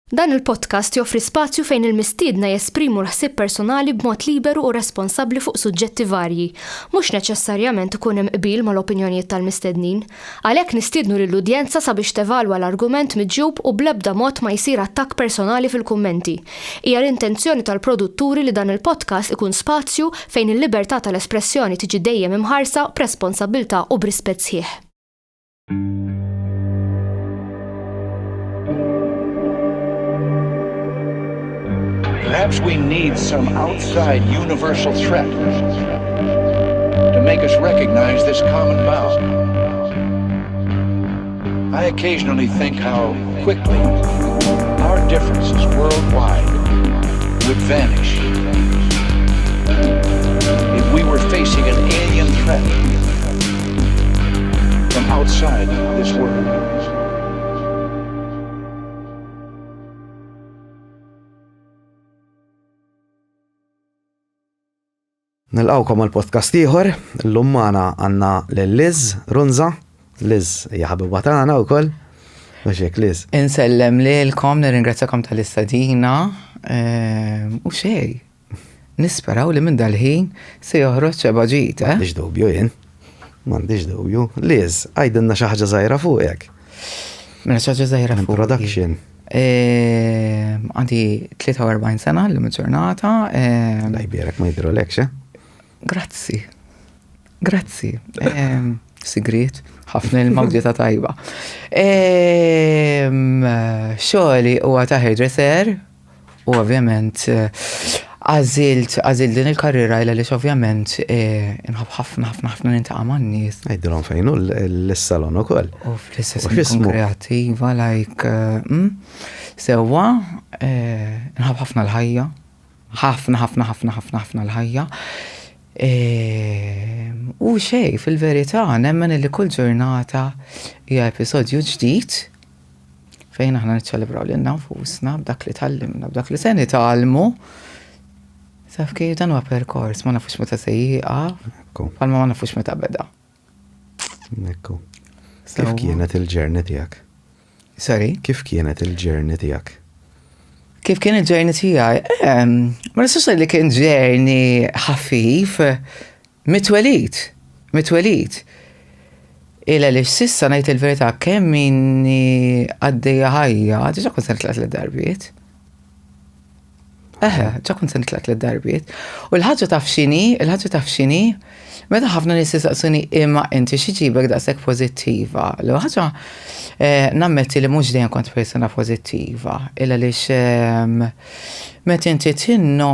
Dan il-podcast joffri spazju fejn il-mistiedna jesprimu l-ħsieb personali b'mod liberu u responsabbli fuq suġġetti varji. Mhux neċessarjament ikun hemm qbil mal-opinjonijiet tal-mistednin. Għalhekk nistiednu lill-udjenza sabiex tevalwa l-argument miġjub u bl-ebda mod ma jsir attakk personali fil-kummenti. Hija l-intenzjoni tal-produtturi li dan il-podcast ikun spazju fejn il-libertà tal-espressjoni tiġi dejjem imħarsa b'responsabbiltà u b'rispett sħiħ. Perhaps we need some outside universal threat to make us recognize this common bond. I occasionally think how quickly our differences worldwide would vanish if we were facing an alien threat from outside this world. Nilqgħukom għal podcast ieħor, illum magħna għandna lil Liz Runza. Liz hija ħabiba tagħna wkoll. Mhux hekk Liz. Insellem lilkom, nirringrazzjakom tal-istadina. Ehm, u xej, nisperaw li minn dal-ħin se joħroġ xeba ġid, eh? M'għandix dubju jien. M'għandix dubju. Liz, għidilna xi ħaġa żgħira fuqek. Mela xi ħaġa żgħira fuq. Introduction. Ehm, għandi 43 sena l ġurnata. Ehm, La jbierek ma jidrolekx, eh? Grazzi. Grazzi. Ehm, sigriet, ħafna il-mawġieta tajba. Xogħli huwa ta' hairdresser, U ovvjament għażilt għażilt din il-karriera illa għaliex ovvjament eh, inħobb ħafna ħafna ħafna nintaqa' man-nies. Għidilhom fejn hu l-salon ukoll. U fl-istess nkun kreattiva like eh, mm, sewwa eh, inħobb ħafna l-ħajja. Ħafna ħafna ħafna ħafna ħafna l-ħajja. U xej, fil-verità, nemmen li kull ġurnata hija episodju ġdid Fejn aħna niċċelebraw lilna nfusna b'dak li tgħallimna, b'dak li se nitgħallmu. Taf kif dan huwa perkors, ma nafux meta se jieqaf, bħalma ma nafux meta beda. Ekku. Kif kienet il-ġerni tiegħek? Sorry? Kif kienet il-ġerni tiegħek? Kif kien il-ġerni tiegħi? Ma nistax li kien ġerni ħafif, Mit-twelid, mit-twelid. Il għaliex s'issa ngħid il-verità kemm inni għaddejja ħajja, diġà kont se nitlaq tliet darbiet. Eħe, ġa kont se nitlaq tliet darbiet. U l-ħaġa taf x'inhi, il-ħaġa taf x'inhi, meta ħafna nies jistaqsuni imma inti xi ġibek daqshekk pożittiva. L-ewwel ħaġa eh, nammetti li mhux dejjem kont persuna pożittiva, il għaliex ehm, Meta inti tinno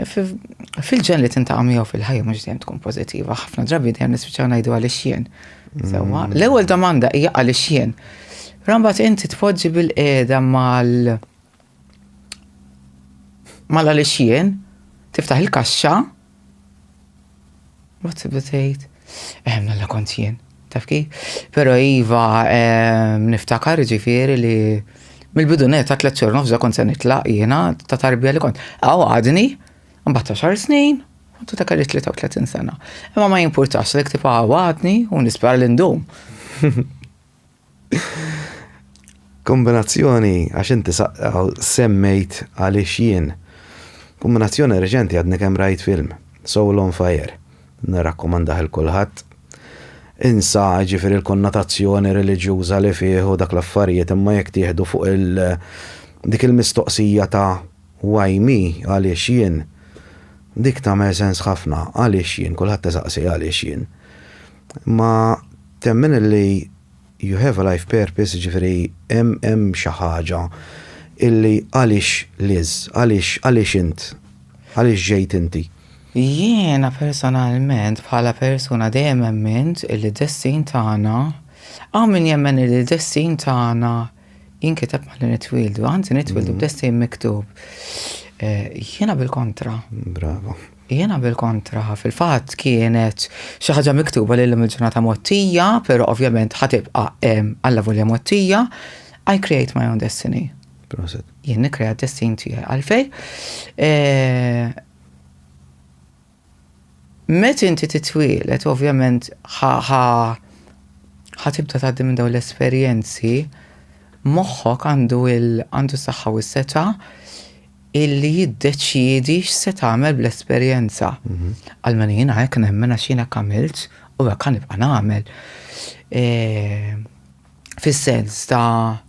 fil-ġen li tintaqa' miegħu fil-ħajja mhux dejjem tkun pożittiva, ħafna drabi dejjem nispiċċaw ngħidu għaliex jien. Sewwa, mm. l-ewwel domanda hija għaliex jien. Rambat inti tpoġġi bil-qiegħda mal mal għaliex jien, tiftaħ il-kaxxa Ma tibda tgħid, eh mela kont jien, taf kif? Però iva ehm, niftakar ġifieri li mill-bidu net ta' tliet xhur nofs kont se nitlaq jiena ta' tarbija li kont. Aw għadni, mbagħad ta' xar snin, u ta' kelli 33 sena. Imma ma jimpurtax li ktib għadni u nispera li ndum. Kombinazzjoni, għax inti semmejt għaliex jien. Kombinazzjoni reċenti għadni kemm rajt film, Soul on Fire. Nirrakkomandah il kulħadd. Insa ġifieri l-konnotazzjoni reliġjuża li fih u dak l-affarijiet imma jekk tieħdu fuq il dik il-mistoqsija ta' why me, għaliex jien, dik tagħmel sens ħafna, għaliex jien, kulħadd isaqsi għaliex jien. Ma temmen li you have a life purpose, jiġifieri hemm hemm xi ħaġa illi għaliex Liz, għaliex għaliex int, għaliex ġejt inti? Jiena personalment bħala persuna dejjem emmint illi d-destin tagħna, hawn min jemmen illi d-destin tagħna jinkiteb malli nitwieldu, anzi nitwieldu b'destin miktub. Jiena bil-kontra. Bravo. Jiena bil-kontra, fil-fatt kienet xi ħaġa miktuba li llum il-ġurnata mgħottija, però ovvjament ħa tibqa' hemm allavolja mgħottija, I create my own destiny. Proset. Jien nikkrea d-destin tiegħi. Għalfejn? Eh, meta inti titwielet, ovvjament ħa tibda tgħaddi minn dawn l-esperjenzi. Moħħok għandu għandu s-saħħa u s-setgħa illi jiddeċiedi x'se tagħmel bl-esperjenza. Almenu jiena hekk nemmen għax jiena hekk għamilt u hekk ħa nibqa' nagħmel. E, fis-sens ta'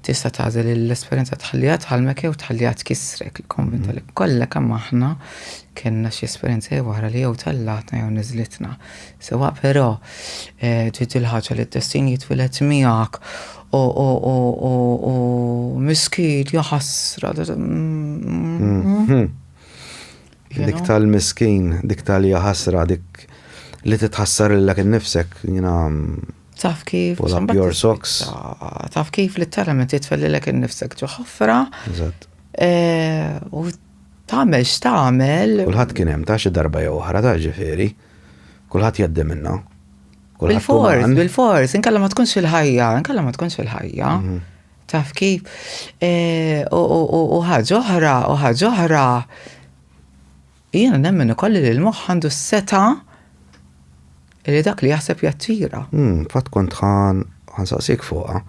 tista' tagħżel l-esperjenza tħalliha tgħallmek jew tħalliha tkissrek. Konvinta li kollha kemm aħna kellna xi esperjenza jew oħra li jew tellatna jew niżlitna. Sewwa però eh, ġiet il-ħaġa li d-destin jitwieled miegħek u u u u u miskin ja ħasra. Mhm. Dik tal-miskin, dik tal-ja ħasra, dik li titħassar lilek innifsek, jiena Taf kif. Pull up your socks. Taf kif literalment titfellilek innifsek ġo ħofra. Eżatt. Eh, u tagħmel x'tagħmel. Kulħadd kien hemm ta' xi darba jew oħra ta' ġifieri. Kulħadd jgħaddi minna. Bil-fors, bil-fors, inkella ma tkunx fil-ħajja, inkella ma tkunx fil-ħajja. Mhm. Taf kif? Eh, u ħaġa oħra, u ħaġa oħra. Jiena nemmen ukoll li l-moħħ għandu s-setgħa li dak li jaħseb jattira. Hmm, fatt kont ħa nsaqsik fuqha.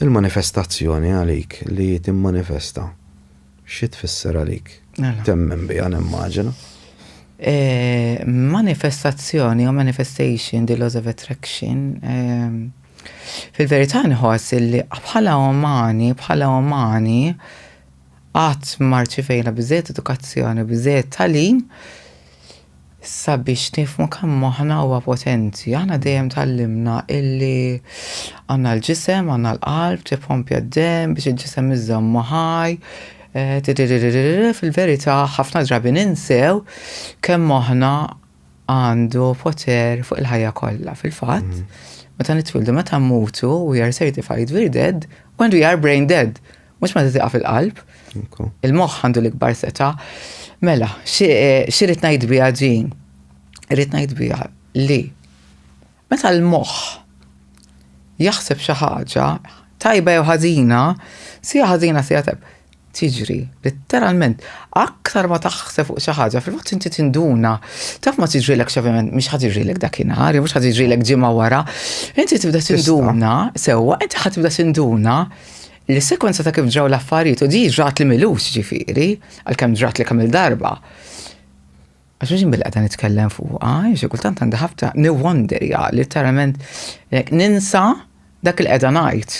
Il-manifestazzjoni għalik li timmanifesta, xi tfisser għalik? Mela. Temmen biha nimmaġina. E, manifestazzjoni u manifestation, the laws of attraction, e, fil-verità nħoss li bħala umani, bħala umani, Qatt ma rċivejna biżżejjed edukazzjoni, biżżejjed tagħlim sabiex nifhmu kemm moħħna huwa potenti. Aħna dejjem tgħallimna illi għandna l-ġisem, għandna l-qalb, tippompja d-demm biex il-ġisem iżommu ħaj. Eh, fil-verità ħafna drabi ninsew kemm moħħna għandu poter fuq il-ħajja kollha. Fil-fatt, mm. meta nitwildu, meta mmutu, we are certified we're dead when we are brain dead. Mhux meta tieqaf il-qalb. Il-moħħ għandu l-ikbar setgħa. Mela, xi rrid ngħid biha din? Rrid ngħid biha li meta l-moħħ jaħseb xi ħaġa tajba jew ħażina, sija ħażina sija tajba, tiġri, letteralment, aktar ma taħseb fuq xi ħaġa, fil-fatt inti tinduna, taf ma tiġrilek ovvjament mhix ħa tiġrilek dakinhar, mhux ħa tiġrilek ġimgħa wara, inti tibda tinduna, sewwa, inti ħa tibda tinduna Li sekwenza ta' kif ġraw l-affarijiet u di ġrat li milux ġifieri, għalkemm ġrat li kemm il-darba. Għax mhux bil-qeda nitkellem fuqha, xi kultant għandi ħafna niwonderja literalment ninsa dak il qiegħda ngħid.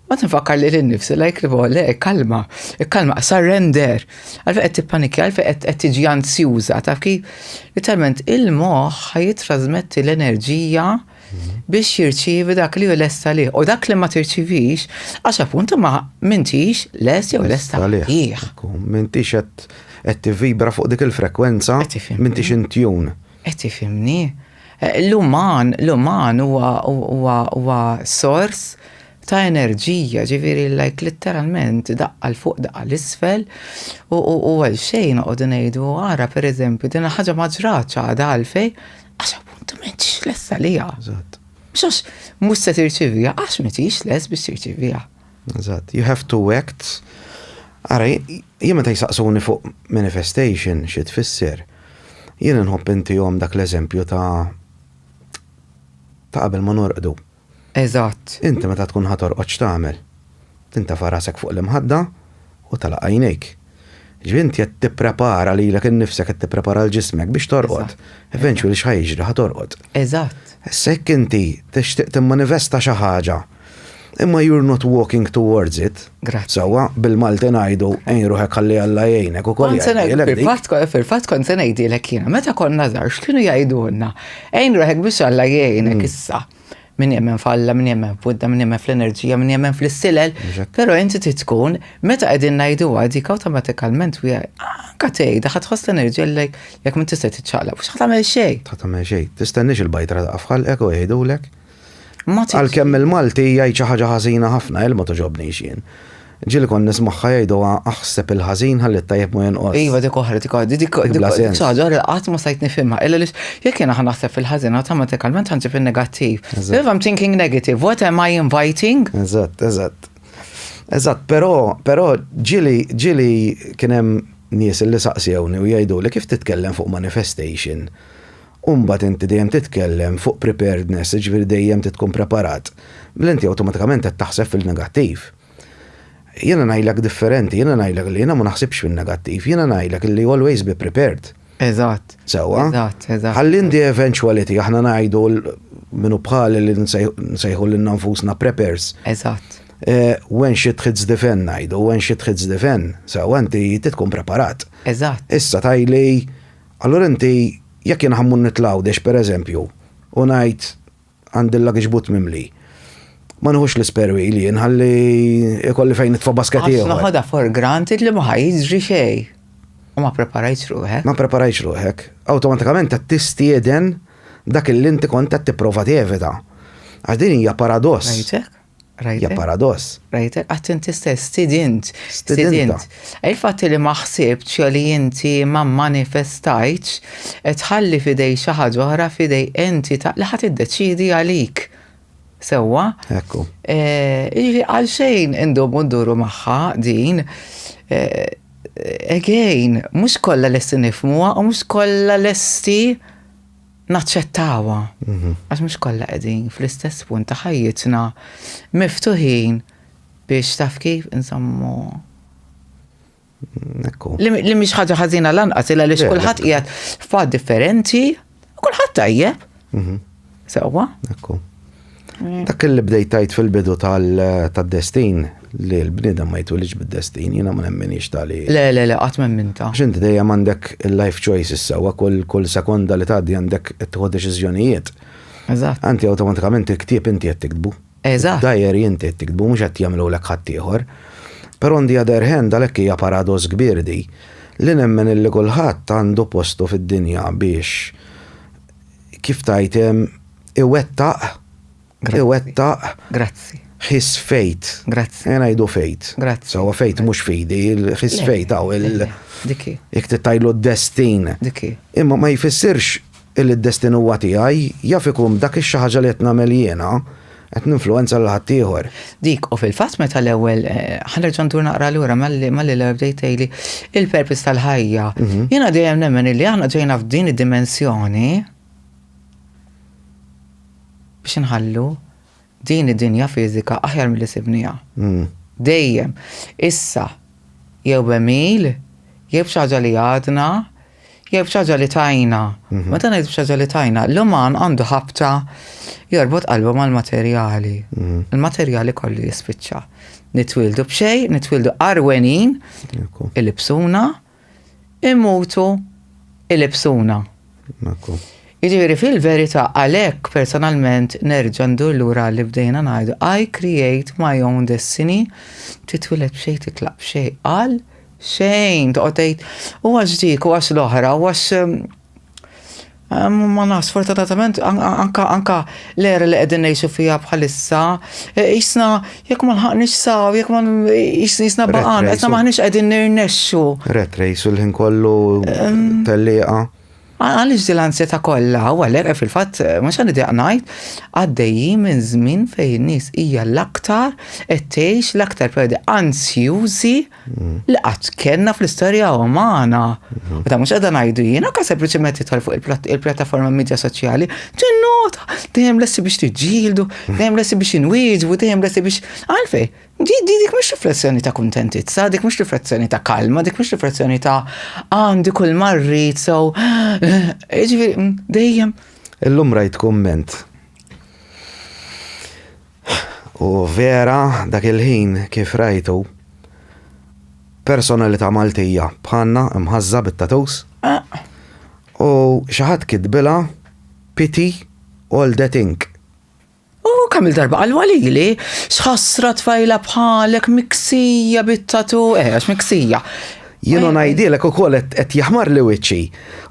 Ma tinfakkar li l-nifsi like li le, kalma, kalma, surrender. Għalfejn qed tippanikja, għalfejn qed tiġi ansjuża, taf kif? Literalment il-moħħ ħa l-enerġija biex jirċievi dak li hu lest għalih. U dak li ma tirċivix, għax appuntu ma m'intix lest jew lesta għalih. M'intix qed tivvibra fuq dik il-frekwenza, m'intix in tune. Qed tifhimni? Eh, l-uman, l-uman huwa sors ta' enerġija, ġifieri like letteralment daqqa 'l fuq daqqa 'l isfel u għal xejn noqogħdu ngħidu ara pereżempju din il-ħaġa ma ġratx għadha għalfejn għax appuntu m'intix lest għaliha. Eżatt. Mhux għax mhux se tirċiviha, għax m'intix lest biex tirċiviha. Eżatt. You have to act. Ara, jien meta jsaqsuni fuq manifestation xi tfisser, jien inħobb intihom dak l-eżempju ta' ta' qabel ma norqdu. Eżatt. Inti meta tkun ħa torqod x'tagħmel? Tintefa' rasek fuq l-imħadda u tagħlaq għajnejk. Ġifieri inti qed tipprepara lilek innifsek, qed tipprepara 'l ġismek biex torqod. Eventually x'ħa jiġri? Ħa torqod. Eżatt. Issa jekk inti tixtieq timmanifesta xi ħaġa imma you're not walking towards it, Grazzi. sewwa, bil-Malti ngħidu għin ruħek ħalli Alla jgħinek ukoll Kont se ngħid- jgħidilek dik. Fil-fatt fil-fatt kont se ngħidilek jiena, meta konna żgħar x'kienu jgħidulna? Għin ruħek biex Alla jgħinek mm. issa. Min jemmen f'Alla, min jemmen f'Buddha, min jemmen fl-enerġija, min jemmen fl-istilel. Però inti tkun, meta qegħdin ngħiduha dik awtomatikalment u anka tgħidha ħa tħoss l-enerġija li jekk m'intix se tiċċaqlaq, mhux ħa tagħmel xejn. Ħa tagħmel xejn. Tistenniex il-bajtra taqa' f'ħalqek u jgħidulek. Għalkemm il-Malti jgħid xi ħaġa ħażina ħafna, il ma togħġobnix jien. Ġieli kont nismagħha jgħiduha aħseb il-ħażin ħalli t-tajjeb ma jonqosx. Iva dik oħra, dik oħra, dik Bla dik sens. xi ħaġa oħra li qatt ma stajt nifhimha. Illa għaliex jekk jiena ħa naħseb fil-ħażin awtomatikalment ħa nġib in-negattiv. Eżatt. If I'm thinking negative, what am I inviting? Eżatt, eżatt. Eżatt, però però ġieli ġieli kien hemm nies li saqsewni u jgħiduli kif titkellem fuq manifestation. U mbagħad inti dejjem titkellem fuq preparedness, jiġifieri dejjem trid tkun preparat. Mela inti awtomatikament qed taħseb fil-negattiv. Jiena ngħidlek differenti, jiena ngħidlek li jiena ma naħsibx fin-negattiv, jiena ngħidlek li always be prepared. Eżatt. Sewwa? Eżatt, eżatt. Ħalli in the eventuality aħna ngħidu minnu bħali li nsejħu lilna nfusna preppers. Eżatt. Eh, when shit hits the fan ngħidu, when shit hits the fan, sewwa inti tkun preparat. Eżatt. Issa tajli, allura inti jekk jien ħammur nitlawdex pereżempju u ngħid Għandi l-luggage boot mimli. Ma nieħux l-spare wheel jien ħalli ikolli fejn nitfa' basket ieħor. Għax noħodha for granted li ma ħa jiġri xejn. U ma preparajtx ruħek. Ma preparajtx ruħek. Awtomatikament qed tistieden dak li inti kont qed tipprova tevita. Għax din hija paradoss. Rajtek? Hija paradoss. Rajtek, għax inti stess stidint. Stidint. Il-fatt li ma ħsibtx jew li inti ma manifestajtx, qed tħalli f'idej xi ħaġa oħra f'idej entità li ħa tiddeċiedi għalik. Sewwa? Ekku. Jiġifieri għalxejn indumu nduru magħha din. Again, mhux kollha lesti nifhmuha u mhux kollha lesti naċċettawha. Għax mhux kollha qegħdin fl-istess punt ta' ħajjitna miftuħin biex taf kif insommu. Ekku. Li mhix ħaġa ħażina lanqas illa għaliex kulħadd qiegħed f'patt differenti, kulħadd tajjeb. Mhm. Sewwa. Ekku. Dak li bdejt tajt fil-bidu tad-destin li l-bniedem ma jitwilidx bid-destin, jiena ma nemminix tali. Le, le, le, qatt m'emminta. Għax inti dejjem għandek il-life choices sewwa, kull kull sekonda li tgħaddi għandek qed tieħu deċiżjonijiet. Eżatt. Anti awtomatikament il-ktieb inti qed tiktbu. Eżatt. Diary inti qed tiktbu mhux qed jagħmlulek ħaddieħor. Però on the other hand għalhekk hija paradoss kbir di, li nemmen illi kulħadd għandu postu fid-dinja biex kif tgħid iwettaq, iwettaq. Grazzi. His fate. Grazzi. Ejja ngħidu fate. Grazzi. Sewwa fate mhux fidi, his fate hawn il. Dikki. Jekk tittajlu d-destin. Dikki. Imma ma jfissirx illi d-destin huwa tiegħi, jaf ikun b'dak ix-xi ħaġa li qed nagħmel jiena, qed ninfluwenza lil ħaddieħor. Dik, u fil-fatt meta l-ewwel, ħa nerġa' ndur naqra lura malli malli l-ewwel bdejt tgħidli il-purpose tal-ħajja. Jiena dejjem nemmen illi aħna ġejna f'din id-dimensjoni biex inħallu din id-dinja fiżika aħjar milli sibniha. Dejjem. Issa, jew b'għemil, jew b'xi ħaġa li għadna, jew b'xi ħaġa li tajna. Meta ngħid b'xi ħaġa li tajna, l-uman għandu ħabta jorbot qalbu mal-materjali. Il-materjali kollu jispiċċa. Nitwieldu b'xejn, nitwieldu għarwenin, ilibsuna, imutu ilibsuna. Jiġifieri fil-verità għalhekk personalment nerġa' ndur lura li bdejna ngħidu I create my own destiny, titwieled b'xejn titlaq b'xejn għal xejn toqgħod tgħid u għax dik u għax l-oħra u għax Ma nafx, sfortunatament anka anka l-era li qegħdin ngħixu fiha bħalissa, qisna jekk ma lħaqniex saw, jekk ma qisna baqgħna, qisna m'aħniex qegħdin nirnexxu. Rat race u l-ħin kollu tellieqa. Għaliex din l-ansjetà kollha? U għalhekk fil-fatt mhux ħa nidejjaq ngħid, għaddejjin minn żmien fejn in-nies hija l-aktar qed tgħix l-aktar perjodi ansjużi li qatt kellna fl-istorja umana. U ta' mhux qiegħda ngħidu jien, anke sempliċement tidħol fuq il-pjattaforma media soċjali, tinnota dejjem lesti biex tiġġieldu, dejjem lesti biex inwieġbu, dejjem lesti biex għalfej. Di dik mhux riflessjoni ta' kuntentizza, dik mhux riflessjoni ta' kalma, dik mhux riflessjoni ta' għandi kull marrid, so jiġifieri dejjem. Illum rajt kumment U vera dak il-ħin kif rajtu personalità Maltija bħalna imħażża bit-tattoos. U xi ħadd kitbilha pity all that ink. U kemm il-darba qalwa lili, x'ħasra tfajla bħalek miksija bit-tattoo, eh għax miksija. Jien u ngħidilek ukoll qed jaħmarli wiċċi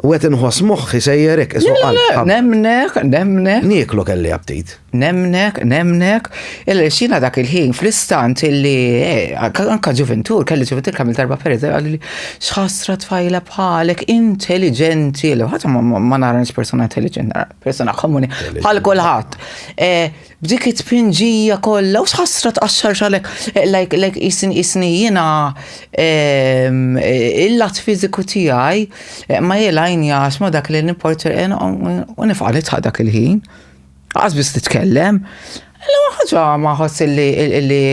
u qed inħoss moħħi sejjer hekk qisu qalb. Nemnek, nemnek. Nieklu kelli aptit. Nemnek, nemnek. Illa xina dak il-ħin fl-istant illi eh, anka ġuventur, kelli ġuventur kemm il-darba pereżempju qalli x'ħasra tfajla bħalek intelligenti, l ħadd ma nara persuna intelligenti, nara persuna komuni bħal kulħadd. Eh, B'dik it-tpinġija kollha, u x'ħasra tqaxxar xalek, eh, like, like isni isni jiena ehm, eh, il-lat fiżiku tiegħi eh, ma jelajnjax ma dak li nipporter u nifqa' nitħaq dak il-ħin. Qas biss titkellem. L-ewwel ħaġa ma ħoss illi illi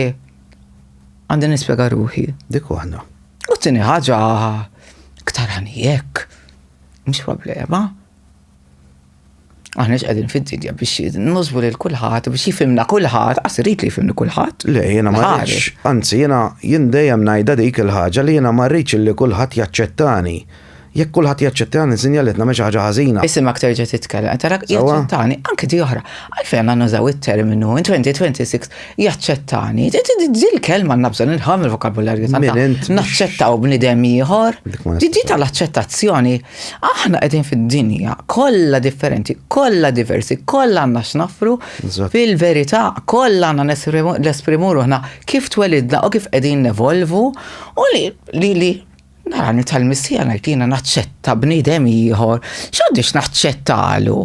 għandi nispjega ruħi. Dik waħda. U t-tieni ħaġa iktar ħanijek. Mhux problema. Aħna qegħdin fid-dinja biex nusbu lil kulħadd biex jifhimna kulħadd, qas irid li jifhimni kulħadd. Le, jiena ma rridx, anzi jiena jien dejjem ngħidha dik il-ħaġa li jiena ma rridx li kulħadd jaċċettani. Jekk kulħadd jaċċettani sinjal li qed nagħmel xi ħaġa ħażina. Isimak terġa' titkellem, tarak jaċċettani, anke di oħra. Għalfejn għandna nużaw it-terminu in 2026 jaċċettani. Di l-kelma għandna bżonn inħamm il-vokabularju tagħna. Naċċettaw bniedem ieħor. Di tal-aċċettazzjoni Aħna qegħdin fid-dinja kollha differenti, kollha diversi, kollha għandna x'naffru. Fil-verità, kollha għandna nesprimu ruħna kif twelidna u kif qegħdin nevolvu u li li li nara tal-missija ngħid jiena naċċetta bniedem ieħor, x'għandix naċċettalu?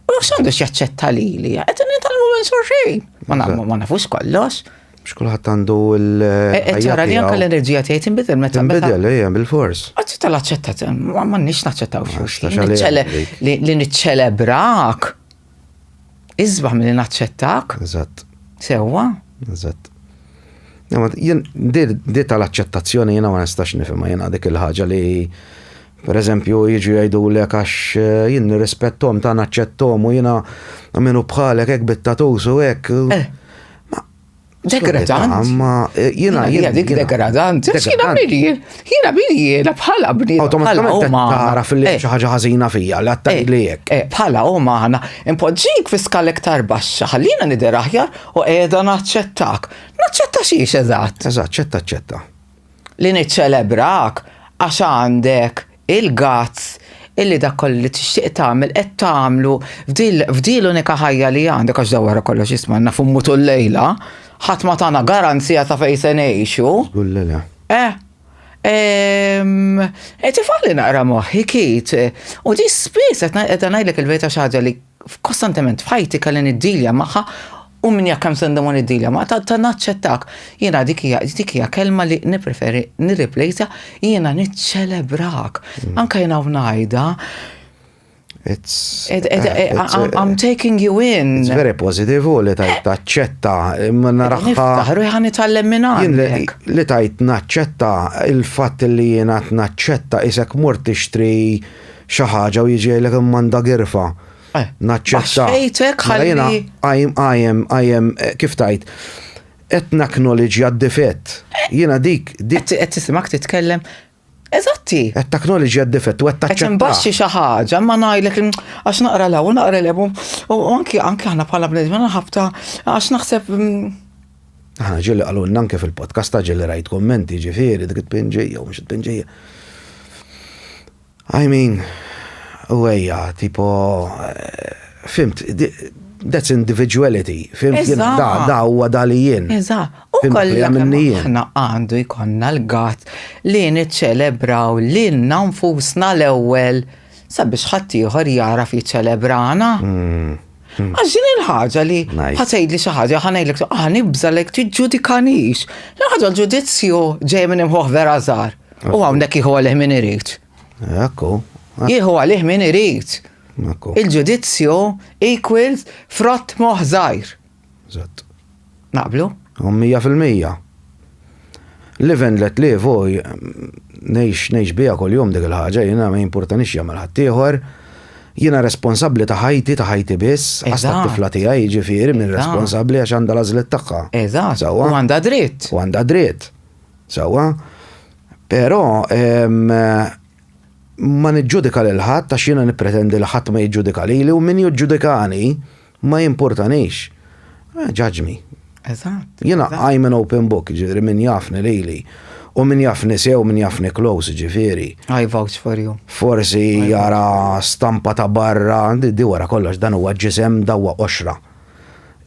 U x'għandu x'jaċċetta lili? Qed nitgħallmu minn xulxin. Ma nafux kollox. Mhux kulħadd għandu l. E, e, tara li anke l-enerġija tiegħi tinbidel meta. Tinbidel, ejja, bil-fors. Għazzi tal-aċċettat, ma nix naċċettaw xulxin. Li niċċelebrak. Isbaħ milli naċċettak. Eżatt. Sewwa. Eżatt. Di tal-aċċettazzjoni jiena ma nistax nifhimha jiena dik il-ħaġa li per eżempju jiġu jgħidulek għax eh, jien nirrispettom ta' naċċettom u jiena minnu bħalek hekk bit-tatus u hekk. Eh. Degradant. Ma eh, jiena jiena dik degradant. Jiena min jien, jiena min jiena bħala bniedem. Awtomatikament tara fil eh. xi ħaġa ħażina fija li għattaj li hekk. Eh, bħala umana, impoġġik fi skala iktar baxxa, ħallina nidher aħjar u qiegħda naċċettak. Naċċetta xiex eżatt. Eżatt, ċetta ċetta. Li niċċelebrak għax għandek il-guts illi dak kollu li tixtieq tagħmel qed tagħmlu f'dil l-unika ħajja li għandek għax daw wara kollox isma' nafu mmutu llejla, ħadd ma tana garanzija ta' fejn se ngħixu. Żgur li le. Eh, qed ifalli naqra moħħi Kit. U di spiss qed ngħidlek il-verità xi ħaġa li kostantement f'ħajti kelli niddilja magħha u min jaf kemm se ndumu niddilja ma ta' ta' naċċettak. Jiena dik hija dik hija kelma li nippreferi nirriplejsja jiena niċċelebrak. Mm. Anke jiena ngħidha It's, it, it, it, I'm, I'm taking you in. It's very positive u li tajt taċċetta imma naraħħa. Niftaħru ħan nitgħallem minn għandek. Li tajt naċċetta il-fatt li jiena naċċetta isek mort tixtri xi ħaġa u jiġi jgħidlek imma għandha girfa. Eh, Naċċetta. Baxxejtek Mela jiena ħalli. I am, I am, I am, eh, kif tajt, qed nacknowledge d-difett. Jiena dik, dik Qed tisimgħek titkellem. Eżatti. qed tacknowledge d-difett u qed Qed taċċetta. imbaxxi xi ħaġa, ma ngħidlek għax naqra l u naqra l u anki anki aħna bħala bnedmin ħabta għax naħseb mm, Aħna ġieli qalulna anke fil-podcast ta' ġieli rajt kummenti ġifieri dik it-tpinġija u mhux it-tpinġija. I mean, u ejja, tipo, eh, fimt, that's individuality, fimt, jien da, da huwa da li jien. Eżatt. U kollha kemm aħna għandu jkollna l-gatt li niċċelebraw lilna nfusna l-ewwel sabiex ħaddieħor jagħraf jiċċelebrana. Mm. Għax din il-ħaġa li ħa tgħidli xi ħaġa ħa ngħidlek ah nibża' lek tiġġudikanix. L-ħaġa l-ġudizzju ġej minn imħuħ vera żgħar. U hawnhekk jieħu għalih min irid. Ekku. Jieħu għalih min irid. Ekku. Il-ġudizzju equals frott moħħ żgħir. Eżatt. Naqblu? 100%. Live and let live, u ngħix ngħix biha kuljum dik il-ħaġa, jiena ma jimpurtanix jagħmel ħaddieħor. Jiena responsabbli ta' ħajti, ta' ħajti biss, għas tat-tifla tiegħi jiġifieri min responsabbli għax għandha l-għażliet tagħha. Eżatt. U għandha dritt. U għandha dritt. Sewwa. Però ma niġġudika lil ħadd għax jiena nippretendi li ħadd ma jiġġudika lili u min jiġġudikani Ma jimpurtanix. Eh, judge me. Eżatt. Jiena I'm an open book, ġifieri min jafni lili. U min jafni sew, min jafni close, ġifieri. I vouch for you. Forsi jara stampa ta' barra, di wara kollox dan huwa ġisem dawa qoxra.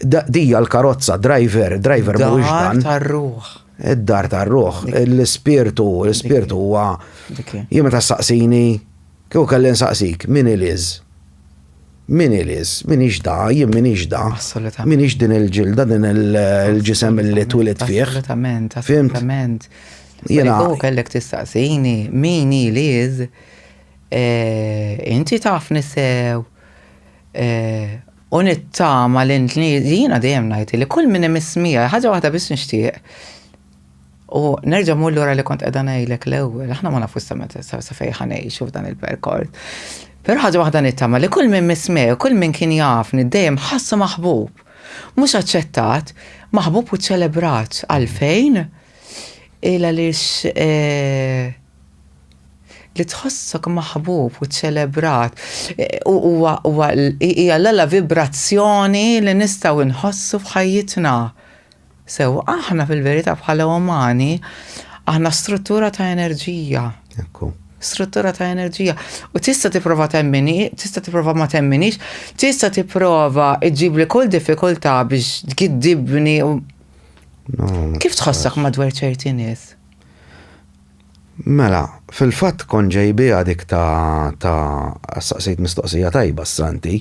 Dija l-karozza, driver, driver mhuwiex dan. Dar tar-ruħ. Id-dar tar-ruħ, l-ispirtu, l-ispirtu huwa. Jien meta saqsini, kieku kelli nsaqsik, min il-is? Min hi Liz? Minix da, jien minix da. Assolutament. Minix din il-ġilda, din il-ġisem li twilidt fih. Assolutament, assolutament. Jiena. U kellek tistaqsini, min hi Liz? Eh, inti tafni sew. Eh, u nittama li jiena dejjem ngħid li kull min imiss miegħi ħaġa waħda biss nixtieq U nerġa' mmur lura li kont qiegħda ngħidlek l-ewwel, aħna ma nafux sa meta sa fejn ħa ngħixu f'dan il-perkors. Però ħaġa waħda nittama li kull min miss miegħi, kull min kien jafni dejjem ħassu maħbub. Mhux aċċettat, maħbub u ċelebrat. Għalfejn? Il għaliex eh, li tħossok maħbub u ċelebrat eh, huwa hija l-alla vibrazzjoni li nistgħu nħossu f'ħajjitna. Sew, aħna fil-verità bħala umani, aħna struttura ta' enerġija. Ekku. Struttura ta' enerġija. U tista' tipprova temmini, tista' tipprova ma temminix, tista' tipprova iġġib li kull diffikultà biex tgiddibni u Kif tħossok madwar ċerti nies? Mela, fil-fatt kont ġej biha dik ta' ta' saqsejt mistoqsija tajba s-santi.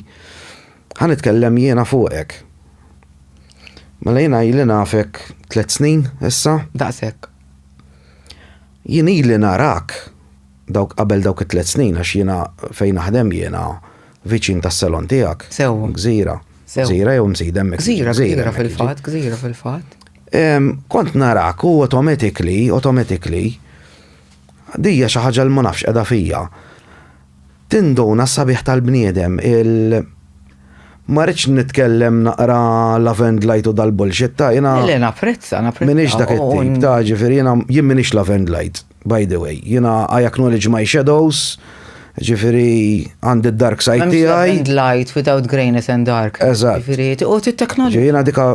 Ħa nitkellem jiena fuqek. Mela jiena ili nafek tlett snin issa? Daqshekk. Jien ili narak dawk qabel dawk it-tlett snin għax jiena fejn naħdem jiena viċin tas-salon tiegħek. Sewwa. Gżira. Sewwa. Gżira jew Msida hemmhekk. Gżira, gżira fil-fatt, gżira fil-fatt. Kont narak u automatically, automatically, dija xi ħaġa li ma nafx qiegħda fija. Tinduna s-sabiħ tal-bniedem, il ma rridx nitkellem naqra love and light u dal-bullshit ta' jiena. Le, napprezza, napprezza. Minix dak it-tip ta' ġifieri jiena jien minix love and light. By the way, jiena I acknowledge my shadows, ġifieri għandi d-dark side tiegħi. Love and light without grayness and dark. Eżatt. Ġifieri, u tit-teknoloġija. Jiena dika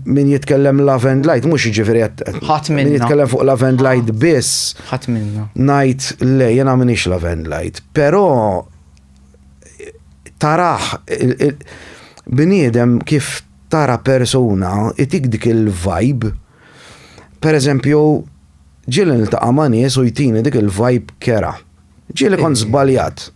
min jitkellem love and light, mhux ġifieri qed. Ħadd minna. Min jitkellem fuq love and light biss. Ħadd minna. Ngħid le, jiena m'iniex love and light, però taraħ bniedem kif tara persuna itik dik il-vibe. Per eżempju, ġieli niltaqa' ma' nies u jtini dik il-vibe kera. Ġieli kont żbaljat.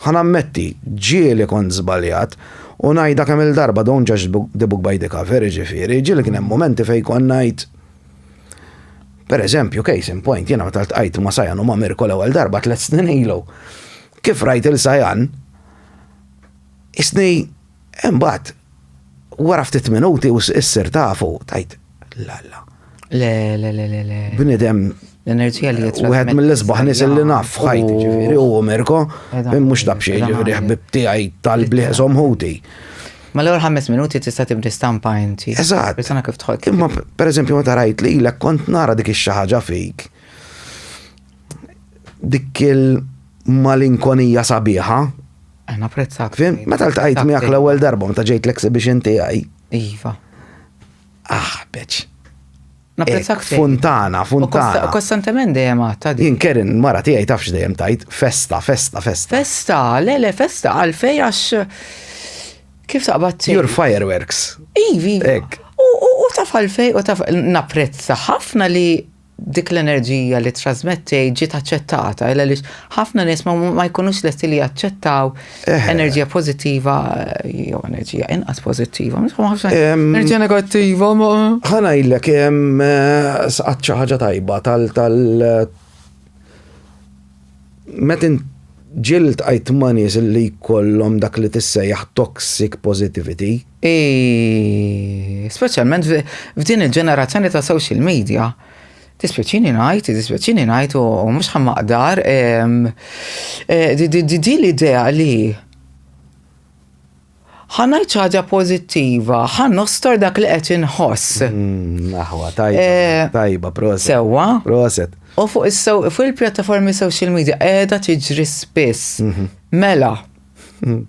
Ħa nammetti, ġieli kont żbaljat u ngħidha kemm il-darba don't judge the book by the cover, jiġifieri, ġieli kien hemm mumenti fejn kont ngħid Per eżempju, case in point, jiena meta ltqajt ma' Sajan u ma' Mirko l-ewwel darba tlett snin ilu. Kif rajt il Sajan, isni Imbagħad wara ftit minuti u issir tafu tajt lalla. Le, le, le, le, le. Bnidem L-enerġija li jitra. Wieħed mill-isbaħ nies li naf f'ħajti ġifieri u Mirko, mhux ta' b'xejn ġifieri ħbib tiegħi tal-bliħ somħuti. Ma l-ewwel ħames minuti tista' tibni stampa inti. Eżatt. Persona kif tħodd. Imma pereżempju meta rajt lilek kont nara dik ix-xi ħaġa fik. Dik il-malinkonija sabiħa. Eh, napprezzak. Fim, meta ltqajt miegħek l-ewwel darba meta ġejt l-exhibition tiegħi. Iva. Ah, beċ. Napprezzak. Funtana, funtana. Kostantement dejjem għatta. Jien Karen, mara tiegħi tafx dejjem tajt, festa, festa, festa. Festa, le, le, festa, għalfej għax kif taqbad Your fireworks. Ivi. U taf għalfej, u taf napprezza ħafna li dik l-enerġija li trasmettejt ġiet aċċettata, illa għaliex ħafna nies ma jkunux lesti li jaċċettaw enerġija pożittiva jew enerġija inqas pożittiva. Enerġija negattiva ma. Ħa ngħidlek saqat xi ħaġa tajba tal tal meta ġieli ltqajt ma' nies li jkollhom dak li tissejjaħ toxic positivity. I, speċjalment f'din il-ġenerazzjoni ta' social media. Dispjaċini ngħid, dispjaċini ngħid u mhux ħa maqdar, eh, di l-idea li ħa ngħid xi ħaġa pożittiva, ħa nostor dak li qed inħoss. Mm, aħwa, tajba, eh, tajba, proset. Sewwa. Proset. U fuq fuq il-pjattaformi social media qiegħda tiġri spiss. Mhm. Mela. Mm.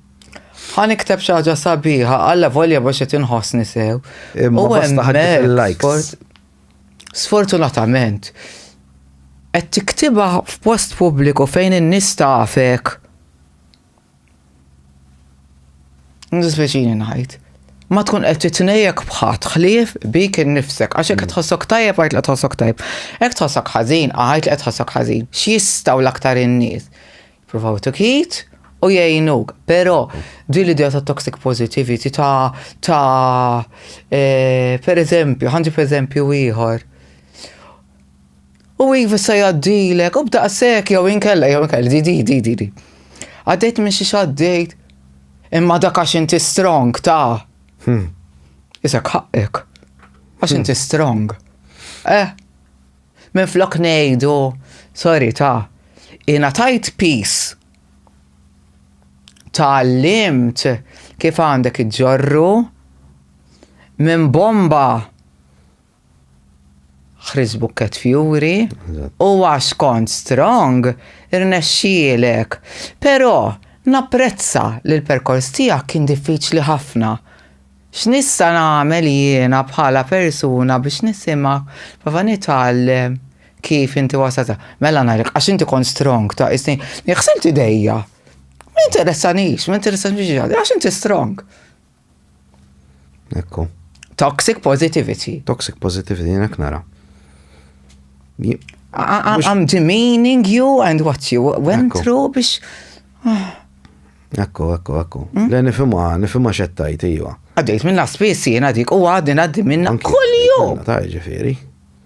Ħa nikteb xi ħaġa sabiħa, alla volja biex qed inħossni sew. Imma basta ħadd il-likes. Sfortunatament, qed tiktibha f'post pubbliku fejn in-nies tafek. Nispeċini ngħid. Ma tkun qed titnejjek b'ħadd ħlief bik innifsek għax jekk tħossok tajjeb għid li tħossok tajjeb. Jekk tħossok ħażin għid li qed tħossok ħażin. X'jistgħu l-aktar in-nies? Jippruvaw tukit. U jgħinuk, però din l-idea ta' toxic positivity ta' ta' eh, per eżempju, ħa nġib eżempju ieħor. U iva se jgħaddilek, u b'daqshekk jew inkella, jew inkella, di di di di di. Għaddejt minn xiex għaddejt, imma dak għax inti strong ta' hmm. Isek ħaqqek. Għax hmm. inti strong. Eh, Minflok ngħidu, sorry ta, ingħatajt piece tgħallimt kif għandek iġġorru minn bomba ħriġt bukkett fjuri u għax kont strong irnexxielek. Però napprezza li l-perkors tiegħek kien diffiċli ħafna. X'nista' nagħmel jiena bħala persuna biex nisimgħek prova nitgħallem kif inti wasalt Mela ngħidlek għax inti kont strong ta' isni ħsilt idejja. Ma jinteressanix, ma jinteressanix għax inti strong. Ekku. Toxic positivity. Toxic positivity jiena nara. I'm demeaning you and what you went through biex. Ekku, ekku, ekku. Hmm? Le nifhimha, nifhimha x'qed tgħid iva. Għaddejt minna spiss jiena dik u għadni ngħaddi minna kull jum. Ta' ġifieri.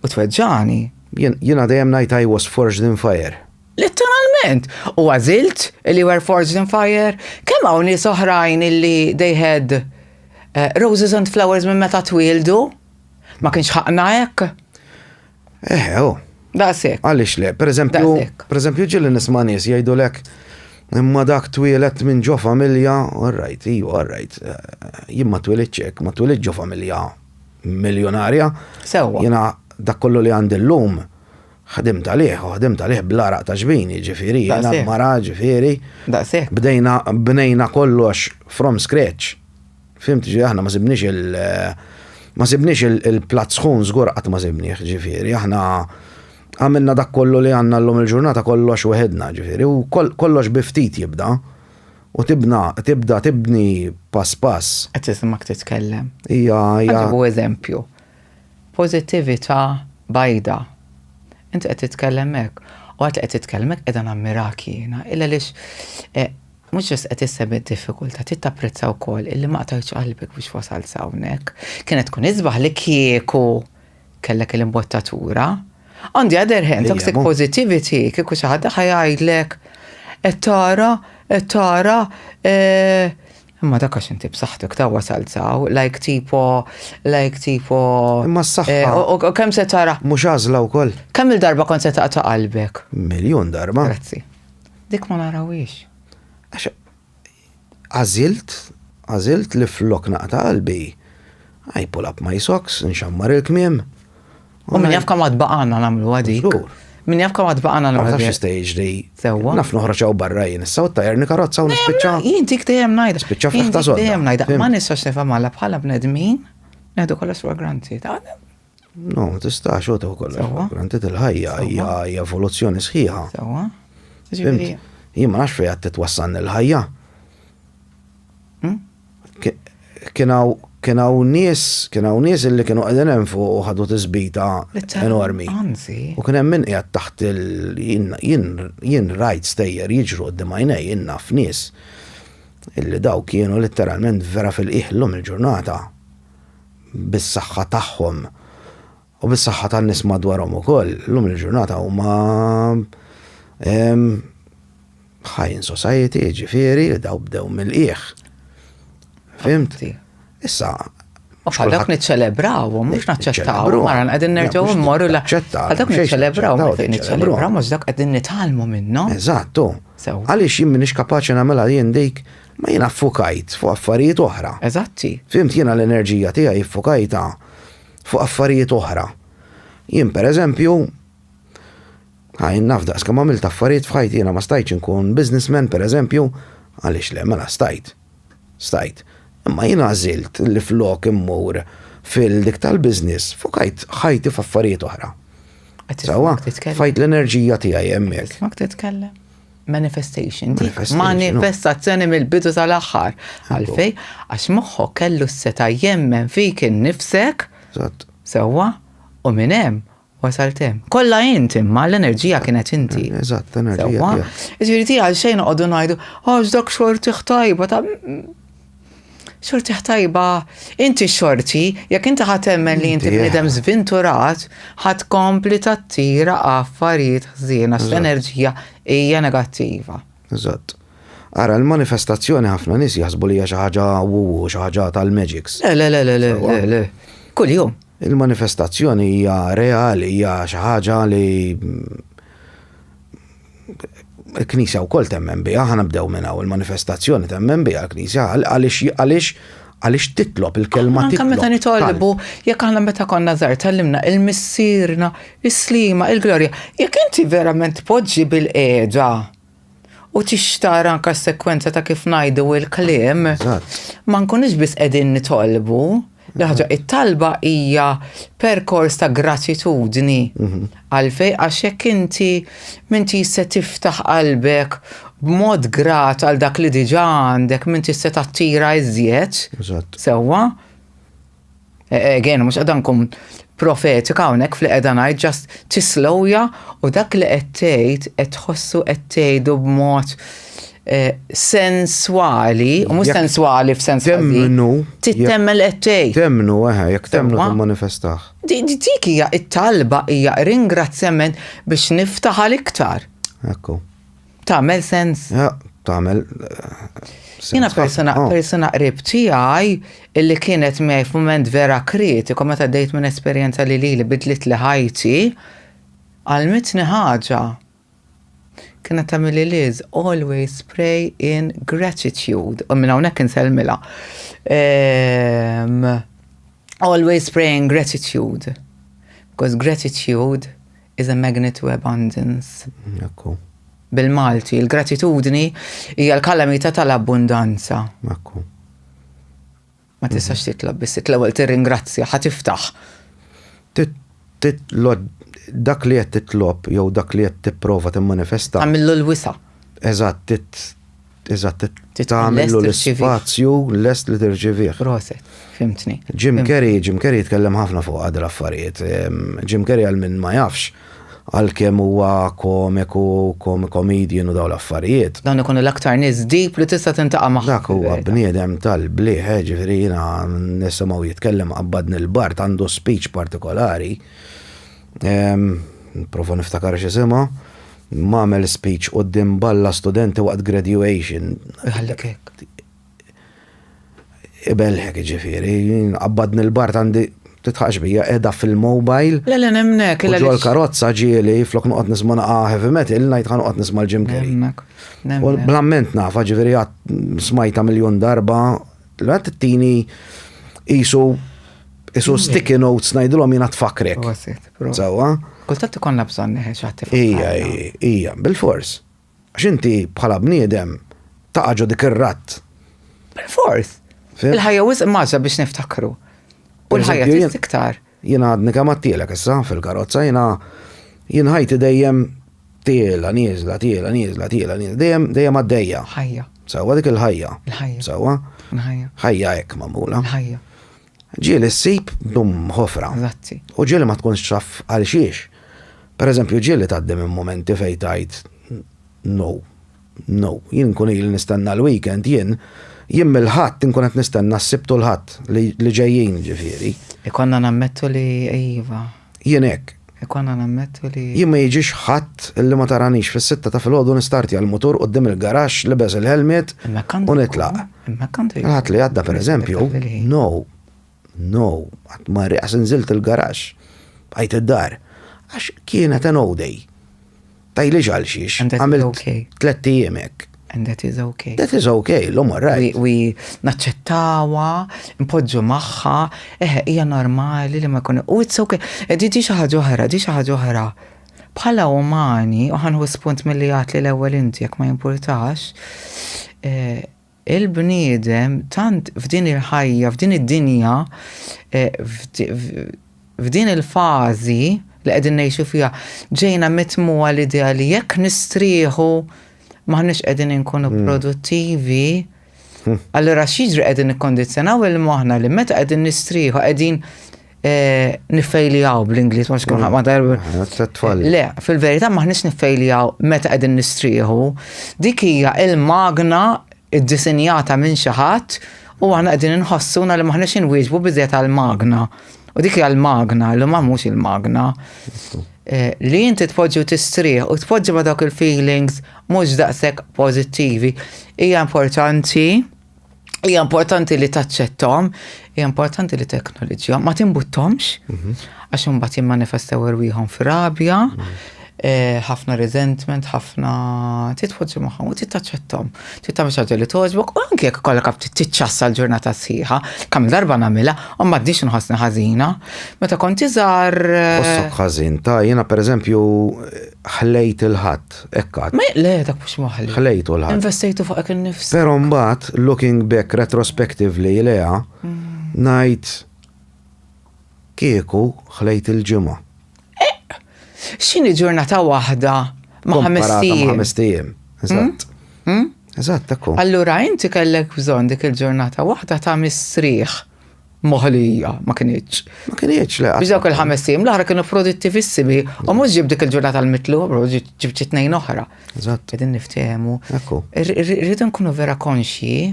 U tweġġani. Jiena dejjem ngħid I was forged in fire. Letteralment. U għażilt li were forged in fire. Kemm hawn nies oħrajn illi they had eh, roses and flowers minn meta twildu? Ma kienx ħaqna hekk? Eh, oh. Daqshekk. Għaliex le, per eżempju, per eżempju ġieli nisma' nies jgħidulek imma dak twieled minn ġo familja, all right, iju, all right, eh, jien ma twelidx hekk, ma twelidx ġo familja miljonarja. Sewwa. Jiena dak kollu li għandi llum ħdimt għalih, u ħdimt għalih bl-għaraq ta' ġbini, ġifieri, jiena mara, ġifieri. Daqshekk. Bdejna bnejna kollox from scratch. Fhimt, ġifieri aħna ma sibniex il ma sibniex il-platt sħun żgur qatt ma sibnieh, ġifieri aħna għamilna dak kollu li għandna llum il-ġurnata kollox weħidna, ġifieri, u kollox bi ftit jibda. U tibna, tibda tibni pass pass. Qed tismak titkellem. Hija hija. Ħa eżempju. Pożittività bajda. Inti qed titkellem hekk. U għad li qed titkellem hekk qiegħda nammirak jiena. Illa għaliex eh, Mhux just qed issemmi d-diffikultà, trid tapprezza wkoll illi ma qtajtx qalbek biex wasalt s'hawnhekk. Kienet tkun isbaħ li kieku kellek il-imbottatura. On the other hand, toxic positivity, kieku xi ħadd ħa jgħidlek qed tara, qed tara, eh, imma dak għax inti b'saħħtek ta' wasalt s'hawn, like tipo, like tipo. Imma s-saħħa. Eh, u kemm se tara? Mhux għażla wkoll. Kemm il-darba kont se taqta' qalbek? Miljun darba. Grazzi. Dik ma narawhiex. Għax għażilt, għażilt li flok naqta' qalbi, I pull up my socks, nxammar il-kmiem. U min jaf kemm għad baqgħalna nagħmluha dik. Żgur. Min jaf kemm għad baqgħalna Ma nagħmluha tafx dik. jista' jiġri. Sewwa. Naf noħroġ hawn barra jien issa u ttajjarni karozza u nispiċċa. Jien dik dejjem ngħidha. Spiċċa Jien f'taħt ta' dik sodda. dejjem ngħidha. Ma Fhimt? nistax nifhem għala bħala bnedmin neħdu kollox for granted. No, ma tistax u tieħu kollox. Sewwa. Granted il-ħajja hija hija evoluzzjoni sħiħa. Sewwa. Fhimt? Ġifieri, Jien ma nafx fejn qed titwassalni l-ħajja. Hmm? Ki- Kien hawn kien hawn nies, kien hawn nies illi kienu qegħdin hemm fuq u ħadu tisbita enormi. Anzi, U kien hemm min qiegħed taħt il jien jien jien rajt stejjer jiġru quddiem għajnej jien naf nies illi daw kienu letteralment vera fil-qiegħ illum il-ġurnata bis-saħħa tagħhom u bis-saħħa tan-nies madwarhom ukoll, illum il-ġurnata huma high in society, ġifieri, daw bdew mill-qiegħ. Fhimt? Issa, U bħal dawk niċċelebrawhom, mhux naċċettaw. Mara qegħdin nerġgħu mmorru la. Bħal dawk niċċelebraw, niċċelebraw mhux dak qegħdin nitgħallmu minnhom. Eżattu. Għaliex jien m'iniex kapaċi nagħmilha jien dik Ma jiena ffukajt fuq affarijiet oħra. Eżatti. Fhimt jiena l-enerġija tiegħi ffukajtha fuq affarijiet oħra. Jien pereżempju, ħa jien naf daqs kemm għamilt affarijiet f'ħajti jiena ma stajtx inkun businessman pereżempju, għaliex le mela stajt. Stajt. Imma jiena għażilt li flok immur fil-dik tal-business, fukajt ħajti f'affarijiet oħra. Sewwa, fajt l-enerġija tiegħi hemmhekk. Tismak titkellem. Manifestation, dik manifestazzjoni mill-bidu tal-aħħar. Għalfej, għax moħħok kellu s-seta jemmen fik innifsek. Sewwa, u minn hemm Wasalt hemm. Kollha int imma l-enerġija kienet inti. Eżatt, enerġija. Ġifieri ti għal xejn noqogħdu ngħidu, għax dak xorti tajba ta' xorti tajba, inti xorti, jekk inti ħa temmen li inti bniedem żvinturat, ħa tkompli tattira affarijiet ħżiena l-enerġija hija negattiva. Eżatt. Ara, l-manifestazzjoni ħafna nies jaħsbu li hija xi ħaġa wuwu, xi ħaġa tal-magics. Le, le, le, le, le, le, le. Kuljum. Il-manifestazzjoni hija reali, hija xi ħaġa li il-Knisja wkoll temmen biha, ħa nibdew minn hawn, il-manifestazzjoni temmen biha l-Knisja għaliex għaliex għaliex titlob il-kelma Anka meta nitolbu, jekk aħna meta konna żgħar tgħallimna il-Missierna, is-Slima, il-Glorja, jekk inti verament tpoġġi bil-qiegħda u tixtar anka s-sekwenza ta' kif ngħidu il-kliem, ma nkunux biss qegħdin nitolbu, l-ħaġa it-talba hija perkors ta' gratitudni. Mhm. Għalfej għax jekk inti minti se tiftaħ qalbek b'mod grat għal dak li diġà għandek minti se tattira iżjed. Sewwa? E, e, again, mhux qiegħda nkun profetika hawnhekk fli qiegħda ngħid just tislowja u dak li qed tgħid qed tħossu qed tgħidu b'mod e, senswali, u mhux senswali f'sens Temmnu. Tittemmen li qed tgħid. Temmnu, eħe, jekk temmnu timmanifestaħ. Dik hija it-talba hija ringrazzjament biex niftaħ għal iktar. Ekku. Tagħmel sens? Ja, tagħmel. Eh, Jiena persuna oh. persuna qrib tiegħi illi kienet miegħi f'mument vera kritiku meta dejt minn esperjenza li lili bidlit li ħajti, għalmitni ħaġa. Kienet tagħmilli Liz, always pray in gratitude. U minn hawnhekk insellmilha. Ehm, always pray in gratitude. Because gratitude is a magnet to abundance. Ekku. Bil-Malti, il-gratitudni hija l-kalamita tal-abbundanza. Ekku. Ma tistax titlob biss l-ewwel tirringrazzja, ħa tiftaħ. Titlob dak li qed titlob jew dak li qed tipprova timmanifesta. Tagħmillu l-wisa. Eżatt, Eżatt, tagħmillu l-ispazju lest li tirċivih. Proset, fimtni. Jim Carrey, Jim Carrey jitkellem ħafna fuq għad l-affarijiet. Jim Carrey għal min ma jafx, għalkemm huwa komiku, comedian u dawn l-affarijiet. Dawn ikunu l-aktar nies deep li tista' tintaqa' magħhom. Dak huwa bniedem tal-bliħ, eh, ġifieri jiena nisimgħu jitkellem qabbadni l-bard għandu speech partikolari. Prova niftakar x'isimha. M'għamel speech quddiem balla studenti waqt graduation. Iħallik hekk. Ibellħek ġifieri, qabbadni l-bart għandi titħax bija qiegħda fil-mobile. Le le nemnek. U ġol karozza ġieli flok noqgħod nisma' naqa' heavy metal ngħid ħa noqgħod nisma' l-Jim Carrey. U bl-amment nafa ġifieri smajta miljun darba, l-għad tini isu isu sticky notes ngħidilhom jiena tfakrek. Sewwa? Kultant ikollna bżonn neħe xi ħadd Ija, ija, bil-fors. Għax inti bħala bniedem taqa' ġo dik ir-ratt. Bil-fors. Il-ħajja wisq maġa biex niftakru. U l-ħajja trid iktar. Jiena għadni kemm għattielek issa fil-karozza, jiena jien ħajti dejjem tiela, nieżla, tiela, nieżla, tiela, nieżla, dejjem dejjem għaddejja. Ħajja. Sewwa dik il-ħajja. Il-ħajja. Sewwa? Il-ħajja. Ħajja hekk magħmula. Il-ħajja. Ġieli ssib dum ħofra. Eżatti. U ġieli ma tkunx taf għal xiex. Per eżempju, ġieli tgħaddi minn momenti fejn tgħid no, no, jien nkun ili nistenna l-weekend jien, jien mill-Ħadd inkun qed nistenna s-Sibt u l-Ħadd li ġejjin ġifieri. Ikollna nammettu li iva. Jien hekk. Ikollna nammettu li. Jien ma jiġix Ħadd li ma taranix fis-sitta ta' filgħodu nistartja l-mutur quddiem il-garaxx, libes il-helmet u nitlaq. Il-Ħadd li għadda pereżempju, no, no, qatt ma qas inżilt il-garaxx, bqajt id-dar. Għax kienet a no day. Tgħidlix għal xiex. Għamilt tlett ijiem hekk. And that is okay. That is okay, l-lum all right. We naċċettawha, npoġġu magħha, eħe hija normali li ma jkun u it's okay. E di di xi ħaġa oħra, di xi ħaġa oħra. Bħala umani, u ħa nieħu spunt milli għedt li l-ewwel inti jekk ma jimpurtax, eh, Il-bniedem tant f'din il-ħajja, f'din id-dinja, f'din il-fażi li qegħdin ngħixu fiha, ġejna mitmugħa l-idea li jekk nistrieħu m'aħniex qegħdin inkunu produttivi. Allura x'jiġri qegħdin nikkondizzjonaw il-moħħna li meta qegħdin nistrieħu qegħdin. eh, niffejljaw bl-Ingliż, ma xkun ma darba. Le, fil-verità maħniex niffejljaw meta qegħdin nistrieħu. Dik hija il-magna iddisinjata minn xi ħadd u aħna qegħdin inħossuna li maħniex inwieġbu biżejjed għall-magna. U dik hija l-magna, li ma mhux il-magna. Eh, li inti tpoġġi u tistrieħ u tpoġġi ma dawk il-feelings mhux daqshekk pożittivi. Hija importanti hija importanti li taċċettom, hija importanti li teknoloġija ma timbuttomx, mhm. għax imbagħad jimmanifestaw irwieħhom f'rabja, mhm. eh, ħafna resentment, ħafna titpoġġi magħhom u titaċċettom. Titagħmel xi ħaġa li togħġbok u anke jekk ikollok aptit tiċċassa l-ġurnata sħiħa, kemm darba nagħmilha u m'għadniex inħossni ħażina. Meta kont iżgħar. Eh, Ħossok ħażin, ta' jiena pereżempju ħlejt il-ħadd, hekk għad. Ma le dak mhux moħli. Ħlejtu l-ħadd. Investejtu fuqek innifs. Però mbagħad looking back retrospectively leha mm. ngħid kieku ħlejt il-ġimgħa. Eh, x'inhi ġurnata waħda ma' ħamest ijiem. Ħamest ijiem, eżatt. Hmm? Hmm? Eżatt, ekku. Allura inti kellek bżonn dik il-ġurnata waħda ta' mistrieħ moħlija, ma kinitx. Ma kinitx, le. Biex dawk il-ħames ijiem l-oħra kienu produttivissimi u mhux ġib dik il-ġurnata l-mitlu, ġib xi tnejn oħra. Eżatt. Qegħdin niftehmu. Ekku. Irridu nkunu vera konxji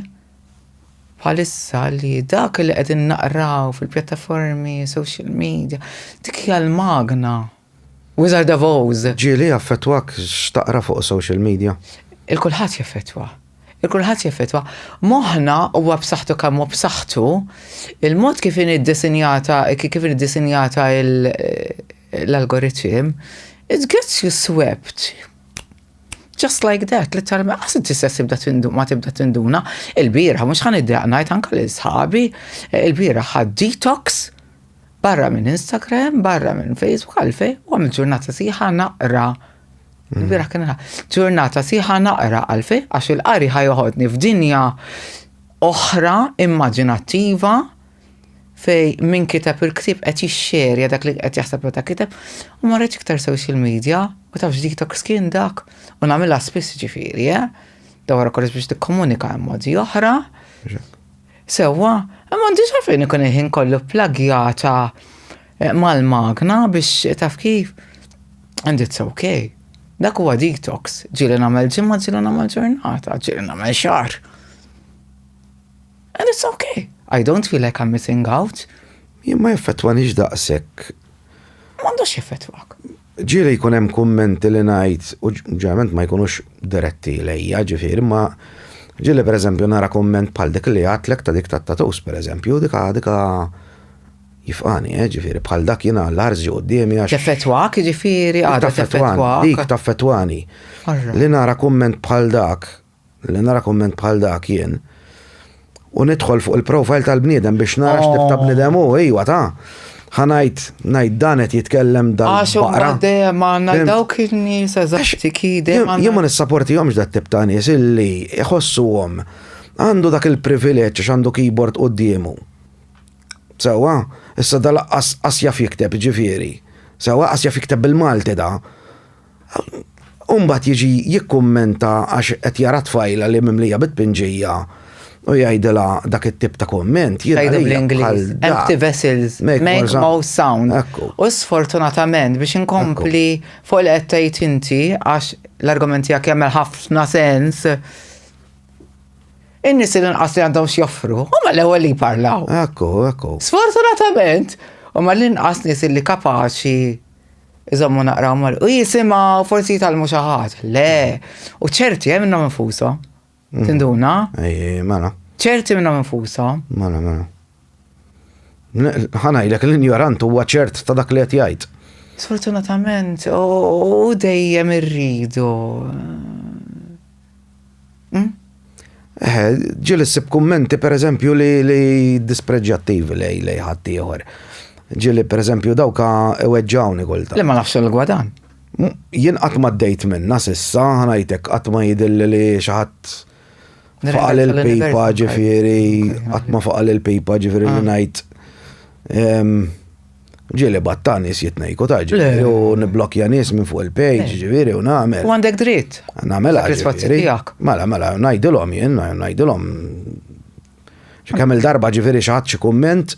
bħalissa li dak li qegħdin naqraw fil-pjattaformi, social media, dik hija l-magna. Wizard of Oz. Ġieli jaffettwak x'taqra fuq social media? Il-kulħadd jaffettwa. Il-kulħadd jaffettwa. Moħħna huwa b'saħħtu kemm hu b'saħħtu, il-mod kif inhi ddisinjata kif inhi ddisinjata l-algoritm, it gets you swept. Just like that, literalment, qas inti stess tibda tindu, ma tibda tinduna. Il-bieraħ, mhux ħa niddejjaq ngħid anke lil sħabi, il-bieraħ ħadt detox barra minn Instagram, barra minn Facebook, għalfej, u għamil ġurnata sħiħa naqra. Mm. Il-bieraħ kien ġurnata sħiħa naqra għalfej, għax il-qari ħa joħodni f'dinja oħra immaġinattiva fej min kiteb il-ktieb qed jixxerja dak li qed jaħseb meta kiteb u ma rridx iktar social media u taf x'detox kien dak u nagħmilha spiss ġifieri, eh? Da wara kollox biex tikkomunika hemm modi oħra. Sewwa, imma m'għandix għalfejn ikun il-ħin kollu pplagjata eh, mal-magna biex taf kif. And it's okay. Dak huwa detox. Ġieli nagħmel ġimgħa, ġieli nagħmel ġurnata, ġieli nagħmel xahar. And it's okay. I don't feel like I'm missing out. Jien ma jaffettwanix daqshekk. M'għandux jaffettwak. Ġieli jkun hemm kummenti li ngħid u ġeneralment ma jkunux diretti lejja, ġifieri, ma ġieli pereżempju nara kumment bħal dik li għadtlek ta' dik tat-tattoos pereżempju, dika dika jifqani, eh, ġifieri bħal dak jiena l-ħars ġie quddiemi għax. Teffettwak, ġifieri, għadha teffettwak. Dik taffettwani. Li nara kumment bħal dak Li nara kumment bħal dak jien u nidħol fuq il-profile tal-bniedem biex nara x'tip ta' bniedem hu, ejwa ta' ħa ngħid ngħid dan qed jitkellem dan. Għax huma dejjem għandna dawk in-nies eżatti ki dejjem. Jien ma nissaportihomx dat tip ta' nies illi jħossuhom għandu dak il-privileġġ għax għandu keyboard quddiemu. Sewwa, issa da laqqas qas jaf jikteb ġifieri. Sewwa qas jaf jikteb bil-Malti da. U mbagħad jiġi jikkummenta għax qed jara tfajla li mimlija bit-tpinġija u jgħidilha dak it-tip ta' kumment. Jgħidu bl-Ingliż, empty vessels make more sound. U sfortunatament biex inkompli fuq li qed tgħid inti għax l-argument tiegħek jagħmel ħafna sens. In-nies li inqas li għandhom x'joffru, huma l-ewwel li jparlaw. Ekku, ekku. Sfortunatament, huma l-inqas nies li kapaċi Iżommu naqra mal u jisimgħu forsi jitgħallmu xi ħaġa. Le, u ċerti hemm minnhom infushom. Mm. Tinduna? Ej, mela. ċerti minnhom infushom. Mela, mela. Ħanajlek l-injorant huwa ċert ta' dak li qed jgħid. Sfortunatament, u dejjem irridu. Mm? Eh, ġieli ssib kummenti per eżempju li, li dispreġjattivi lej lej ħaddieħor. Ġieli per eżempju dawka iweġġawni kultant. Li ma nafx il-gwadan. Jien qatt ma ddejt minna sissa, ħanajtek qatt ma jidilli li xi ħadd faqal il-pipa ġifieri, qatt ma faqal il-pipa ġifieri li ah. ngħid Ġieli batta nies jitnejku ta' ġifieri u niblokkja nies minn fuq il-page ġifieri u nagħmel. U għandek dritt. Nagħmel l-ispazju tiegħek. Mela, mela, ngħidilhom jien, ngħidilhom. Kemm il-darba ġifieri xi ħadd xi kumment.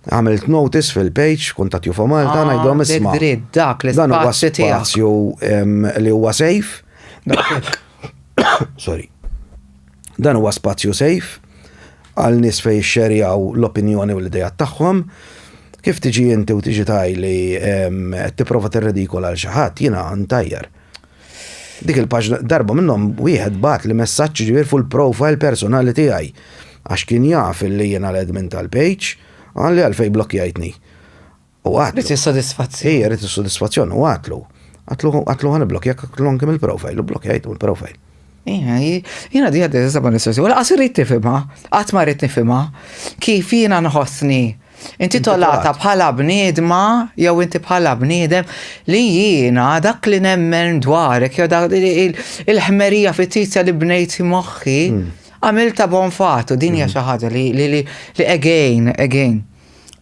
Għamilt notice fil-page, kuntatt UFO Malta, Ah, ngħidhom dik isma'. dritt, dak Dan huwa l-ispazju tiegħek. spazju em, li huwa safe. Sorry. Dan huwa spazju safe għal nies fejn jixxerjaw l-opinjoni u l-idejat tagħhom. Kif tiġi inti u tiġi tgħidli em, qed tipprova tirridikola għal xi ħadd, jiena ntajjar. Dik il-paġna darba minnhom wieħed bagħat li messaġġ ġifier fuq il-profile personali tiegħi għax kien jaf illi jiena l-admin tal-page, qalli għalfejn blokkjajtni. U għatlu. Ridt is-sodisfazzjon. Ija, ridt is-sodisfazzjon u għatlu. Għatlu għatlu ħa niblokkjak għatlu anke mill-profile u blokkjajtu mill-profile. Jiena jiena di għaddi sa ma nistoqsi, wala qas irrid nifhimha, qatt ma rrid nifhimha kif jiena nħossni intitolata bħala bniedma jew inti bħala bniedem li jiena dak li nemmen dwarek jew dak il-ħmerija fittizja li bnejt moħħi għamilta bon fatu din hija xi ħaġa li li li again again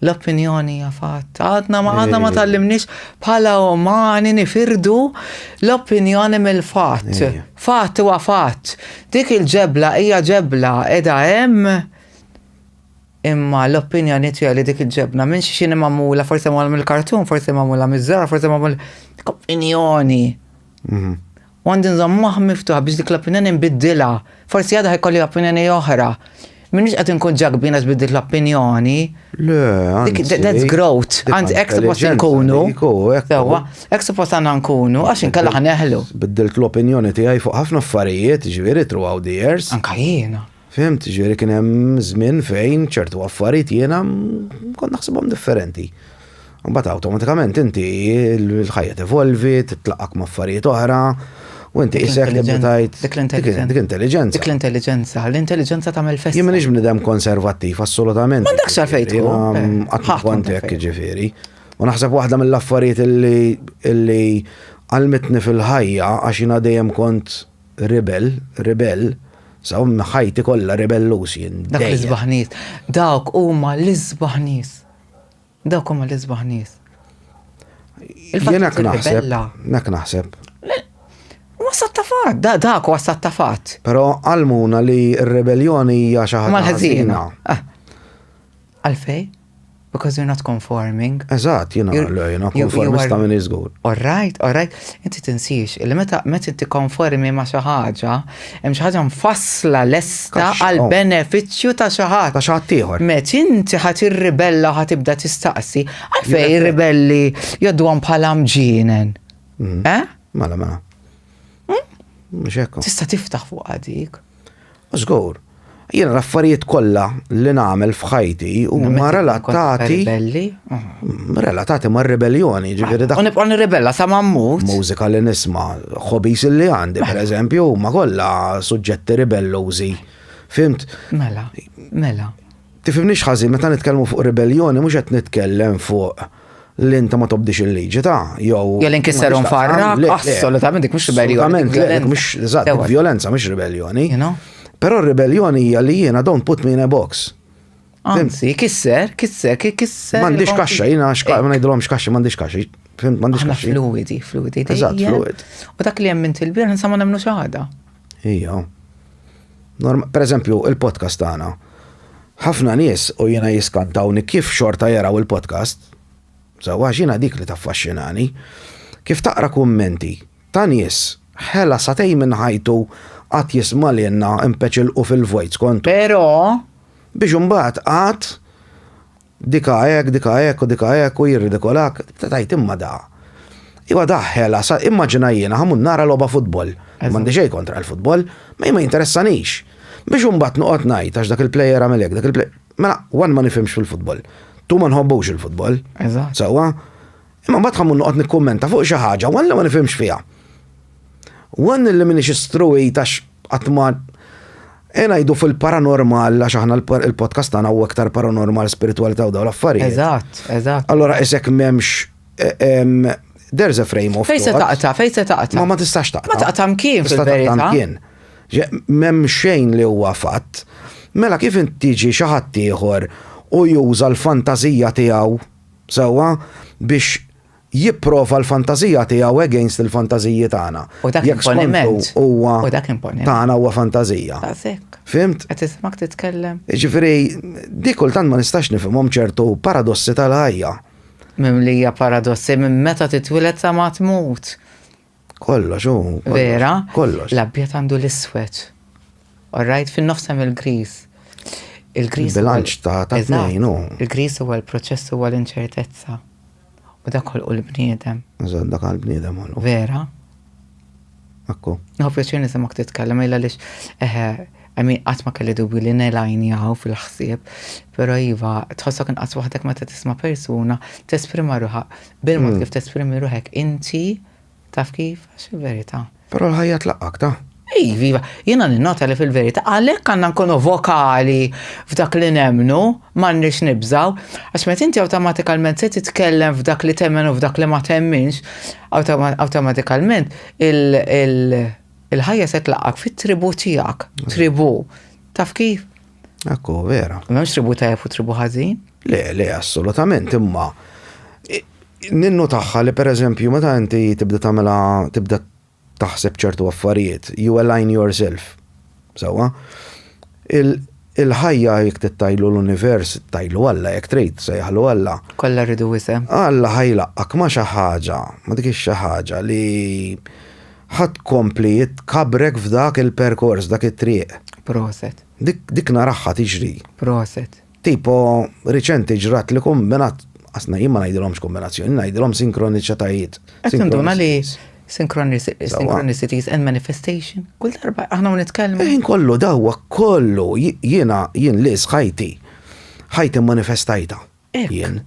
l-opinjoni hija fatt. Għadna ma għadna ma tgħallimniex bħala umani nifirdu l-opinjoni mill-fatt. Fatt huwa fatt. Dik il-ġebla hija ġebla qiegħda hemm imma l-opinjoni tiegħi li dik il-ġebna minn xi xini magħmula, forsi magħmula mill-kartun, forsi magħmula miż-żara, forsi magħmula dik opinjoni. Mhm. U għandi nżomm moħħ miftuħ biex dik l-opinjoni nbiddilha. Forsi għadha ħajkolli opinjoni oħra. Minix qed inkun ġakbin għax biddilt l-opinjoni. Le, anzi. That's growth. Dik Anzi, hekk suppost intelligenza nkunu. dik, u hekk. Sewwa, hekk suppost għandna nkunu, għax inkella ħaneħlu. Biddilt l-opinjoni tiegħi fuq ħafna affarijiet, ġifieri throughout the years. Anka jiena. Fhimt, ġifieri kien hemm żmien fejn ċertu affarijiet jiena kont naħsibhom differenti. Mbagħad awtomatikament inti l-ħajja tevolvi, titlaqqak ma' affarijiet oħra, u inti isek tibda tgħid. Dik l-intelligenza. Dik intelligenza. Dik l-intelligenza. L-intelligenza tagħmel festa. Jien m'iniex bniedem konservattiv, assolutament. M'għandekx għalfejn tkun. Qatt ma kont hekk ġifieri. U naħseb waħda mill-affarijiet illi għallmitni fil-ħajja għax jiena dejjem kont Rebel, rebel, sa ħajti kollha rebelluż jien. Dak l-isbaħ nies. Dawk huma l-isbaħ nies. Dawk huma l-isbaħ nies. Jien hekk naħseb. Hekk naħseb. Huwa sattafat, dak huwa sattafat. Però għallmuna li r-rebelljoni hija xi ħaġa ħażina. Ah. Għalfej? Because you're not conforming. Eżatt, jiena jiena konformista minn iżgur. All right, all right. Inti tinsiex, illi meta meta inti konformi ma' xi ħaġa, hemm xi ħaġa mfassla lesta għal oh. benefiċċju ta' xi ħadd. Ta' xi ħadd ieħor. Meta inti ħadd irribella u ħadd tibda tistaqsi, għalfejn ir-ribelli jgħodduhom bħala mġienen. Mm. Eh? Mela, mela. Hmm? Mhux hekk. Tista' tiftaħ fuq dik. Żgur. Jiena l-affarijiet kollha li nagħmel f'ħajti huma relatati. Ribelli? Mm, relatati ma' ribellioni, ġifieri dak. U nibqa' nirribella sa ma mmut. Mużika li nisma', hobbies li għandi, per eżempju, huma kollha suġġetti ribellużi. Fimt? Mela, mela. Tifhimnix ħażin, meta nitkellmu fuq ribellioni mhux qed nitkellem fuq li inti ma tobdix il-liġi ta' jew. Jew li nkisser u nfarrak, assolutament dik mhux ribellioni. Assolutament, le, dik mhux, eżatt, dik vjolenza mhux ribellioni. Però r-ribellioni hija li jiena don't put me in a box. Anzi, kisser, kisser, kisser. M'għandix kaxxa, jiena ma ngħidilhomx kaxxa, m'għandix kaxxa. Fimt, m'għandix kaxxa. Fluidi, fluidi. Eżatt, fluid. U dak li hemm inti l-bir nsa ma nemmnu xi ħaġa. Ija. Per eżempju, il-podcast tagħna. Ħafna nies u jiena jiskantawni kif xorta jaraw il-podcast. Sewwa għax jiena dik li taffaxxinani. Kif taqra kummenti ta' nies ħela sagħtejn minn ħajtu qatt jisma' lilna npeċilqu fil-vojt skont. Però. Biex imbagħad qatt Dika hekk, dika hekk u dika hekk u jirridikolak, tibda tgħid imma da. Iwa da ħela, sa immaġina jiena ħa mmur nara logħba futbol. M'għandi xejn kontra l-futbol, ma jien ma jinteressanix. Biex imbagħad noqgħod ngħid għax dak il-plejer għamel hekk, dak il-plejer. Mela, one ma nifhimx fil-futbol. Two ma nħobbux il-futbol. Eżatt. Sewwa? Imma mbagħad ħa mmur noqgħod nikkummenta fuq xi ħaġa, one li ma nifhimx fiha. One li m'iniex istruwit għax qatt ma E ngħidu fil-paranormal għax aħna il-podcast tagħna huwa iktar paranormal spiritualità u dawn l-affarijiet. Eżatt, eżatt. Allora isek m'hemmx e, there's a frame of Fejn se taqta', fejn se taqta'. Ma ma tistax taqta'. Ma taqta' mkien fil-verità. Mkien. M'hemm xejn li huwa fatt. Mela kif inti tiġi xi ħadd ieħor u juża l-fantażija tiegħu sewwa biex. Jipprova l-fantażija tiegħu against il-fantażiji tagħna. U dak Jekk skontu imponiment. huwa U dak imponiment. tagħna huwa fantażija. Daqshekk. Fhimt? Qed tismak titkellem. Jiġifieri, di kultant ma nistax nifhimhom ċertu paradossi tal-ħajja. Mimlija paradossi minn meta titwieled sa ma tmut. Kollox, hu. kollox, Vera? Kollox. L-abjad għandu l-iswed. All right, fin-nofs hemm il-griż. Il-griż. huwa- Il-bilanċ ta' ta' Eżatt. tnejn, hu. Il-griż huwa l-proċess huwa l-inċertezza. U dak ħolqu l-bniedem. Eżatt, dak għall-bniedem ħolqu. Vera? Ekku. Nieħu pjaċir nisimgħek titkellem illa għaliex eħe, I mean, qatt ma kelli dubju li nelajnjaw fil-ħsieb, però iva, tħossok inqas waħdek meta tisma' persuna tesprima ruħha bil-mod kif tesprimi ruħek inti, taf kif, għax il-verità. Però l-ħajja tlaqqak ta'. Iva, iva, jiena ninnota li fil-verità għalhekk għandna nkunu vokali f'dak li nemmnu, m'għandniex nibżgħu, għax meta inti awtomatikalment se titkellem f'dak li temmen u f'dak li ma temminx, awtomatikalment il-ħajja se tlaqqak fit-tribù tiegħek, tribù. Taf kif? Ekku, vera. M'hemmx tribù tajjeb u tribù ħażin. Le, le, assolutament, imma ninnu tagħha li pereżempju meta inti tibda tagħmilha tibda taħseb ċertu affarijiet, you align yourself. Sewwa? Il-ħajja jekk tittajlu l-univers, tajlu Alla jekk trid, sejjaħlu Alla. Kollha rridu isem. Alla ħa jlaqqak ma' xi ħaġa, ma' dik ix-xi ħaġa li ħa tkompli tkabrek f'dak il-perkors, dak it-triq. Proset. Dik, dik naraha tiġri. Proset. Tipo, riċenti ġrat li kombinat, asna jien ma ngħidilhomx kombinazzjoni, ngħidilhom sinkroniċitajiet. Qed tinduna li synchronicities and manifestation, kull darba aħna u nitkellmu. Ħin kollu dawwa kollu jiena jien li ħajti. Ħajti manifestajta. Jien.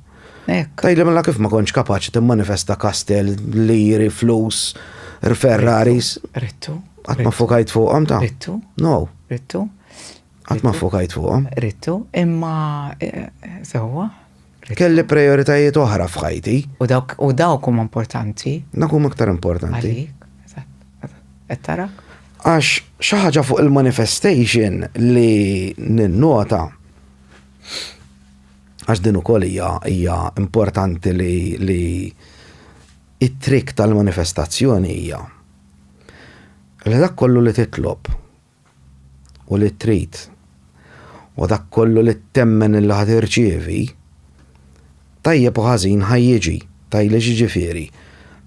Tgħidli mela kif ma kontx kapaċi timmanifesta kastel, liri, flus, Ferraris. Rittu. Qatt ma fokajt fuqhom ta'. Rittu. No. Rittu. Qatt ma fokajt fuqhom. Rittu, imma eh, sewwa. Kelli prioritajiet oħra f'ħajti. U dawk u dawk huma importanti. Dak huma aktar importanti. Għalik. Eżatt. Qed tara? Għax xi ħaġa fuq il-manifestation li ninnota għax din ukoll hija hija importanti li li it-trick tal-manifestazzjoni hija li dak kollu li titlob u li trid u dak kollu li temmen illi ħa tirċievi, tajjeb u ħażin ħa jiġi, tgħidli x'jiġifieri,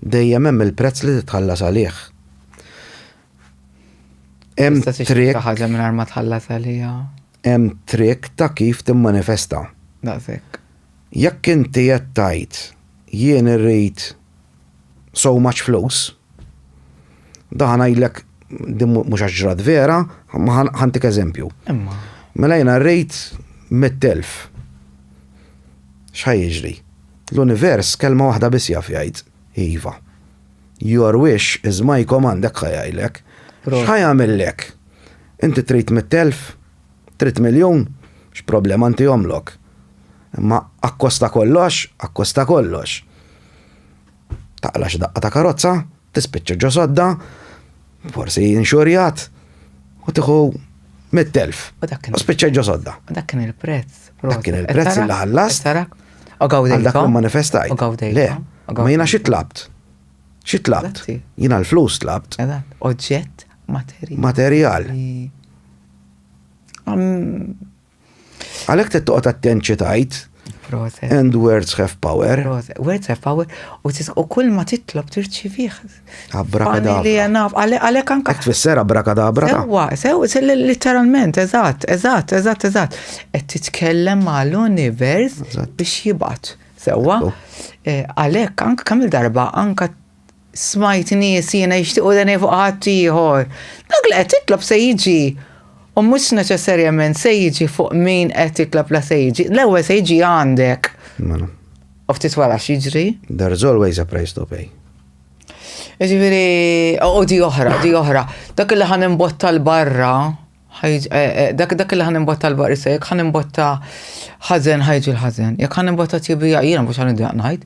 dejjem hemm il-prezz li titħallas għalih. Hemm trick. ħaġa mingħajr ma tħallas għaliha. Hemm trick ta' kif timmanifesta. Daqshekk. Jekk inti qed tgħid jien irrid so much flus, da ħa ngħidlek din mhux għax ġrat vera, ma ħantik eżempju. Imma. Mela jiena rrid 100,000. X'ħa jiġri? L-univers kelma waħda biss jaf jgħid, iva. Your wish is my command, hekk ħa jgħidlek. X'ħa jagħmillek? Inti trid 100,000? Trid miljun? X'problema ntihomlok. Imma akkosta kollox, akkosta kollox. Taqla' xi daqqa ta' karozza, tispiċċa ġo sodda, forsi inxurjat, u tieħu 100,000. U spiċċajt ġo sodda. U dak kien il-prezz. Dak kien il-prezz li ħallast. U gawdejt. Għal dak li manifestajt. U gawdejt. Le, ma jiena xi tlabt. Xi tlabt? Jiena l-flus tlabt. Oġġett materjal. Materjal. Għalhekk trid toqgħod attent xi tgħid. And words have power. Words have power. U kull ma titlob tirċivih. Abrakadabra. Għalhekk anka. Hekk tfisser abrakadabra. Sewwa, sew, literalment, eżatt, eżatt, eżatt, eżatt. Qed titkellem mal-univers biex jibgħat. Sewwa. Eh, għalhekk anka kemm il-darba anka Smajt nies jiena jixtiequ deni fuq ħaddieħor. Dak li qed titlob se jiġi. U mhux neċessarjament se jiġi fuq min qed titlob la se jiġi. L-ewwel se jiġi għandek. Mela. U ftit wara x'jiġri? There's always a price to pay. Ġifieri, u di oħra, di oħra. Dak li ħan imbotta l-barra, Eh, eh, dak dak li ħan imbotta l-bar issa, jekk ħan imbotta ħażen ħajġi l-ħażen, jekk ħan imbotta tjibija, jiena mhux ħan id ngħid.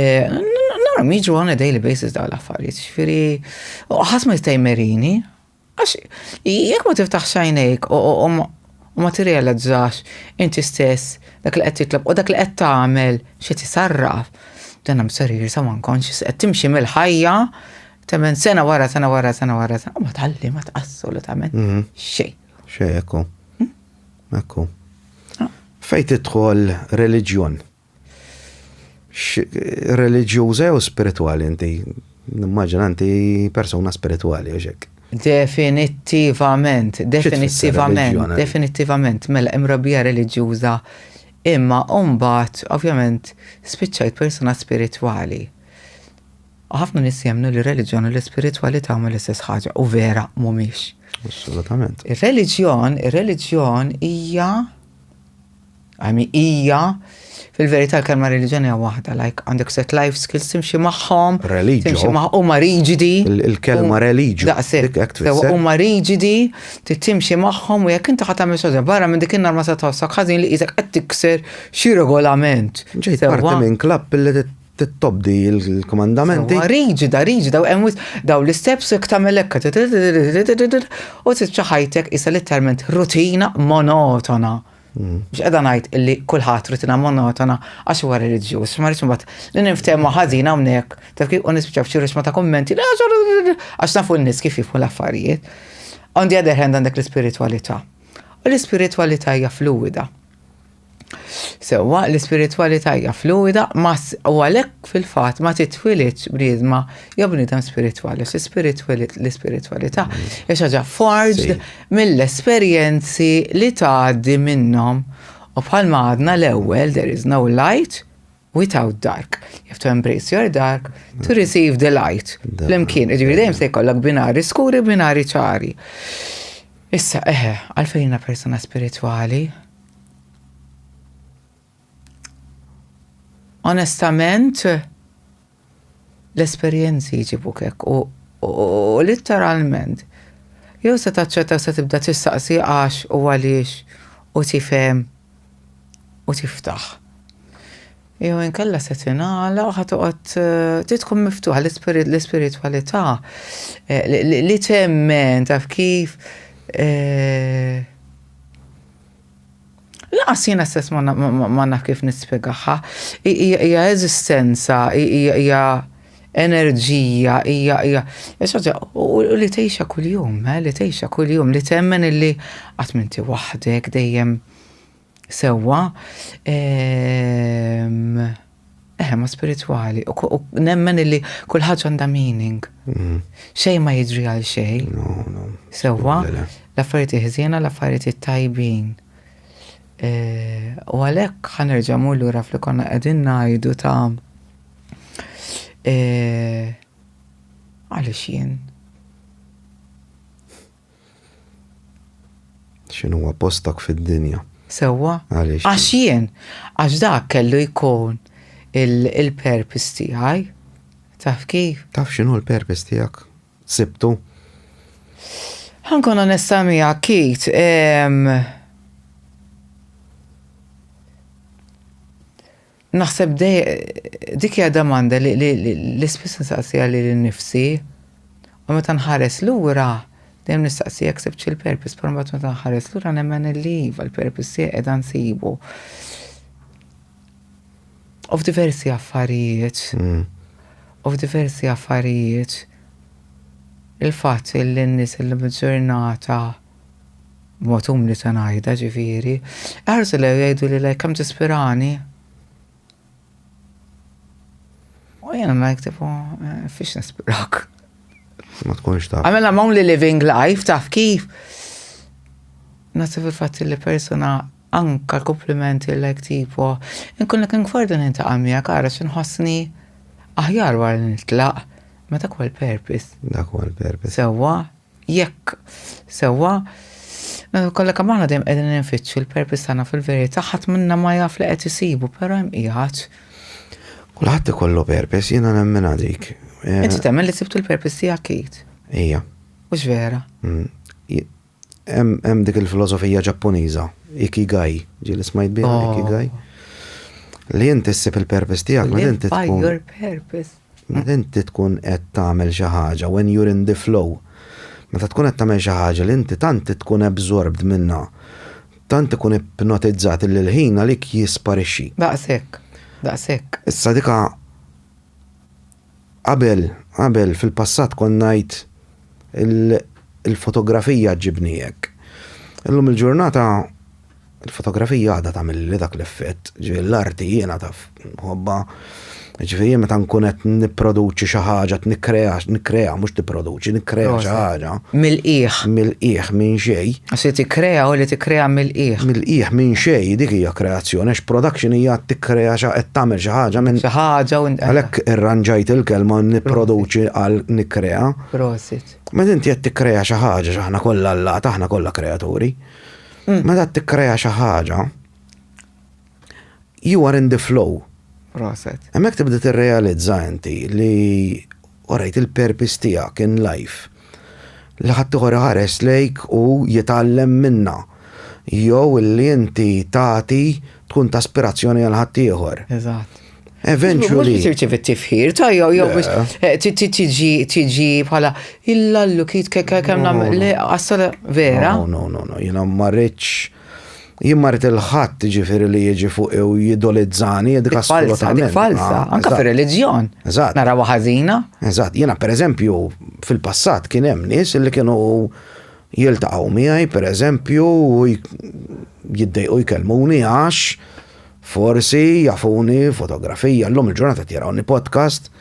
Eh, nara jiġru on a daily basis dawn l-affarijiet, ġifieri ħadd ma jista' jmerini. Għax jekk ma tiftaħx għajnejk u ma tirrealizzax inti stess dak li qed titlob u dak li qed tagħmel xi tisarraf. Then I'm sorry, you're someone conscious, qed timxi mill-ħajja, temmen sena wara sena wara sena wara sena, u ma tgħallimat assolutament mhm. xejn. Xejn, ekku. Hm? Ekku. Ah. Fejn tidħol reliġjon? Reliġjuża jew spiritwali inti? Nimmaġina inti persuna spiritwali u xek. Definittivament, definittivament, definittivament, mela imrobbija reliġjuża imma mbagħad ovvjament spiċċajt persuna spiritwali. U ħafna nies jemmnu li r-reliġjon u l-ispiritwalità huma l-istess ħaġa u vera mhumiex. Assolutament. Ir-reliġjon, ir-reliġjon hija I mean, hija fil-verità l-kelma reliġjon hija waħda, like għandek set life skills timxi magħhom. Religio. Timxi magħhom huma riġidi. Il-kelma religio. Daqshekk. Huma riġidi, timxi magħhom u jekk inti ħadd tagħmel xi barra minn dik in-nar ma se tħossok ħażin li qisek qed tikser xi regolament. Ġejt parti minn klabb li tobdi l-komandamenti. Riġida, riġida, u hemm daw l-isteps jekk tagħmel hekk u tispiċċa ħajtek isa letteralment rutina monotona. Mm. Mhux qiegħda ngħid illi kulħadd rutina monotona għax huwa reliġjuż, ma rridx imbagħad li niftehmu ħażin hawnhekk, taf kif u nispiċċaw f'xi ruxma ta' kummenti għax nafu n-nies kif jifhmu l-affarijiet. On the other hand għandek l-ispiritwalità. U l-ispiritwalità hija fluwida. Sewwa, l-ispiritwalità hija fluwida ma u għalhekk fil-fatt ma titwilidx bniedma jew bniedem spiritwali, għax l-ispiritwalità hija xi ħaġa forged mill-esperjenzi li tgħaddi minnhom. U bħalma għadna l-ewwel there is no light without dark. You have to embrace your dark to receive the light. Flimkien, jiġifieri dejjem se jkollok binari skuri, binari ċari. Issa, eħe, għalfejn jiena persuna spiritwali? Onestament, l-esperjenzi jġibuk hekk u, u litteralment jew se taċċetta se tibda tistaqsi għax u għaliex u tifhem u tiftaħ. Jew inkella se tingħala u ħatoqgħod eh, trid tkun miftuħa l-ispiritwalità eh, li temmen taf kif eh, Lanqas jiena stess ma naf kif nispjegaha. Hija eżistenza, hija enerġija, hija hija xi u li tgħixha kuljum, eh, li tgħixha kuljum, li temmen illi qatt m'inti waħdek dejjem sewwa. Ehm, Eħe, ma spiritwali. U nemmen illi kull ħaġa għandha meaning. Mm. Xejn ma jiġri għal xejn. No, no. Sewwa, l-affarijiet ħżiena, l-affarijiet tajbin. E, u għalhekk ħanerġa' mur lura fli konna qegħdin ngħidu ta' e, għaliex jien. X'inhuwa postok fid-dinja? Sewwa? Għaliex? Għax jien, għax dak kellu jkun il-purpose tiegħi. Taf kif? Taf x'inhu l-purpose tiegħek? Sibtu? Ħa nkun onesta miegħek, Keith. Naħseb dik hija domanda li, li, li, li spiss nistaqsiha lili nnifsi u meta nħares lura dejjem nistaqsi jekk sibtx il-purpose, però mbagħad meta nħares lura nemmen illi iva l-purpose tiegħi qiegħda nsibu. U f'diversi affarijiet. Mm. U f'diversi affarijiet. Il-fatt li n-nies illum il-ġurnata B'mod umli ta' ngħidha ġifieri. Iħarsu lejja u jgħiduli like kemm tispirani. U jiena like tipo eh, fiex nispirak. Ma tkunx taf. I mean, I'm only living life, taf kif. Nasib il-fatt li persuna anka l-komplimenti like tipo, nkun looking forward nintaqa' miegħek ara x'inħossni aħjar wara li nitlaq. Ma dak huwa l-purpose. Dak huwa l-purpose. Sewwa, Jekk sewwa, kollha kemm aħna dejjem qegħdin infittxu l-purpose tagħna fil-verità ħadd minna ma jaf li qed isibu, però hemm qiegħed. Kulħadd ikollu purpose, jiena nemminha dik. Eh, Inti temmen li sibtu l-purpose tiegħek Kate? Ija. Mhux vera? Mm. Hemm dik il-filosofija Ġappuniża, Ikigai, ġieli smajt biha oh. Ikigai. Li inti ssib il-purpose tiegħek, meta inti tkun. your purpose. Meta inti tkun qed tagħmel xi ħaġa, when you're in the flow, meta tkun qed tagħmel xi ħaġa li inti tant tkun absorbed minnha, tant ikun ipnotizzat li l-ħin għalik jisparixxi. Daqshekk, daqshekk. Issa dika. Qabel, qabel fil-passat kont ngħid il-fotografija ġġibni hekk. Illum il-ġurnata il-fotografija għadha tagħmilli dak l-effett, ġifieri l-arti jiena taf nħobbha. Ġifieri jien meta nkun qed nipproduċi xi ħaġa, qed nikkrea, nikkrea mhux tipproduċi, nikkrea xi ħaġa. Mill-qiegħ. Mill-qiegħ minn xejn. Għax li tikkrea u li tikkrea mill-qiegħ. Mill-qiegħ minn xejn dik hija kreazzjoni, għax production hija tikkrea xi qed tagħmel xi ħaġa minn. Xi ħaġa u. Għalhekk irranġajt il-kelma nipproduċi għal nikkrea. Prosit. Meta inti qed tikkrea xi ħaġa, x'aħna kollha allat, aħna kollha kreaturi. Meta tikkrea xi ħaġa, you are in the flow. Proset. Hemmhekk tibda tirrealizza inti li orajt il-purpose tiegħek in life. Li ħaddieħor iħares lejk u jitgħallem minna. Jew li inti tagħti tkun ta' aspirazzjoni għal ħaddieħor. Eżatt. Eventually. Mhux tirċievi t-tifħir, ta' jew jew biex eh, tiġi tiġi bħala illallu kit kemm nagħmel le assola vera. No, no, no, no, jiena ma rridx jien ma rrid il-ħadd ġifieri li jiġi fuq u jidolizzani, dik assolutament. Dik falsa, ah, anka fir-reliġjon. Eżatt. Narawha ħażina. Eżatt, jiena pereżempju fil-passat kien hemm nies li kienu jiltaqgħu miegħi pereżempju u jiddejqu jkellmuni għax Forsi jafuni fotografija, llum il-ġurnata qed jarawni podcast.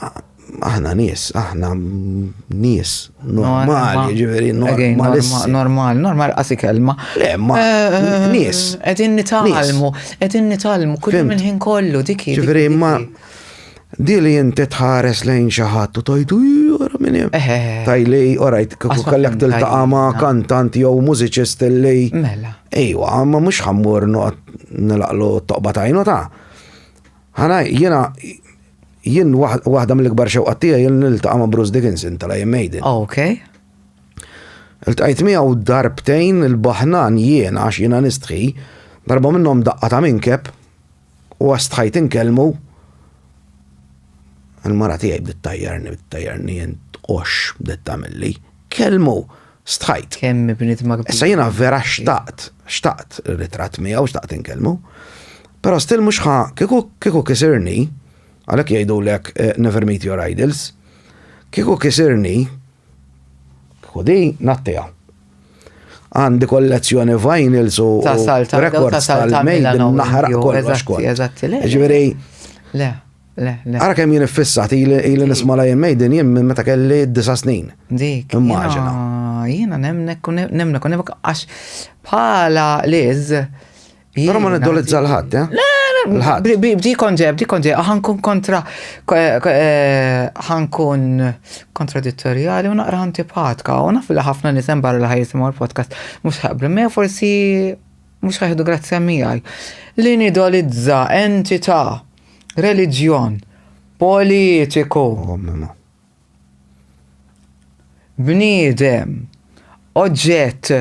Aħna nies, aħna nies normali, ġifieri normali. Normal, normal qasi kelma. Le, ma eh, eh, nies. Qegħdin nitgħallmu, qegħdin nitgħallmu kull minn ħin kollu dik. Ġifieri ma Di li inti tħares lejn xi ħadd u tajtu jura minn hemm. Eh. Tajli, orajt, kieku kellek tiltaqa' ma' kantant jew mużiċist li. Mela. Ejwa, ma mhux ħammur noqgħod nilaqlu toqba tajnu ta' Ħana jiena jien waħda mill-ikbar xewqat tiegħi jien niltaqa' ma' Bruce Dickinson tal-Iron Maiden. Ok. Iltqajt miegħu darbtejn il-baħnan jien għax jiena nistħi, darba minnhom daqqa ta' minkeb U għastħajt inkellmu, il-mara tiegħi bdiet tajjarni, bdiet tajjarni int qox bdiet tagħmilli. Kellmu, stħajt. Kemm bniedma kbira. Issa jiena vera xtaqt, xtaqt ritratt miegħu, xtaqt inkellmu. Però still mhux ħa, kieku kieku kisirni, għalhekk jgħidulek eh, never meet your idols, kieku kisirni, kieku di nattija. Għandi kollezzjoni vinyls u records tal-Maiden naħraq kollox kont. Eżatti, le. Ġifieri. Le, le, le. Ara kemm jien iffissat ili nisma' l Maiden jien minn meta kelli disa' snin. Dik. Immaġina. Jiena nemnek u nemnek u nemnek għax bħala Liz Però ma niddolizza l-ħadd, eh? Le, le, bdi konġe, bdi konġe, ħankun kontra, eh, ħankun kontradittorjali u naqra antipatka, u naf li ħafna nies hemm barra li ħajjisimgħu l-podcast, mhux ħaqblu miegħi forsi mhux ħajħdu grazzja miegħi. Li nidolizza entità, reliġjon, politiku. Oh, Bniedem, oġġett,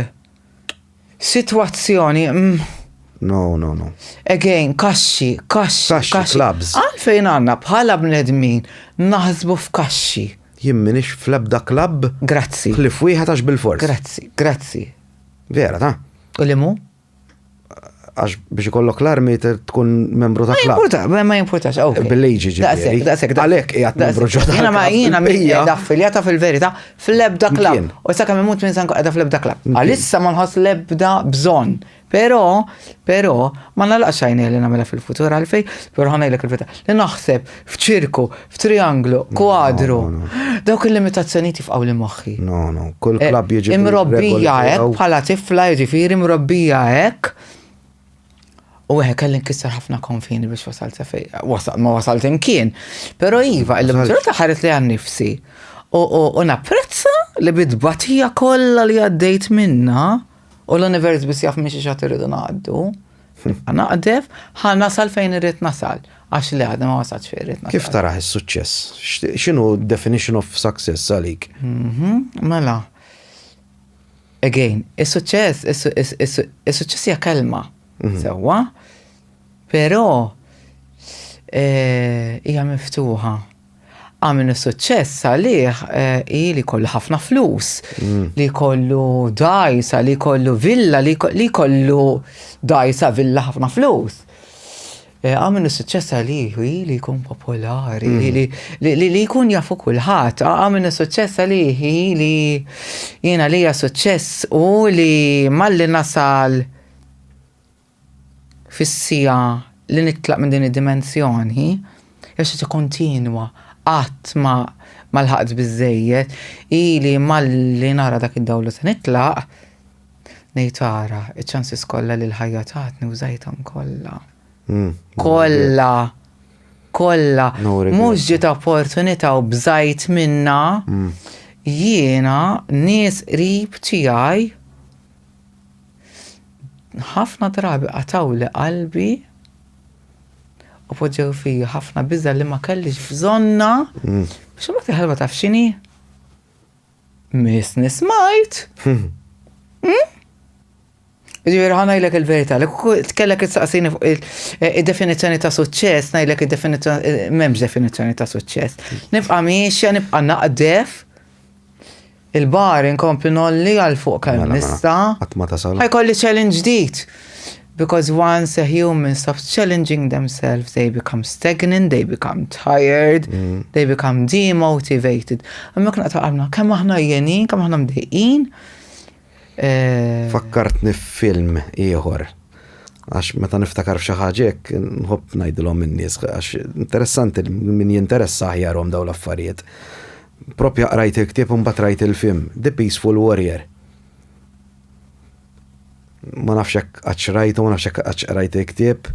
sitwazzjoni, mm. No, no, no. Again, kaxxi, kaxxi, kaxxi, clubs. Għalfejn għandna bħala bnedmin naħsbu f'kaxxi. Jien minix fl-ebda club. Grazzi. Ħlief wieħed għax bil-fors. Grazzi, grazzi. Vera, ta' U li mu? Għax biex ikollok l-armi tkun membru ta' klabb. Ma ma jimpurtax, ok. Bil-liġi ġifieri. Daqshekk, Għalhekk qiegħed membru ġodda. Jiena ma jiena qiegħda affiljata fil-verità fl-ebda klabb. U sa kemm imut minn sanku qiegħda fl-ebda klabb. Għalissa ma nħoss l-ebda bżonn. Però, però, ma nagħlaqx għajnejja li nagħmilha fil-futur għalfej, però ħa ngħidlek il-verità. Li naħseb f'ċirku, f'trianglu, kwadru. Dawk il-limitazzjonijiet jifqgħu li moħħi. No, no, kull eh, klabb jiġi. Imrobbija hekk bħala tifla jiġifieri mrobbija hekk. U hekk kelli nkisser ħafna konfini biex wasalt sa fej, wasal ma wasalt imkien. Però iva, il-limitazzjoni ħaret li għan nifsi. U napprezza li bid-batija kollha li għaddejt minna u l-univers biss jaf minn xi xatt irridu ngħaddu. Naqdef, ħa nasal fejn irrid nasal. Għax li għadni ma wasalx fejn irrid nasal. Kif taraħ is-suċċess? X'inhu definition of success għalik? Mhm, mela. Again, is-suċċess, is-suċċess hija kelma. Mhm. Sewwa. Però eh, hija miftuħa. Għamil suċċess għalih eh, hi li jkollu ħafna flus, mm. li jkollu dajsa, li jkollu villa, li jkollu dajsa villa ħafna flus. Għaw minnu suċċess għalih li jkun popolari, li jkun jafu kulħadd. Għaw minnu suċċess għalih li jiena li hija suċċess u li malli nasal fis-siegħa li nitlaq minn din id-dimensjoni, hija xi ħaġa kontinwa, qatt ma ma lħaqt biżżejjed, hi li malli nara dak id-dawl u se nitlaq, ngħid ara, iċ-chances kollha li l-ħajja tatni użajthom kollha. Kollha! Kollha! Mhux ġiet opportunità u bżajt minnha, jiena nies qrib tiegħi Ħafna drabi qatgħuli qalbi u poġġew fija ħafna biża' li ma kellix bżonnha biex imbagħad il-ħelwa taf x'inhi? Missni smajt. Hmm? Ġifieri ħa ngħidlek il-verità, li kellek issaqsini fuq id-definizzjoni ta' suċċess, ngħidlek id-definizzjoni m'hemmx definizzjoni ta' suċċess. Nibqa' miexja, nibqa' naqdef Il-bar inkompli nolli għal fuq kemm mela, mela. nista'. Qatt ma tasal. Ħajkolli challenge ġdid. Because once a human stops challenging themselves, they become stagnant, they become tired, mm. they become demotivated. Hemmhekk naqta' qalbna, kemm aħna jenin, kemm aħna mdejqin. Eh, Fakkartni f'film ieħor. Għax meta niftakar f'xi ħaġa hekk nħobb ngħidilhom in-nies għax interessanti min jinteressa aħjarhom dawn l-affarijiet. Propja qrajt il-ktieb u mbagħad rajt il-film, The Peaceful Warrior. Ma nafx hekk qattx rajtu, ma nafx hekk qattx qrajt il-ktieb.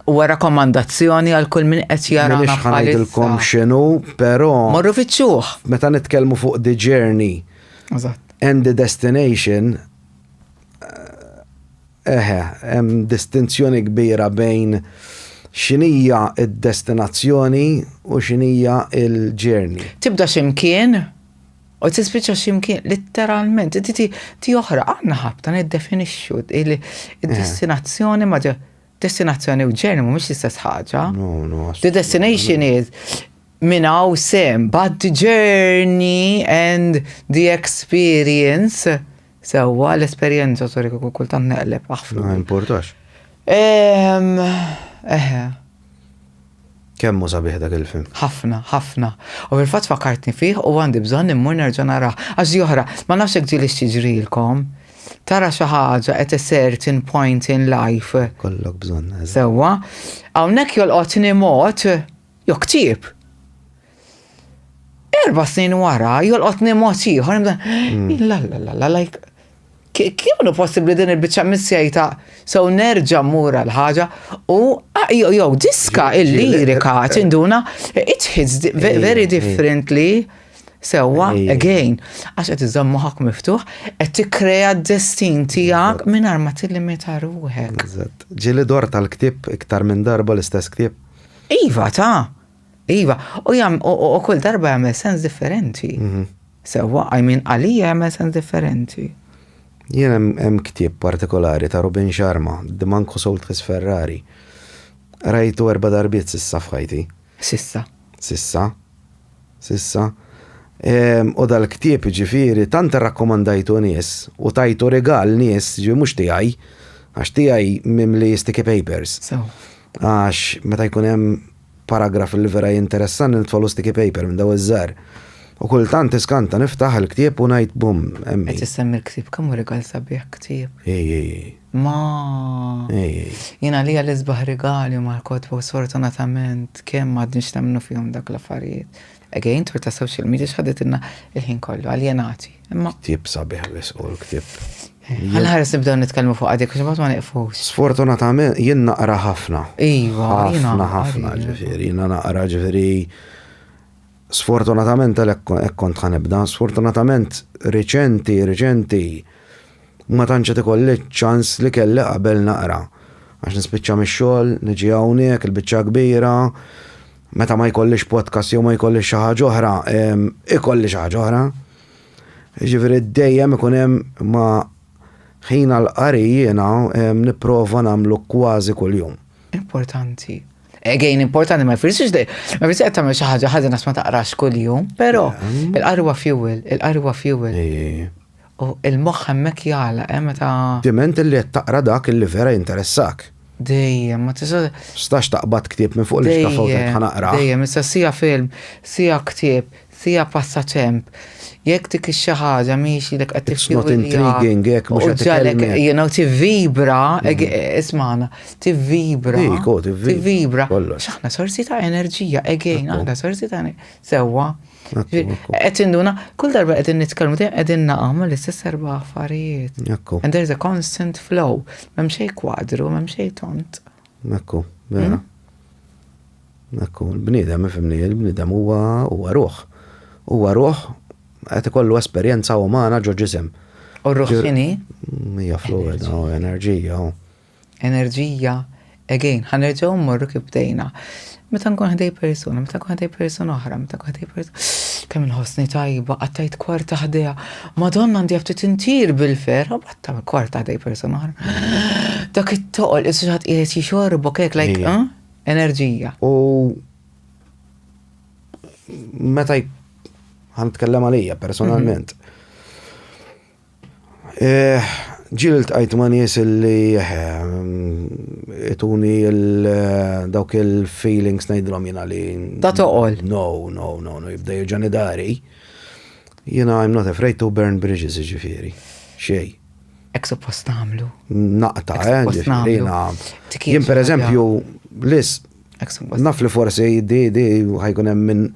Huwa rakkomandazzjoni għal kull min qed jarana M'iniex ħa ngħidilkom x'inhu, però. Morru fittxuh. Meta nitkellmu fuq the journey and the destination, Eħe, hemm distinzjoni kbira bejn x'inhija d-destinazzjoni u x'inhija l-journey. Tibda xi mkien u tispiċċa xi mkien, litteralment. Ti oħra, għandna ħabta niddefinixxu id-destinazzjoni ma' destinazzjoni u journey mhumiex l-istess ħaġa. No, no. The destination is minn hawn s'hemm, but the journey and the experience Sewwa, l-esperjenza, sorry, kieku kultant neqleb, aħfru. Ma importax. Eħe. Kemm hu sabiħ dak il-film. Ħafna, ħafna. U fil-fatt fakkartni fih u għandi bżonn immur nerġa' narah. Għax di oħra, ma nafx jekk ġieli x'tiġrilkom. Tara xi ħaġa at a certain point in life. Kollok bżonn. Sewwa. Hawnhekk jolqotni mod jew ktieb. Erba' snin wara jolqotni mod ieħor, nibda mm. la la la la like kif hu possibbli din il-biċċa missjajta so nerġa' mmur għal ħaġa u jew diska il-lirika tinduna it hits very differently sewwa again għax qed iżomm moħħok miftuħ qed tikkrea d-destin tiegħek mingħajr ma tillimita ruħek. Eżatt. Ġieli dor tal-ktieb iktar minn darba l-istess ktieb. Iva ta' Iva, u jam, u kull darba jagħmel sens differenti. Mhm. Sewwa, I mean, għalija jagħmel sens differenti. Jien hemm ktieb partikolari ta' Robin Sharma, The Monk Who Sold His Ferrari. Rajtu erba' darbiet sissa f'ħajti. Sissa. Sissa. Sissa. U dal-ktieb ġifieri tant irrakkomandajtu nies u tajtu rigal nies, ġifieri mhux tiegħi, għax tiegħi mimli sticky papers. Għax meta jkun hemm paragraf li vera jinteressani nitfagħlu sticky paper minn daw iż-żgħar. U kultant tiskanta niftaħ il-ktieb u ngħid bum, hemm. Qed issemmi l-ktieb, kemm hu rigal sabiħ ktieb. Ej, ej, ej. Ma. Ej, ej. Jien għalija l-isbaħ rigali huma l-kotba u sfortunatament kemm m'għadniex nemmnu fihom dak l-affarijiet. Again, tort ta' social media x'ħaditilna il-ħin kollu, aljenati. Imma. Ktieb sabiħ wisq u l-ktieb. Għal ħares nibdew nitkellmu fuq għadik, għax ma nieqfux. Sfortunatament jien naqra ħafna. Iva, ħafna ħafna ġifieri, jiena naqra ġifieri. Sfortunatament għalhekk kont ħanibda, sfortunatament riċenti, riċenti ma tantx qed ikolli ċans li kelli qabel naqra. Għax nispiċċa mix-xogħol, niġi hawnhekk il-biċċa kbira, meta ma jkollix podcast jew ma jkollix xi ħaġa oħra, ikolli xi ħaġa oħra. Jiġifieri dejjem ikun hemm ma ħin għall-qari jiena nipprova nagħmlu kważi kuljum. Importanti. Again, importanti ma jfissirx li ma jfissirx qed tagħmel xi ħaġa ħażina ma taqrax kuljum, però il-qari huwa fuel, il-qari huwa fuel. U il-moħħ hemmhekk jagħlaq, eh, meta. Diment li qed taqra dak li vera jinteressak. Dejjem, ma tistax. Stax taqbad ktieb minn fuq l-iskaffa u tgħid ħa naqrah. Dejjem, issa sija film, sija ktieb, sija passatemp. Jekk dik xi ħaġa mhix ilek qed It's not intriguing, jekk mhux qed ikellmek. You know, tivvibra, ismagħna, tivvibra. Dik, oh, tivvibra. X'aħna sorsi ta' enerġija, again, aħna sorsi ta' sewwa. Qed induna, kull darba qegħdin nitkellmu dejjem qegħdin naqgħu mal-istess erba' affarijiet. Ekku. And there's a constant flow. M'hemm xejn kwadru, m'hemm xejn tont. Ekku, vera. Hmm? Ekku, l-bniedem, ifhimni, l-bniedem huwa huwa ruħ. Huwa ruħ qed ikollu esperjenza umana ġo ġisem. U ruħ x'inhi? Hija fluid, enerġija. Enerġija, again, ħa nerġgħu mmorru kif bdejna. Meta nkun ħdej persuna, meta nkun ħdej persuna oħra, meta nkun ħdej persuna, kemm inħossni tajba, qattajt kwarta ħdejha, Madonna għandi ftit intir bil-ferħ, u batta kwarta ħdej persuna oħra. Dak it-toqol, isu xi ħadd qiegħed jixorbok hekk, like, eh? enerġija. U meta ħa nitkellem għalija personalment. Mhm. Eh, ġieli ltqajt ma' nies li eh, ituni dawk il-feelings ngħidilhom jiena li. Ta' toqol. No, no, no, no, jibda jerġa' dari. Jiena I'm not afraid to burn bridges ġifieri. Xej. Hekk suppost nagħmlu. Naqta, eh, ġifieri. Jien per eżempju, lis, naf li forsi di di ħa jkun hemm minn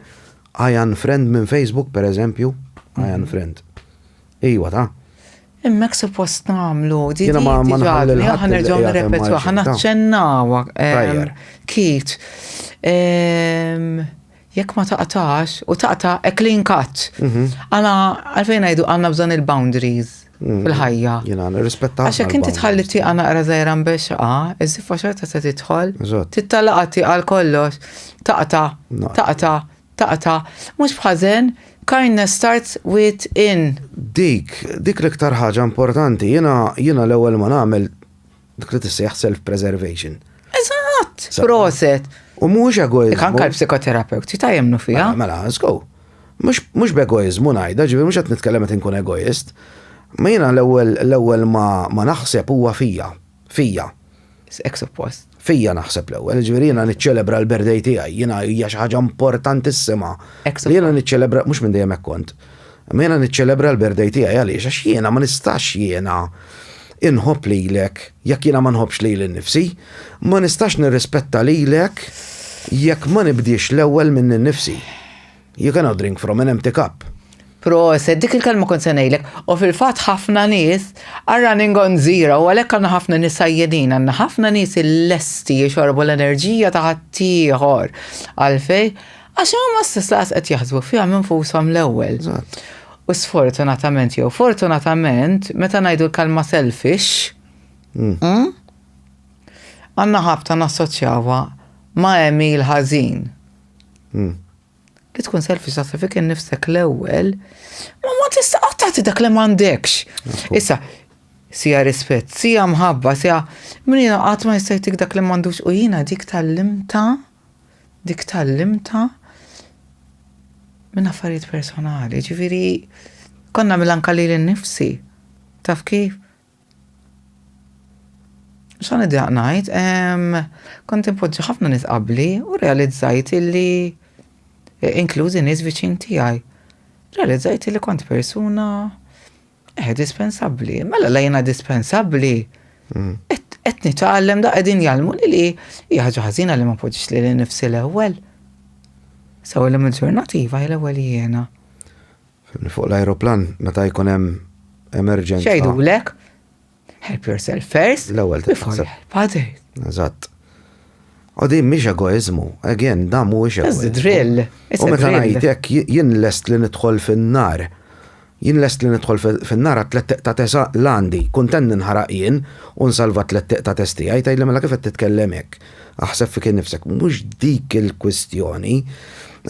I unfriend minn Facebook per eżempju, I mhm. unfriend. Iwa ta. Imma hekk suppost nagħmlu. Jiena ma ma nħalli l-ħadd. Ħa nerġgħu nirrepetu, ħa naċċennawha. Kit. Jekk ma taqtax u taqta' a clean cut. Mhm. Għana għalfejn ngħidu għandna bżonn il-boundaries mhm. fil-ħajja. Jiena nirrispetta. Għax jekk inti tħalli tieqa naqra żgħira mbexqa, iż-żiffa xorta se tidħol. Tittalaqa tieqa għal kollox. Taqta' taqta' Taqta', mhux b'ħażen, kindness starts within. Dik, dik l-iktar ħaġa importanti. Jiena, jiena l-ewwel ma nagħmel dik li tissejjaħ self-preservation. Eżatt! Proset! U mhuwiex egoiżmu. Dik anke l-psikoterapewti ta' jemmnu fiha. Mela, mela, let's go. Mhux, mhux b'egoiżmu ngħidha, ġifieri mhux qed nitkellem qed inkun egoist. Ma jiena l-ewwel, l-ewwel ma, ma naħseb huwa fija. Fija. Hekk suppost. Fija naħseb l-ewwel, ġifieri jiena niċċelebra l-birthday tiegħi, jiena hija xi ħaġa importantissima. Li jiena niċċelebra, mhux minn dejjem hekk kont. Imma jiena niċċelebra l-birthday tiegħi għaliex għax jiena ma nistax jiena inħobb lilek jekk jiena ma nħobbx lili nnifsi, ma nistax nirrispetta lilek jekk ma nibdiex l-ewwel minni nnifsi. You cannot drink from an empty cup. Proset, dik il-kelma kont se ngħidlek. U fil-fatt ħafna nies are running on zero, u għalhekk għandna ħafna nies għajjenin, għandna ħafna nies il-lesti jixorbu l-enerġija ta' ħaddieħor. Għalfejn? Għax huma stess laqas qed jaħsbu fihom infushom l-ewwel. U sfortunatament jew fortunatament, meta ngħidu l-kelma selfish, mm. Mm, għandna ħabta nassoċjawha ma' għemil ħażin. Mm. Li tkun selfish taħseb fik innifsek l-ewwel, ma ma tista' qatt tagħti dak li m'għandekx. Issa, sija rispett, sija mħabba, sija min jiena qatt ma jista' jtik dak li m'għandux u jiena dik tgħallimtha, dik tgħallimtha minn affarijiet personali, ġifieri kont nagħmilha anke lili nnifsi. Taf kif? X'għan id ngħid, kont inpoġġi ħafna nies qabli u realizzajt illi e, inklużi nies viċin tiegħi. Realizzajt illi kont persuna eh, dispensabbli. Mela la jiena dispensabbli. Mm. Qed nitgħallem da qegħdin jgħallmu li li hija ħaġa ħażina li ma poġġix lili nifsi l-ewwel. Sew l il-ġurnata iva l-ewwel jiena. Fuq l-ajruplan meta jkun hemm emerġenza. X'jgħidulek? Help yourself first. L-ewwel before you help others. Eżatt. U din mhix egoiżmu, again, dan mhuwiex egoiżmu. Drill. U meta ngħid hekk jien lest li nidħol fin-nar. Jien lest li nidħol fin-nar għat tlett ta' l-għandi, kuntent ninħaraq jien u nsalva tlett ta' tiegħi, tgħidli mela kif qed titkellem hekk. Aħseb fik innifsek, mhux dik il-kwistjoni,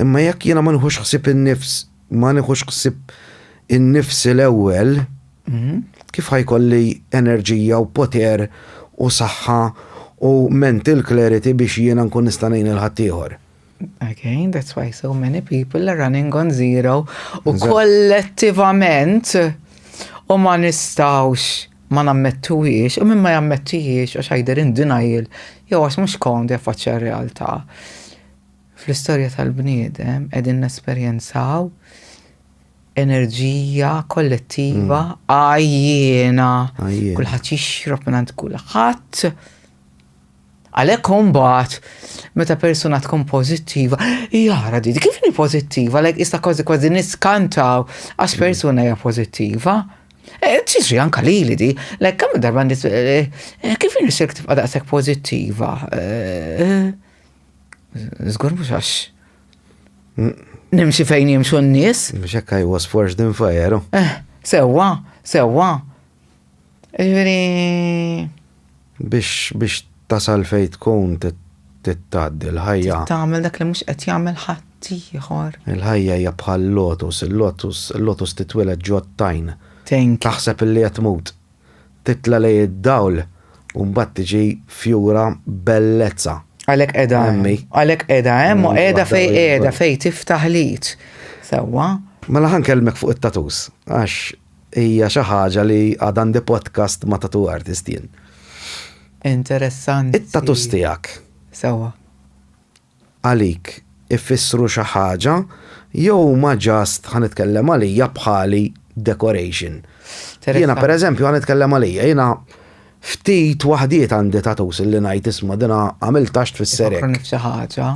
imma jekk jiena ma nieħux ħsieb in-nifs, ma nieħux ħsieb innifsi l-ewwel, mhm. kif ħa jkolli enerġija u poter u saħħa u mental clarity biex jiena nkun nista' ngħin il ħaddieħor. Again, that's why so many people are running on zero u kollettivament u ma nistawx. ma nammettuhiex u min ma jammettihiex għax either in denial jew għax mhux komdu jaffaċċja r-realtà. Fl-istorja tal-bniedem qegħdin nesperjenzaw enerġija kollettiva mm. għajjiena. Kulħadd jixrob minn kulħadd. Għalhekk imbagħad meta persuna tkun pożittiva, jara di, kif inhi pożittiva, like issa kważi kważi niskantaw għax mm. persuna hija pożittiva. E, tiġri anka lili di, like kemm darba nis, e, e, kif nixtieq tibqa' daqshekk pożittiva? Żgur mhux għax mm. nimxi fejn jimxu n-nies. Mhux hekk I was forged in fire. Eh, sewwa, sewwa. Ġifieri. Biex biex tasal fejn tkun trid tgħaddi l-ħajja. Tagħmel dak li mhux qed jagħmel ħaddieħor. Il-ħajja hija bħal lotus, il-lotus, il-lotus titwieled ġo t-tajn. Thank you. Taħseb illi qed tmut. Titla' lejn id-dawl u mbagħad tiġi fjura bellezza. Għalhekk qiegħda hemm. Għalhekk qiegħda hemm u qiegħda fejn qiegħda fejn tiftaħ l-id. Sewwa? Mela ħa nkellmek fuq it-tattoos għax Hija xi ħaġa li għad għandi podcast ma' tattoo artist jien. Interessanti. It-tattoos tiegħek. Sewwa. Għalik ifissru xi ħaġa jew huma just, ħa nitkellem għalija, bħali decoration? Jiena pereżempju ħa nitkellem għalija, jiena ftit waħdiet għandi tattoos illi ngħid isma' dina għamiltha għax tfisser hekk. Ifakkruni f'xi ħaġa,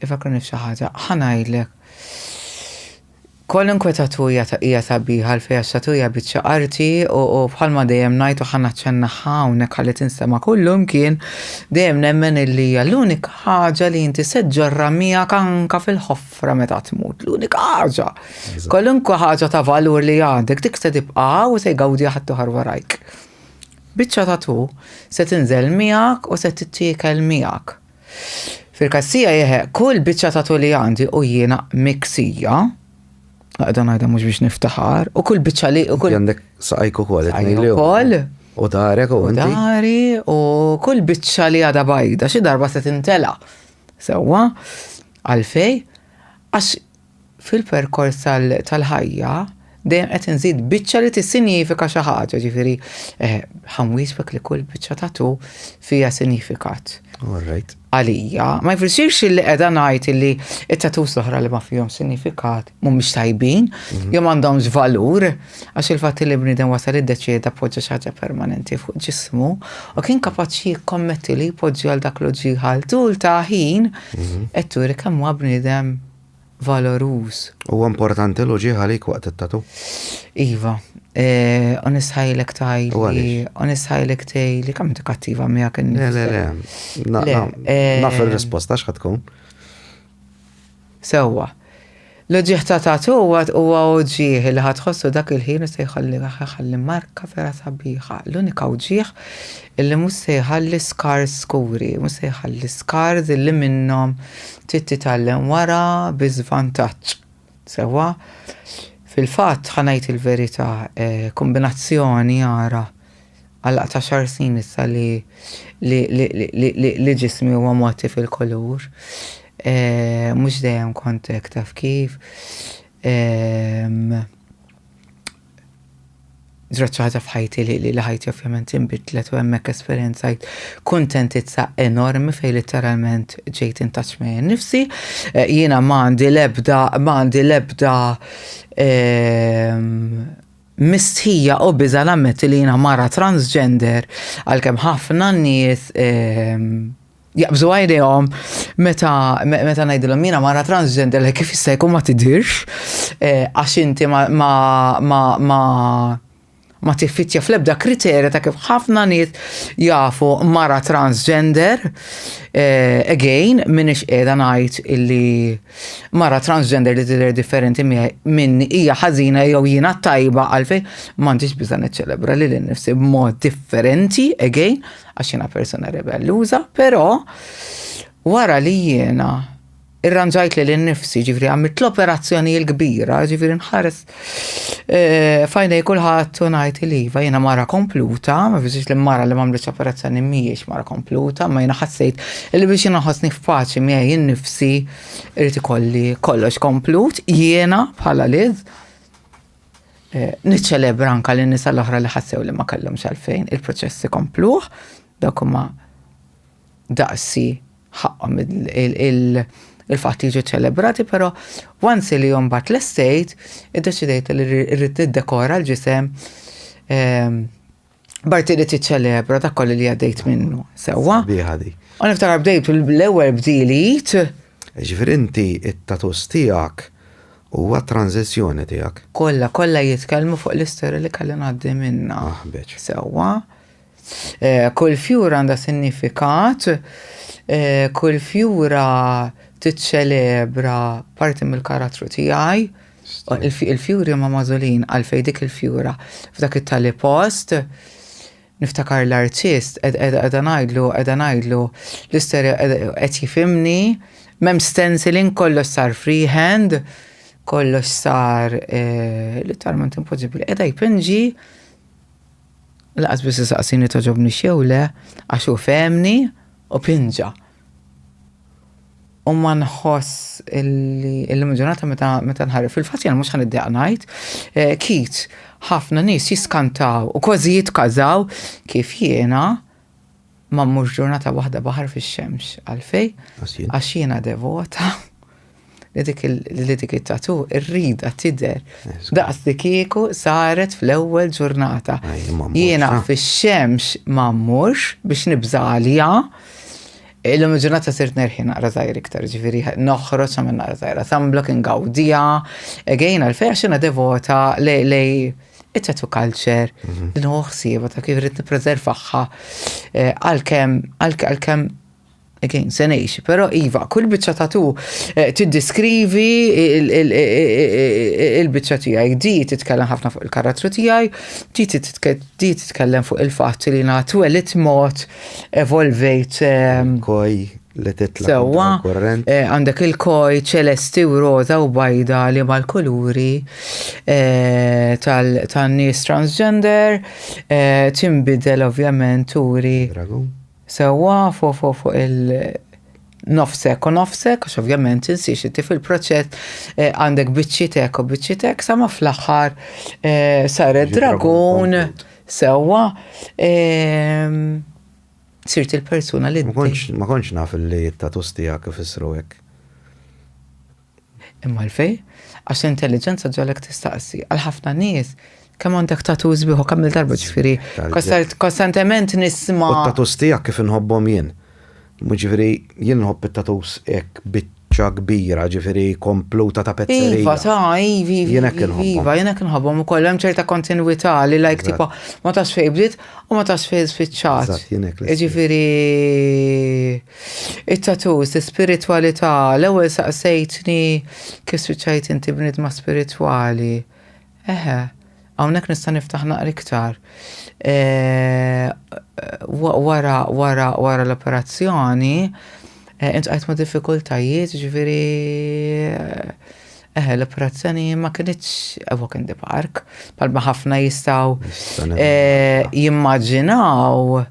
ifakkruni f'xi ħaġa, ħa ngħidlek. Kwalunkwe tattoo hija hija sabiħa għalfejn għax tattoo hija biċċa arti u u bħalma dejjem ngħid u ħa naċċennaha hawnhekk ħalli tinstema' kullumkien, dejjem nemmen illi hija l-unika ħaġa li inti se ġġorrha miegħek anke fil-ħofra meta tmut, l-unika ħaġa. Kwalunkwe ħaġa ta' valur li għandek dik se tibqa' hawn u se jgawdiha ħaddieħor warajk. Biċċa tattoo se tinżel miegħek u se tittiekel miegħek. Fil-każ tiegħi eħe, kull biċċa tatu li għandi u jiena miksija, għadha ngħidha mhux biex niftaħar, u kull biċċa li u kull. Għandek saqajk ukoll, saqajk ukoll. U darek u inti. Dari u kull biċċa li għadha bajda xi darba se tintela. Sewwa, għalfej, għax fil-perkors tal-ħajja dejjem qed inżid biċċa li tissinjifika xi ħaġa, ġifieri eh, ħa nwieġbek li kull biċċa tatu fiha sinifikat. All right. Għalija, ma jfissirx li qiegħda ngħid li it-tatus l-oħra li ma fihom sinifikat mhumiex tajbin, mhm. jew m'għandhomx valur, għax il-fatt li bniedem wasal iddeċieda poġġa xi ħaġa permanenti fuq ġismu u kien kapaċi jikkommetti li jpoġġi għal dak l-uġigħ tul ta' ħin mhm. qed turi kemm huwa bniedem valoruż. Huwa importanti l-uġigħ għalik waqt it-tattoo? Iva. Eh, u nisħajlek tgħidli, u nisħajlek tgħidli kemm inti kattiva miegħek Le, le, le. Eh, naf ir-risposta x'ħa tkun. Sewwa. L-uġigħ ta' tattoo huwa huwa uġigħ li ħa tħossu dak il-ħin u se jħalli ħalli marka vera sabiħa. L-unika uġigħ illi mhux se jħalli scars skuri, mhux se jħalli scars illi minnhom Trid titgħallem wara bi żvantaġġ. Sewwa? Fil-fatt, ħa ngħid il-verità, kombinazzjoni ara għal ta' xar snin issa li li li li li li ġismi huwa mgħotti fil-kulur. Mhux dejjem kont hekk taf kif. Ġrat xi ħaġa f'ħajti li li ħajti ovvjament inbidlet u hemmhekk esperjenzajt kuntentizza enormi fejn litteralment ġejt in touch miegħi nnifsi. Eh, jiena m'għandi l-ebda m'għandi l-ebda ehm, mistħija u biża' nammetti li jiena mara transgender għalkemm ħafna nies ehm, jaqbżu għajnejhom meta meta ngħidilhom jiena mara transgender li kif jista' jkun ma tidhirx eh, għax inti ma ma ma ma ma tiffittja fl-ebda kriterja ta' kif ħafna nies jafu mara transgender. Eh, again, minix qiegħda ngħid illi mara transgender li tidher differenti minni hija ħażina jew jiena tajba għalfejn m'għandix biża' niċċelebra lili nnifsi b'mod differenti, again, għax jiena persuna rebelluża, però wara li jiena irranġajt lili nnifsi, ġifieri għamilt l-operazzjoni l-kbira, ġifieri nħares eh, f'għajnej kulħadd u ngħid li iva jiena mara kompluta, ma jfissirx li mara li m'għamlitx operazzjoni mhijiex mara kompluta, ma jiena ħassejt li biex jiena nħossni f'paċi miegħi nnifsi irid ikolli kollox komplut, jiena bħala Liz. Eh, niċċelebra anka lin nisa l-oħra li ħassew li ma kellhomx għalfejn il-proċess ikompluh, dawk huma daqsi ħaqqhom il-fatt li jiġu ċelebrati, però once li mbagħad l-estate, iddeċidejt li rrid niddekora l-ġisem ehm, Barti li tiċċelebra dak kollu li għaddejt minnu. Sewwa. Sabiħa di. U niftakar bdejt l-ewwel bdiliet. Ġifieri inti it-tatus tiegħek huwa tranżizzjoni tiegħek. Kollha, kollha jitkellmu fuq l-istorja li kelli ngħaddi minnha. Aħbeġ. Sewwa. Eh, kull fjura għandha sinifikat, eh, kull fjura tiċċelebra parti mill-karattru tiegħi. Il-fjuri huma magħżulin għalfejn dik il-fjura f'dak it-tali post. Niftakar l-artist qiegħda ngħidlu, qiegħda ngħidlu l-istorja qed jifhimni, m'hemm stenciling, kollox sar freehand, kollox sar eh, literalment impossibbli. Qiegħda jpinġi laqas biss isaqsini togħġobni jew le, għax hu fehmni u pinġa. U ma nħoss illi illum il-ġurnata meta meta nħarri fil-fatt jiena mhux ħa niddejjaq ngħid, eh, Keith, ħafna nies jiskantaw u kważi jitkażaw kif jiena ma mmurx ġurnata waħda baħar fix-xemx. Għalfejn? Għax jiena devota li dik li dik it-tatu rridha tidher daqs li kieku saret fl-ewwel ġurnata. Jiena fix-xemx ma mmurx biex nibża' għaliha. Illum il-ġurnata sirt nerħi naqra żgħir iktar, ġifieri noħroġ nagħmel naqra żgħira sunblock ingawdiha. Again għalfejn għax jiena devota lej it-tattoo culture mhm. li nieħu ħsiebha ta' kif rrid nippreservaha eh, għalkemm għalkemm again se ngħix, però iva, kull biċċa tattoo eh, tiddiskrivi il-biċċa tiegħi. Di titkellem ħafna fuq il-karattru tiegħi, di titkellem fuq il-fatt li jiena twelidt mod evolvejt. Ehm, koj li titla' Sewwa, eh, għandek il-koj ċelesti u roza u bajda li mal-kuluri eh, tan-nies transgender, eh, tinbidel ovvjament turi. Sewwa fuq fuq fuq il- nofsek u nofsek, għax ovvjament tinsiex inti fil-proċess għandek biċċitek u biċċitek, sa ma fl-aħħar saret dragun. Sewwa, ehm, sirt il-persuna li. Ma kontx naf li t-tatus tiegħek ifissru hekk. Imma għalfejn? Għax l-intelliġenza ġalek tistaqsi. Għal ħafna nies, kemm għandek tatus biħu kemm il-darba ġifieri. Kostantement nisma'. U t-tatus tiegħek kif inħobbhom jien. Ġifieri jien nħobb it-tatus hekk biċċa kbira, ġifieri kompluta ta' pezzerija. Iva, ta' ivi, ivi. Jien hekk inħobbhom. Iva, jien hekk inħobbhom ukoll hemm ċerta kontinwità li like tipo ma tafx fejn bdiet u ma tafx fejn spiċċat. Eżatt, jien hekk. Ġifieri it-tattoos, l-ispiritwalità, l-ewwel saqsejtni kif spiċċajt inti bniedma spiritwali. Eħe, hawnhekk nista' niftaħ naqra iktar. Wara wara wara l-operazzjoni intqajt ma' diffikultajiet, ġifieri eħe l-operazzjoni ma kinitx a walk in the park, bħalma ħafna jistgħu jimmaġinaw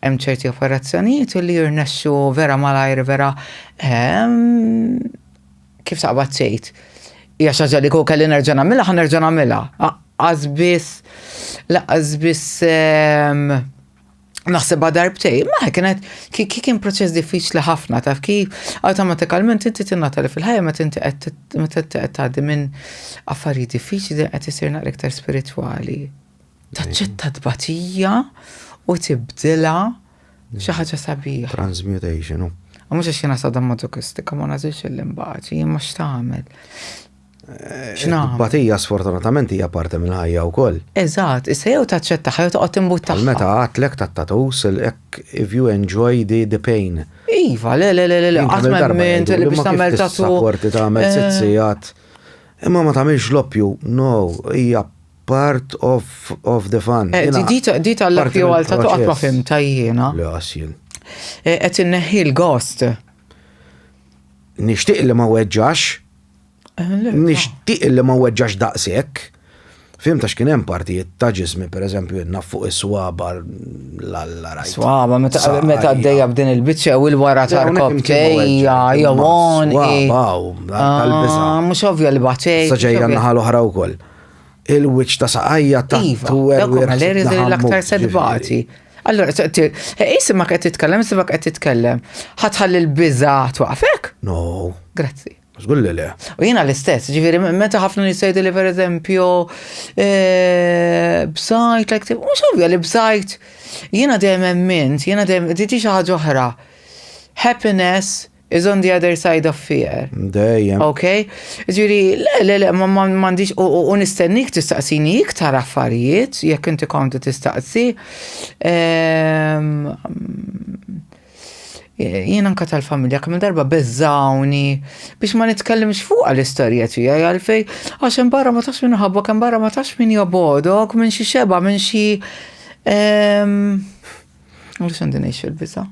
hemm ċerti operazzjonijiet li jirnexxu vera malajr vera Kif taqbad tgħid? Hija xi ħaġa li kieku kelli nerġa' nagħmilha, ħa nerġa' nagħmilha. Aqqas biss, laqqas biss ehm, naħsebha darbtej. Ma kienet kien proċess diffiċli ħafna taf kif awtomatikalment inti tingħata li fil-ħajja meta inti qed meta inti qed tgħaddi minn affarijiet diffiċli qed isir naqra iktar spiritwali. Taċċetta tbatija u tibdilha Xi ħaġa sabiħa. Transmutation. U mhux għax jiena sadomażokistika ma nażilx il-imbaċi, imma x'tagħmel? Eh, X'nagħmel? Batija sfortunatament hija parti mill-ħajja wkoll. Eżatt, issa jew taċċettaha jew toqgħod timbuttaha. Meta għadtlek tat-tattoos hekk if you enjoy the, the pain. Iva, le le le le, qatt ma emmint li biex tagħmel tattoo. Sapporti tagħmel eh. sitt Imma ma tagħmilx loppju, no, hija Part of, of the fun. Eh, di tal-loppju għal tattoo qatt ma fhimtha jiena. Le għas jien. Eh, qed inneħħi l-gost. Nixtieq li ma weġġax. Eh, Nixtieq li ma weġġax daqshekk. Fim ta' x'kien hemm partijiet ta' ġismi, per eżempju, naf fuq is-swaba l-alla rajt. Swaba, meta għaddejja b'din il-biċċa u l-wara ta' rkopptejja, jew Swaba, tal-biża. Ah, mhux ovvja li batej. Sa ġejja naħa l-oħra wkoll. Il-wiċċ ta' saqajja ta' Iva, dawk huma l-areas li l-aktar se tbati. Allora, isimak qed titkellem, isimak qed titkellem. Ħa tħalli l-biża' twaqfek? No. Grazzi. Żgur li le. U jiena l-istess, ġifieri meta ħafna nies jgħidu li pereżempju eh, bżajt, like, mhux ovvja li bżajt. Jiena dejjem emmint, jiena dejjem di xi ħaġa oħra. Happiness is on the other side of fear. Dejjem. Ok? Ġifieri, le, le, le, ma m'għandix u nistennik tistaqsini iktar affarijiet jekk inti kontu tistaqsi. Ehm, Jien anka tal-familja kemm darba beżżawni biex ma nitkellimx fuqha l-istorja tiegħi għalfej għax hemm barra ma tafx min iħobbok, hemm barra ma tafx min jobogħdok, minn xi xeba, minn xi ehm, Għaliex għandi ngħix fil-biża'?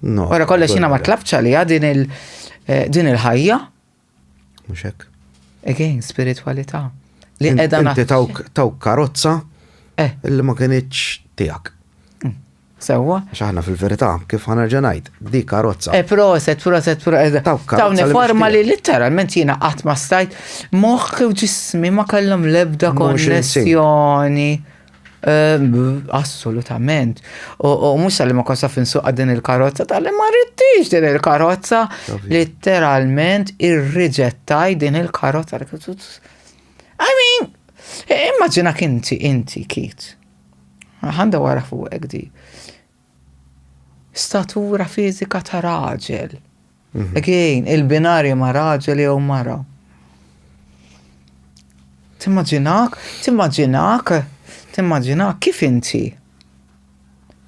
No. Wara kollox jiena ma tlabtx għaliha din il eh, din il-ħajja. Mhux hekk. Again, spiritualità. Li qiegħda Inti tawk tawk karozza eh. illi ma kinitx tiegħek. Mm. Sewwa. Għax aħna fil-verità, kif ħa nerġa' ngħid, di karozza. Eh, proset, proset, proset. Tawni forma li literalment jiena qatt ma stajt moħħi u ġismi ma kellhom l-ebda konnessjoni. Eh, assolutament. U mhux tal-li ma kontx naf insuqha din il-karozza, tal-li ma ridtix din il-karozza. Literalment irriġettaj din il-karozza. I mean, immaġinak inti, inti, Keith. Ħanda wara fuqek di. Statura fiżika ta' raġel. Mhm. Again, il-binarju ma' raġel jew mara. Timmaġinak, timmaġinak, timmaġinak kif inti.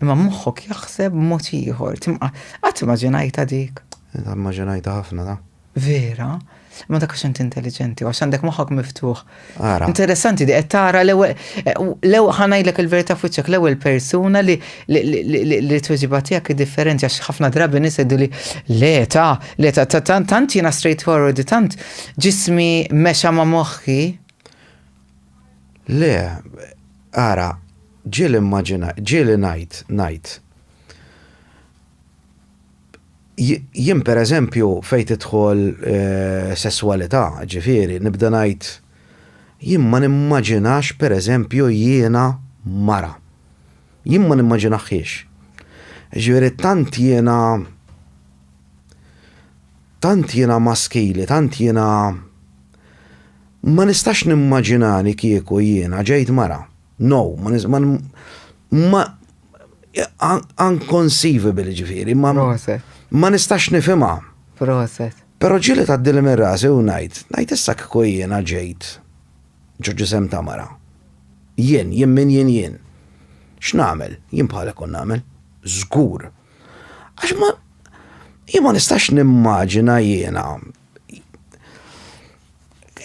Imma moħħok jaħseb mod ieħor. Qatt immaġinajta dik. Immaġinajta ħafna ta'. Vera? Imma dak għax inti intelligenti, għax għandek moħħok miftuħ. Ara. Interessanti di qed tara l-ewwel l-ewwel ħa ngħidlek il-verità f'wiċċek l-ewwel persuna li li tweġiba tiegħek hi differenti għax ħafna drabi nies jgħidu li le ta' le ta' tant jiena straightforward tant ġismi mexa ma' moħħi. Le, ara, ġieli immaġina, ġieli ngħid, ngħid. Jien per eżempju fejn tidħol sesswalità, ġifieri, nibda ngħid jien ma nimmaġinax per eżempju jiena mara. Jien ma nimmaġinahiex. Ġifieri tant jiena tant jiena maskili, tant jiena ma nistax nimmaġinani kieku jiena ġejt mara. No, ma ma unconceivable ġifieri, ma ma nistax nifhimha. Proset. Però ġieli tgħaddili minn rasi u ngħid, ngħid issa kieku jiena ġejt ġo ġisem ta' mara. Jien, jien min jien jien. X'nagħmel? Jien bħalek kont nagħmel. Żgur. Għax ma jien ma nistax nimmaġina jiena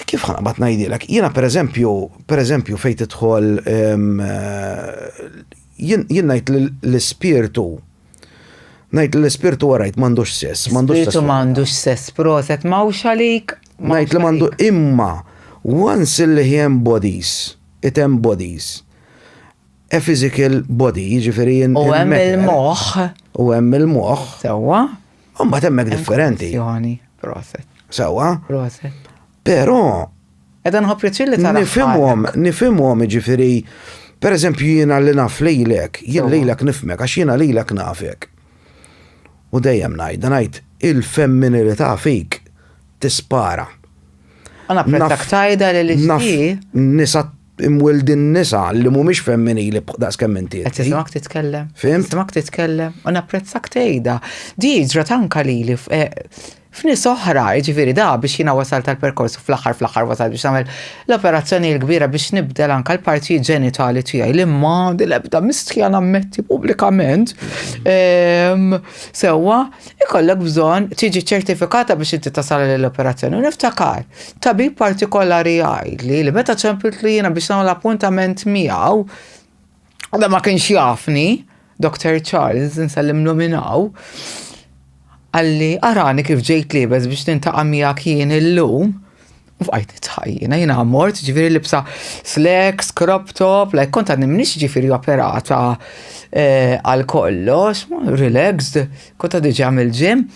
Kif ħa naqbad ngħidilek? Jiena pereżempju, pereżempju fejn tidħol jien ngħid li l-ispirtu ngħid li l-ispirtu warajt m'għandux sess, m'għandux Spirtu m'għandux sess, proset m'hawnx għalik. Ngħid li m'għandu imma once li he embodies, it embodies a physical body, jiġifieri U hemm il-moħħ. U hemm il-moħħ. Sewwa. U mbagħad hemmhekk differenti. Proset. Sewwa. Proset. Però. Edha nħobb pjaċir li tara. Nifhimhom, nifhimhom jiġifieri, per eżempju jiena li naf lilek, jien lilek nifhmek għax jiena lilek nafek. U dejjem ngħid, ngħid il-femminilità fik tispara. Għana napprezzak tajda li li Nisa imwildin nisa li mhumiex femminili daqs kemm inti. Qed tismak titkellem. Fimt? Tismak titkellem u napprezzak tgħidha. Di ġrat anka lili eh, f'nies oħra, jiġifieri da biex jiena wasalt tal-perkors u fl-aħħar fl-aħħar wasalt biex nagħmel l-operazzjoni l-kbira biex nibdel anka l-partijiet ġenitali tiegħi li ma l-ebda mistħija nammetti pubblikament. Ehm, sewwa, ikollok bżonn tiġi ċertifikata biex inti tasal l-operazzjoni. U niftakar, tabib partikolari jgħidli li meta ċempiltlu jiena biex nagħmel appuntament miegħu, da ma kienx jafni, Dr. Charles, nsellimlu minn hawn, qalli arani kif ġejt liebes biex nintaqa' miegħek jien illum. U bqajt nidħaq jiena, jiena mort, ġifieri libsa slacks, crop top, like kont għadni m'iniex ġifieri operata eh, għal kollox, relaxed, kont għadni ġa mill-gym.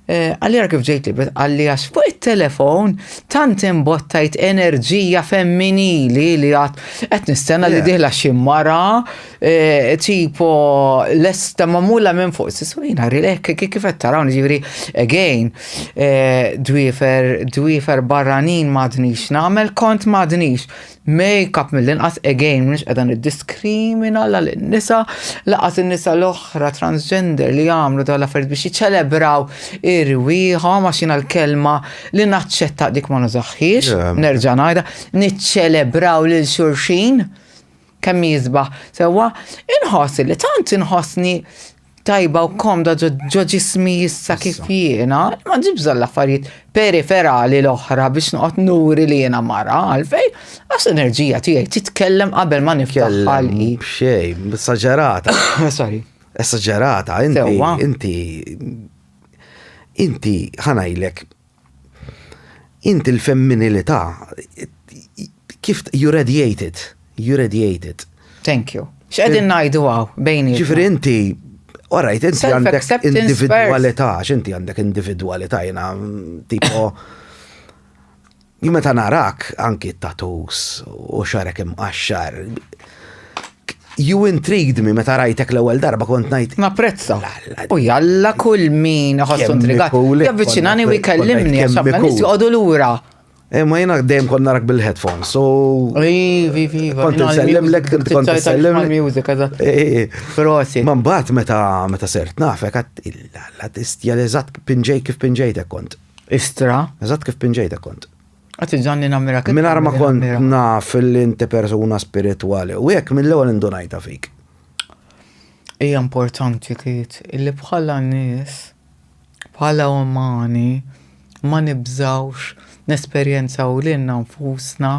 Eh, qalli ara kif ġejt li, qalli għax fuq it-telefon tant imbottajt enerġija femminili li għat qed nistenna li diħla xi mara eh, tipo lesta magħmula minn fuq sisu jiena rilek kif qed tarawni ġifieri again eh, dwiefer dwiefer barranin m'għadnix nagħmel kont m'għadnix Make-up mill-inqas again m'iniex qiegħda niddiskrimina la lin-nisa laqas in-nisa l-oħra transgender li jagħmlu dawn l-affarijiet biex jiċċelebraw irwieħhom għax jiena l-kelma li naċċetta dik ma nużaħħiex, nerġa' ngħidha, niċċelebraw lil xulxin kemm jisbaħ. Sewwa, inħoss li tant inħossni tajba u komda ġo ġismi issa kif jiena, ma ġib bżonn l-affarijiet periferali l-oħra biex noqgħod nuri li jiena mara għalfej, għax l-enerġija tiegħi titkellem qabel ma niftaħ ħalqi. Xejn, esaġerata. Sorry. Esaġerata, inti, inti, inti ħanajlek Inti l-femminilità kif you radiate it, you radiate it. Thank you. X'qegħdin ngħidu hawn bejni? Ġifieri inti Alright, inti għandek individualità, x'inti għandek individualità jiena tipo Jien meta narak anki t-tattoos u xarek imqaxxar. You intrigued me meta rajtek l-ewwel darba kont ngħid. Napprezza. U jalla kull min iħossu intrigat. Javviċinani u jkellimni għax ħafna nies joqogħdu lura. Eh, ma jiena dejjem kont narak bil-headphones, so. Ivi, ivi, Kont insellimlek, kont insellim. Music, eżatt. Eh, eh. Prosit. Ma mbagħad meta meta sirt nafek għad illa tistja l-eżatt pinġej kif pinġejtek kont. Istra. Eżatt kif pinġejtek kont. Għat ġanni nammira kif. Minar ma kont naf li inti persuna spiritwali u jekk mill-ewwel indunajta fik. Hija importanti kiet illi bħala nies, bħala umani, ma nibżgħux nesperjenzaw lilna nfusna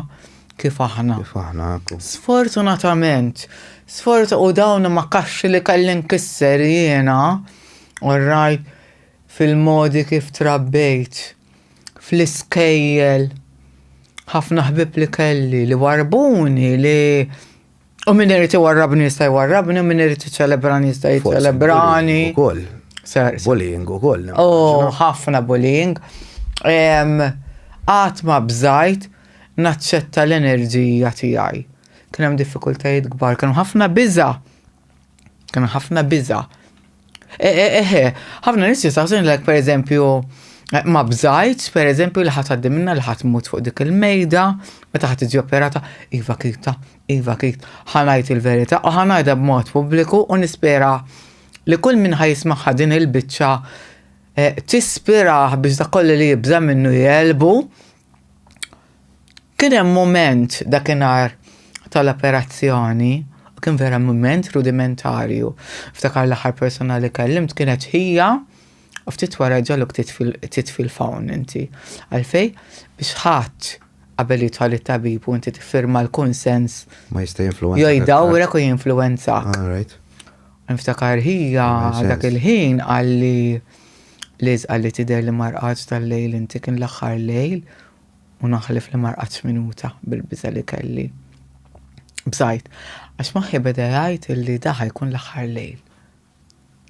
kif aħna. Kif aħna. Sfortunatament, sfort u dawn ma kaxxi li kelli nkisser jiena, all right, fil-modi kif trabbejt, fl-iskejjel, ħafna ħbieb li kelli li warrbuni li u min irid iwarrabni jista' jwarrabni, u min irid jiċċelebrani jista' jiċċelebrani. Ukoll. Bullying ukoll. Oh, ħafna bullying. Qatt ma bżajt naċċetta l-enerġija tiegħi. Kien hemm diffikultajiet kbar, kien hemm ħafna biża'. Kien ħafna biża. Eħe, ħafna nies jistaqsuni l per eżempju, ma bżajt, per eżempju, li ħadd għaddi minna li ħadd mut fuq dik il-mejda, meta ħadd tiġi operata, iva kita, iva kit, ħanajt il-verità u ħanajda b'mod pubbliku u nispera li kull min ħajismaħħa din il-biċċa eh, tispirah biex dak kollu li jibża minnu jelbu Kien hemm mument dakinhar tal-operazzjoni, u kien vera mument rudimentarju. Ftakar l-aħħar persuna li kellimt kienet ħija u ftit wara ġaluk titfi l-phone inti. Għalfej? Biex ħadd qabel jidħol it-tabib u inti tiffirma l-kunsens. Ma jista' jinfluwenza. Jo jdawrek u jinfluwenzak. Niftakar ħija dak il-ħin qalli Liz qalli tidher li ma rqadx dal-lejl inti kien l-aħħar lejl u naħlef li ma rqadx minuta bil-biża' li kelli. Bżajt, għax moħħi beda jgħid illi da ħa jkun l-aħħar lejl.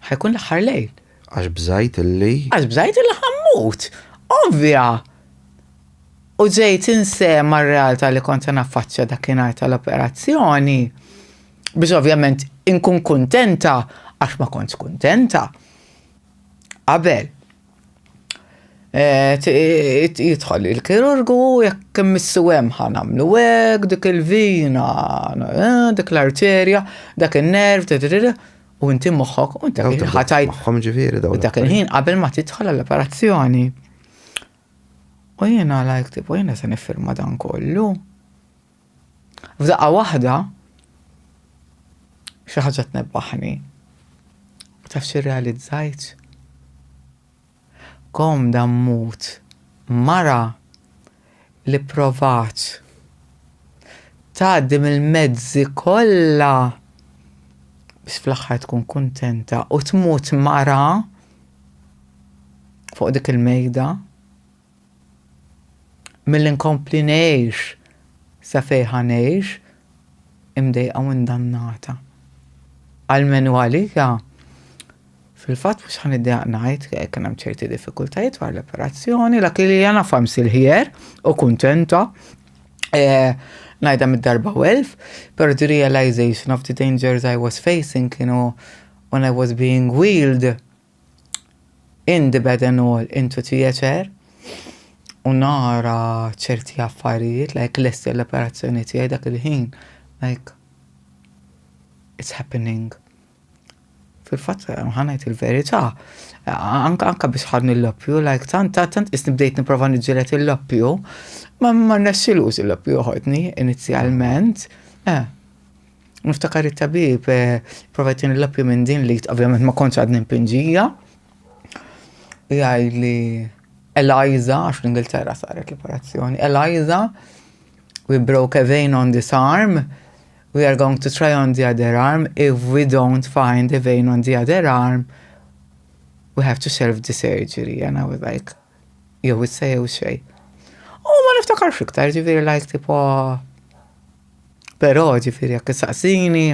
Ħa jkun l-aħħar lejl. Għax bżajt illi. Għax bżajt illi ħa mmut. Ovvja! U ġejt insema r-realtà li kont se naffaċċja dakinhar tal-operazzjoni biex ovvjament inkun kuntenta għax ma kontx kuntenta. Qabel eh, jidħol il-kirurgu jekk immissu hemm ħa nagħmlu hekk, dik il-vina, eh, dik l-arterja, dak in-nerv, u inti moħħok u inti ħatajt. Moħħhom ġifieri dawn. Dak il-ħin qabel ma tidħol għall-operazzjoni. U jiena like tipo jiena se niffirma dan kollu. F'daqqa waħda xi ħaġa tnebbaħni. Taf xi realizzajt? Komda mmut mara li provat tgħaddi mill-mezzi kollha biex fl-aħħar tkun kuntenta u tmut mara fuq dik il-mejda. Milli nkompli ngħix sa fejn ħa ngħix imdejqa u ndannata. Almenu għalija, Fil-fatt mhux ħa niddejjaq ngħid kien hemm ċerti diffikultajiet wara l-operazzjoni, luckily jien I'm still here u kuntenta. Eh, ngħidha mid-darba u elf, pero the realization of the dangers I was facing kienu when I was being wheeled in the bed and all into theatre u nara ċerti affarijiet, like lesti l-operazzjoni tiegħi dak il-ħin, like it's happening. Fil-fatt, ħa ngħid il-verità, anka anka biex ħadni l-loppju, like tant tant isni bdejt nipprova niġġieled il-loppju, ma ma rnexxilux il-loppju joħodni inizjalment. Eh. Niftakar it-tabib, eh, provajt il-loppju minn din li ovvjament ma kontx għadni mpinġija. Jgħidli Eliza, għax l-Ingilterra saret l-operazzjoni, Eliza, we broke a vein on this arm, we are going to try on the other arm. If we don't find a vein on the other arm, we have to shelve the surgery. And I was like, jew issa jew xejn. U ma niftakarx iktar, ġifieri like tipo, però ġifieri jekk saqsini,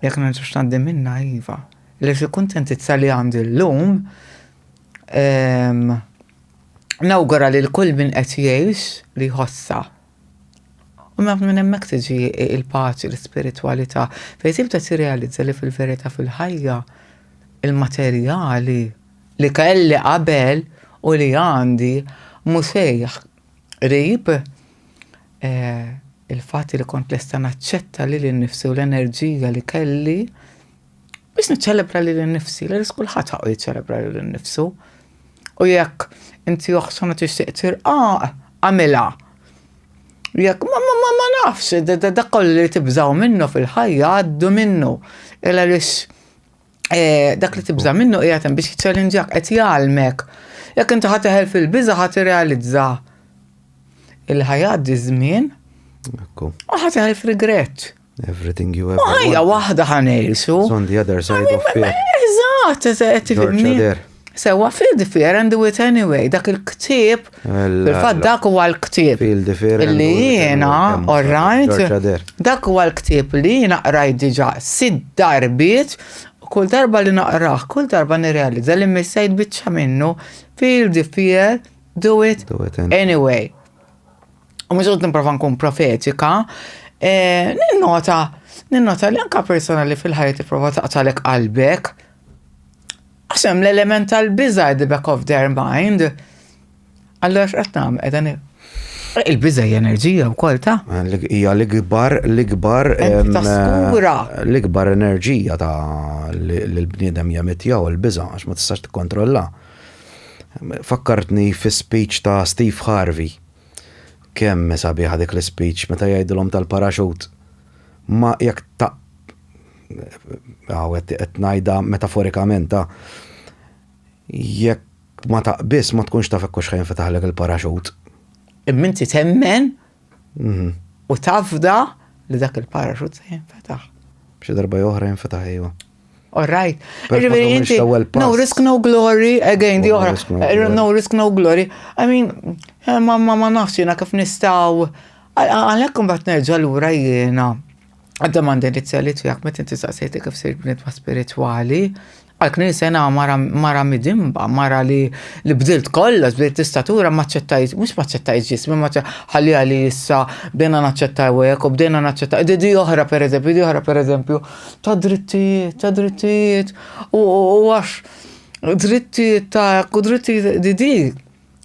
jekk nerġax ngħaddi minna iva. Li fi kuntentizza li għandi llum, nawgura li l-kull min qed jgħix li jħossa. U ma minn hemmhekk tiġi il-paċi, l-ispiritwalità, fejn tibda tirrealizza li fil-verità fil-ħajja il-materjali li kelli qabel u li għandi mhux qrib eh, il-fatt li kont lesta naċċetta li l-nifsi u l-enerġija li kelli biex niċċelebra li l-nifsi, li kulħadd ħaqqu jiċċelebra li l-nifsu. U jekk inti oħxona tixtieq tirqaq, għamilha. Jekk ma ma ma ma nafx, dak kollu li tibżaw minnu fil-ħajja għaddu minnu. Illa għaliex eh, dak li tibża minnu qiegħed hemm biex jiċċellinġjak qed jgħallmek. Jekk inti ħa teħel fil-biża ħa tirrealizza il-ħajja għaddi żmien Ekku. u ħa teħel f'regret. Everything you ever U ħajja wanted waħda ħa ngħixu. is on the other side of fear. Eżatt, qed tifhimni. George Adair. Sewa feel the fear and do it anyway. Dak il-ktieb, fil-fatt dak huwa l-ktieb. Feel the fear and Illi do it jiena, anyway. all right, George Adair. dak huwa l-ktieb li jiena qrajt diġà sitt darbiet, u kull darba li naqrah, kull darba nirrealizza li missejt biċċa minnu, feel the fear, do it, Do it anyway. anyway. U mhux qed nipprova nkun profetika, eh, ninnota, ninnota li anka persona li fil-ħajja tipprova taqtalek qalbek, għax hemm l-element tal-biża at the back of their mind. Allora x'qed nagħmel qiegħda ni- Il-biża hija enerġija wkoll ta' Hija l-ikbar, l-ikbar, Entità em, skura. l-ikbar enerġija ta' li l-bniedem jemettjaw il-biża għax ma tistax tikkontrolla. Fakkartni fi speech ta' Steve Harvey. Kemm sabiħa dik l-speech meta jgħidilhom tal-paraxut. Ma jekk ta' għaw qed ngħidha metaforikament ta' jekk ma taqbis ma tkunx taf hekk xejn fetaħlek il-paraxut. Imma inti temmen Mhm. u tafda li dak il-paraxut se jinfetaħ. Xi darba oħra jinfetaħ iva. All right. Per Ġifieri ma tagħmilx inti, l-ewwel pass. no risk, no glory, again, di No oħra. risk, no glory. No risk, no glory. I mean, eh, ma ma ma nafx jiena kif nistgħu. Għalhekk imbagħad nerġa' lura jiena. Għad-domanda inizjali tiegħek meta inti saqsejti kif sirt bniedma spiritwali, għal kien sena mara mara midimba, mara li li bdilt kollox, bdilt istatura ma ċettajt, mhux ma ċettajt ġismi, ma ħalli għali issa bdejna naċċettaw hekk u bdejna naċċettaw. Di di oħra per eżempju, di oħra per eżempju, ta' drittijiet, ta' drittijiet, u u għax drittijiet ta' u drittijiet di di.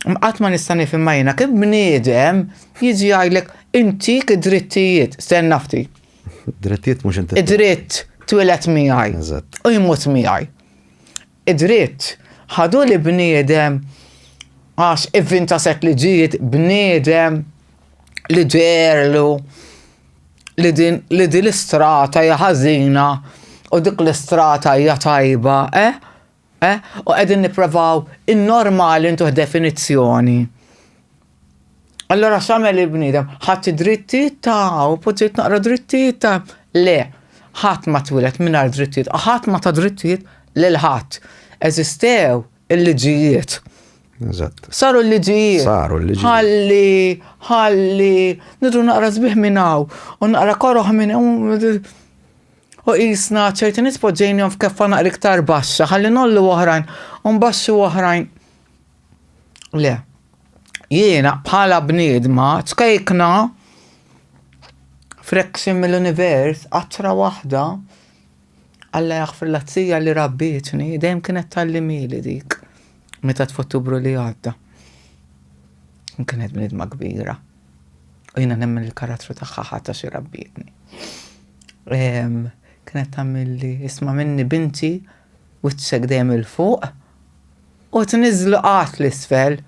Qatt ma nista' nifhem ma jiena kif bniedem jiġi jgħidlek intik id-drittijiet, stenna ftit. Drittijiet mhux inti. Id-dritt twieled miegħi. Eżatt. U jmut miegħi. Id-dritt ħadu li bniedem għax ivvinta set liġijiet bniedem li ġerlu li din li din l-istrata hija ħażina u dik l-istrata hija tajba, eh? Eh? U qegħdin nipprovaw in-normali ntuh definizzjoni. Allora x'għamel il-bniedem? Ħadd id-drittijiet ta' u poġġejt naqra drittijiet ta' Le, ħadd ma twieled mingħajr drittijiet, ħadd ma ta drittijiet lil ħadd. Eżistew il-liġijiet. Eżatt. Saru l-liġijiet. Saru l-liġijiet. Ħalli, ħalli, nidru naqra sbieħ minn hawn u naqra koroħ minn hawn. U qisna ċerti nies poġġejnihom f'keffa naqra iktar baxxa ħalli ngħollu oħrajn u nbaxxu oħrajn. Le. Jiena bħala bniedma ċkejkna fraction mill-univers, qatra waħda, Alla jaħfir l-azzija li rabbietni, dejjem kienet tallimili dik meta f'Ottubru li għadda. Kienet bniedma kbira. U jiena nemmen il-karattru tagħha ħadd għax irabbietni. Kienet tagħmilli isma' minni binti wiċċek dejjem 'il fuq u tniżlu qatt l-isfel.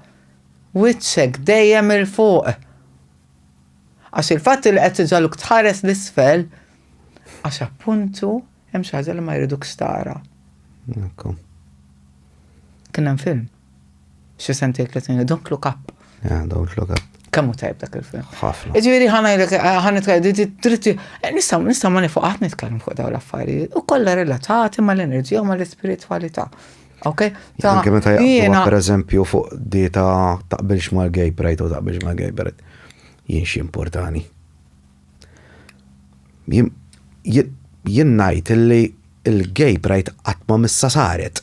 Wiċċek dejjem 'il fuq. Għax il-fatt li qed iġagħluk tħares l-isfel għax appuntu hemm xi ħaġa li ma jridukx tara. Kien hemm film. Xi sentejn tliet Don't Look Up. Yeah, Don't Look Up. Kemm hu tajb dak il-film. Ħafna. Ġifieri ħa ngħidlek ħa nitkellem dritti nistgħu nistgħu ma nifuq qatt nitkellem fuq dawn l-affarijiet u kollha relatati mal-enerġija u mal-ispiritwalità. Ok? Ta' Anke meta jaqblu pereżempju fuq di ta' taqbilx mal-gay pride u taqbilx mal-gay pride. Jien xi importani. Jien ngħid illi il-gay pride qatt ma missa saret.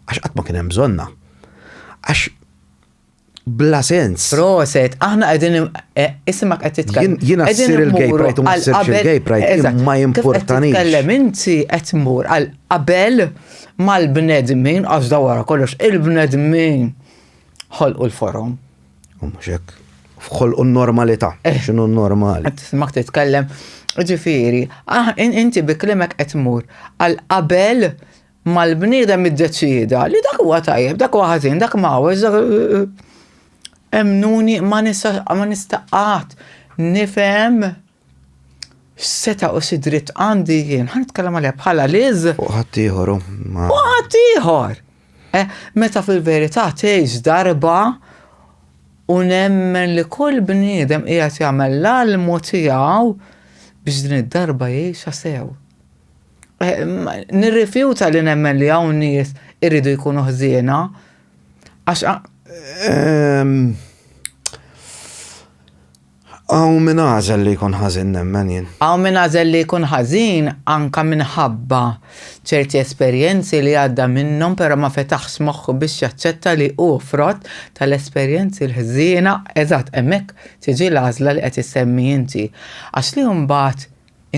Għax qatt ma kien hemm bżonnha. Għax bla sens. Proset, aħna qegħdin eh, isimak qed titkellem. Jiena ssir il-gay pride u ma ssirx il-gay pride, ma jimpurtanix. Titkellem inti qed tmur għal qabel mal-bnedmin għax da wara kollox il-bnedmin ħolqu l-forom. U mhux hekk. Ħolqu n-normalità, eh. x'inhu normali. Qed tismak titkellem. Ġifieri, ah, inti bi klimek qed tmur għal qabel mal-bniedem iddeċieda li dak huwa tajjeb, dak huwa ħażin, dak m'hawnx, dak eh, eh, emnuni ma nista' ma nista' qatt nifhem x'seta' u xi dritt għandi jien, ħa nitkellem għaliha bħala Liz. Fuq ħaddieħor. Fuq ħaddieħor. Eh, meta fil-verità tgħix darba u nemmen li kull bniedem qiegħed jagħmel l-almu tiegħu biex din id-darba jgħixha sew. Eh, nirrifjuta li nemmen li hawn nies iridu jkunu ħżiena. Għax ehm, Hawn min għażel li jkun ħażin nemmen jien. Hawn min għażel li jkun ħażin anka minħabba ċerti esperjenzi li għadda minnhom però ma fetaħx moħħu biex jaċċetta li hu frott tal-esperjenzi l-ħżiena, eżatt hemmhekk tiġi l-għażla li qed issemmi inti. Għax li mbagħad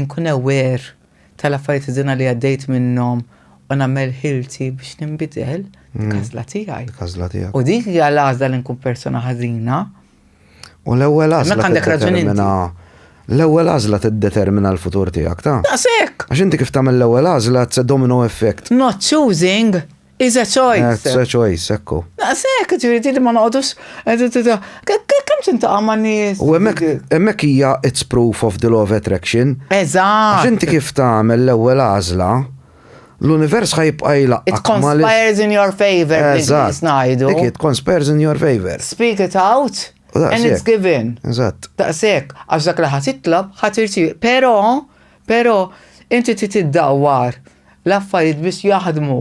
inkun aware tal-affarijiet ħżiena li għaddejt minnhom u nagħmel ħilti biex ninbidel, dik għażla tiegħi. Dik għażla tiegħek. U dik hija l-għażla li nkun persuna ħażina. U l-ewwel għażla għandek raġun L-ewwel għażla tiddetermina l-futur tiegħek ta'. Daqshekk. Għax inti kif tagħmel l-ewwel għażla it's a domino effect. Not choosing is a choice. It's a choice, ekku. Daqshekk, ġifieri li ma noqogħdux kemm tintaqa' ma' nies. U hemmhekk hemmhekk hija it's proof of the law of attraction. Eżatt. Għax inti kif tagħmel l-ewwel għażla, l-univers ħa jibqa' jlaqqgħek. It conspires in your favor, bl-Ingliż ngħidu. Dik it conspires in your favor. Speak it out and it's given. Eżatt. Daqshekk, għax dak li ħa titlob ħa tirċievi. Però, però, inti trid iddawwar l-affarijiet biex jaħdmu.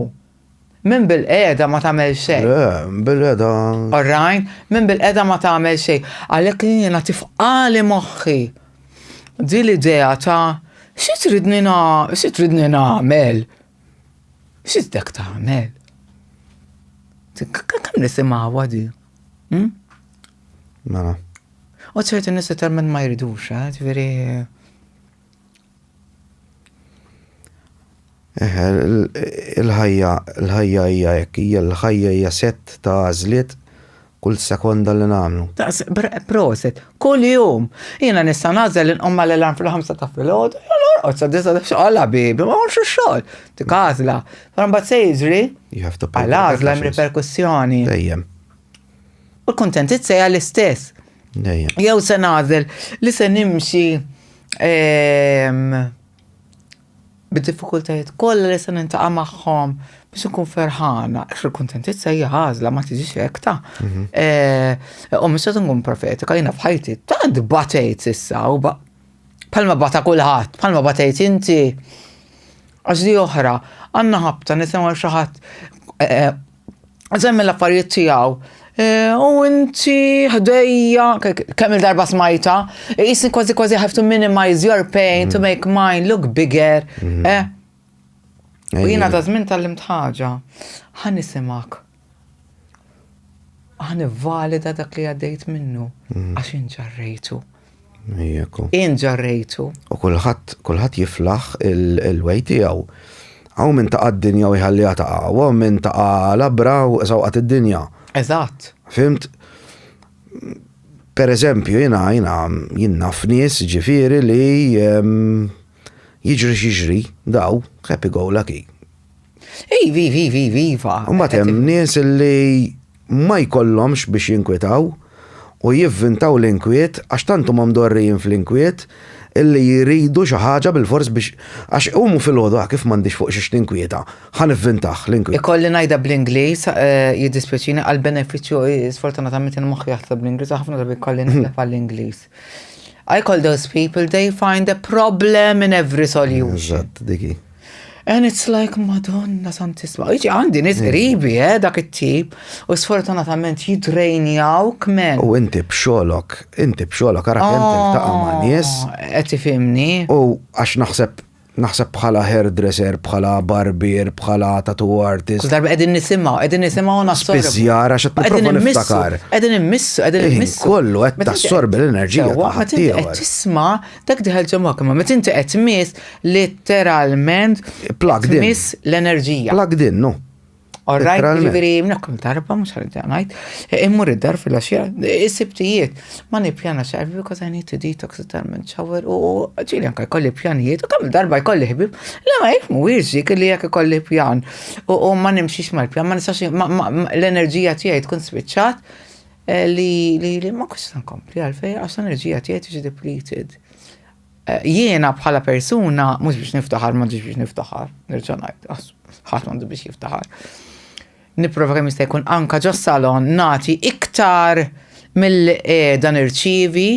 Minn bil-qiegħda ma tagħmel xejn. Le, bil-qiegħda. All right? Minn bil-qiegħda ma tagħmel xejn. Għalhekk jiena tifqali moħħi di l-idea ta' xi tridni xi tridni nagħmel? Xi tridek tagħmel? Kemm nisimgħuha di? Hmm? Mela. U ċerti nies literalment ma jridux, eh, ġifieri. Eħe, il-ħajja, il-ħajja hija hekk, hija l-ħajja hija sett ta' għażliet kull sekonda li nagħmlu. Proset, kull jum. Jiena nista' nagħżel li nqum mal-alarm fil-ħamsa ta' filgħodu, jew norqod sa disa' xogħol ħabibi, ma hux ix-xogħol. Dik għażla. Però mbagħad se jiġri għal għażla hemm riperkussjoni. Dejjem. U l-kuntentizza hija l-istess. Dejjem. Jew se nagħżel li se nimxi ehm, bid-diffikultajiet kollha li se nintaqa' magħhom biex inkun ferħana. Għax il-kuntentizza hija għażla ma tiġix hekk ta'. Mhm. Eh, u mhux se nkun profetika, jiena f'ħajti tant batejt s'issa u bħalma bata kulħadd, bħalma batejt inti. Għax di oħra, għandna ħabta nisimgħu xi ħadd eh, eh, Semmi l-affarijiet tiegħu. Eh, u inti ħdejja, kemm il-darba smajta, jisni kważi kważi have to minimize your pain to mm. make mine look bigger. Mm. Eh? U jiena ta' żmien tal-limt ħaġa, ħa nisimak. Ħa nivvalida dak li għaddejt minnu, mm. għax inġarrejtu. Inġarrejtu. U kulħadd kulħadd jiflaħ il-way tiegħu. Hawn min taqa' d-dinja u jħalliha taqa', u hawn min taqa' labra u sawqat id-dinja. Eżatt. Fimt? Per eżempju, jiena jiena jien naf nies ġifieri li ehm, jiġri x'jiġri daw happy go lucky. Ivi, ivi, ivi, iva. Mbagħad hemm nies li ma jkollhomx biex jinkwetaw u jivvintaw l-inkwiet għax tant huma mdorrijin fl-inkwiet illi jridu xi ħaġa bilfors biex għax iqumu filgħodu ah kif m'għandix fuq xiex ninkwieta, ħa nivvintah l-inkwiet. Ikolli ngħidha bl-Ingliż, jiddispjaċini għall-benefiċċju sfortunatament jien moħħi jaħseb bl-Ingliż u ħafna drabi jkolli naqleb għall-Ingliż. I call those people, they find a problem in every solution. Eżatt, dik hi. And it's like, Madonna Santissima. Iġi għandi nies qribi, eh, dak it-tip, u sfortunatament jidrejnjawk men. U inti b'xogħlok, inti b'xogħlok ara kemm tiltaqa' ma' nies. Oh, qed tifhimni. U għax naħseb naħseb bħala hairdresser, bħala barbier, bħala tattoo artist. Kull darba qegħdin nisimgħu, qegħdin nisimgħu u nassorbu. Spiżjar għax qed nipprova niftakar. Qegħdin immissu, qegħdin immissu. Kollu qed tassorbi l-enerġija ta' ħaddieħor. Qed tisma' dak diħel ġo moħħok, imma meta inti qed tmiss Litteralment Plugged in. tmiss l-enerġija. Plugged in, no. All right, Literalment. ġifieri minna darba mhux ħarġa ngħid, immur id-dar fil-għaxija, is-sibtijiet, ma nippjana xejn because I need to detox totalment shower u ġieli anke jkolli pjanijiet u kemm darba jkolli ħbieb, li ma jifhmu dik li jekk ikolli pjan u u ma nimxix mal-pjan, ma nistax ma- ma- ma- l-enerġija tiegħi tkun spiċċat eh, li li li ma kontx nkompli għalfejn għax l-enerġija tiegħi tiġi depleted. Eh, jiena bħala persuna, mhux biex niftaħar, ma biex niftaħar, nerġa' ngħid, ħadd m'għandu biex jiftaħar. Nipprova kemm jista' jkun anka ġo salon nagħti iktar mill-qiegħda nirċievi.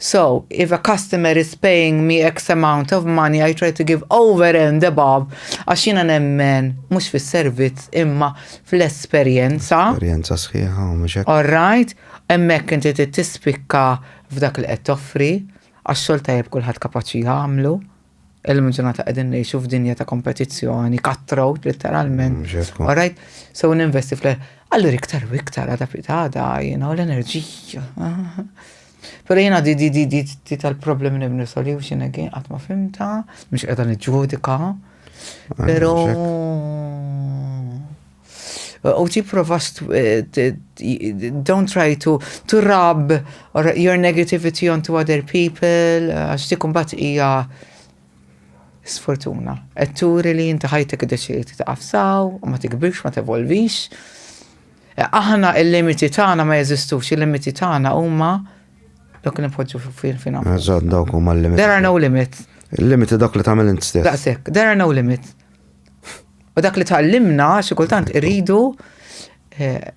So, if a customer is paying me X amount of money, I try to give over and above, għax jiena nemmen mhux fis-servizz imma fl-esperjenza. Esperjenza sħiħa u mhux hekk. All right, hemmhekk inti trid tispikka f'dak li qed toffri. Għax xogħol tajjeb kulħadd kapaċi jagħmlu. Illum il-ġurnata qegħdin ngħixu f'dinja ta' kompetizzjoni, cutthroat letteralment. Mm, All right? So ninvesti fl Allura iktar u iktar għada pitgħada, you know, l-enerġija. Pero jiena di di di di di tal-problem nibni solution again qatt ma fimta, mhux qiegħda niġġudika. Pero U tipprova don't try to, to rub your negativity onto other people, għax dik imbagħad hija sfortuna. Qed turi li inti ħajtek iddeċidejt taqaf saw, u ma tikbirx, ma tevolvix. Aħna il-limiti tagħna ma jeżistux, il-limiti tagħna huma dawk li npoġġu fina. Eżatt, dawk huma l-limiti. There are no limits. Il-limiti dawk li tagħmel int stess. Daqshekk, there are no limits. U dak li tgħallimna xi kultant irridu eh,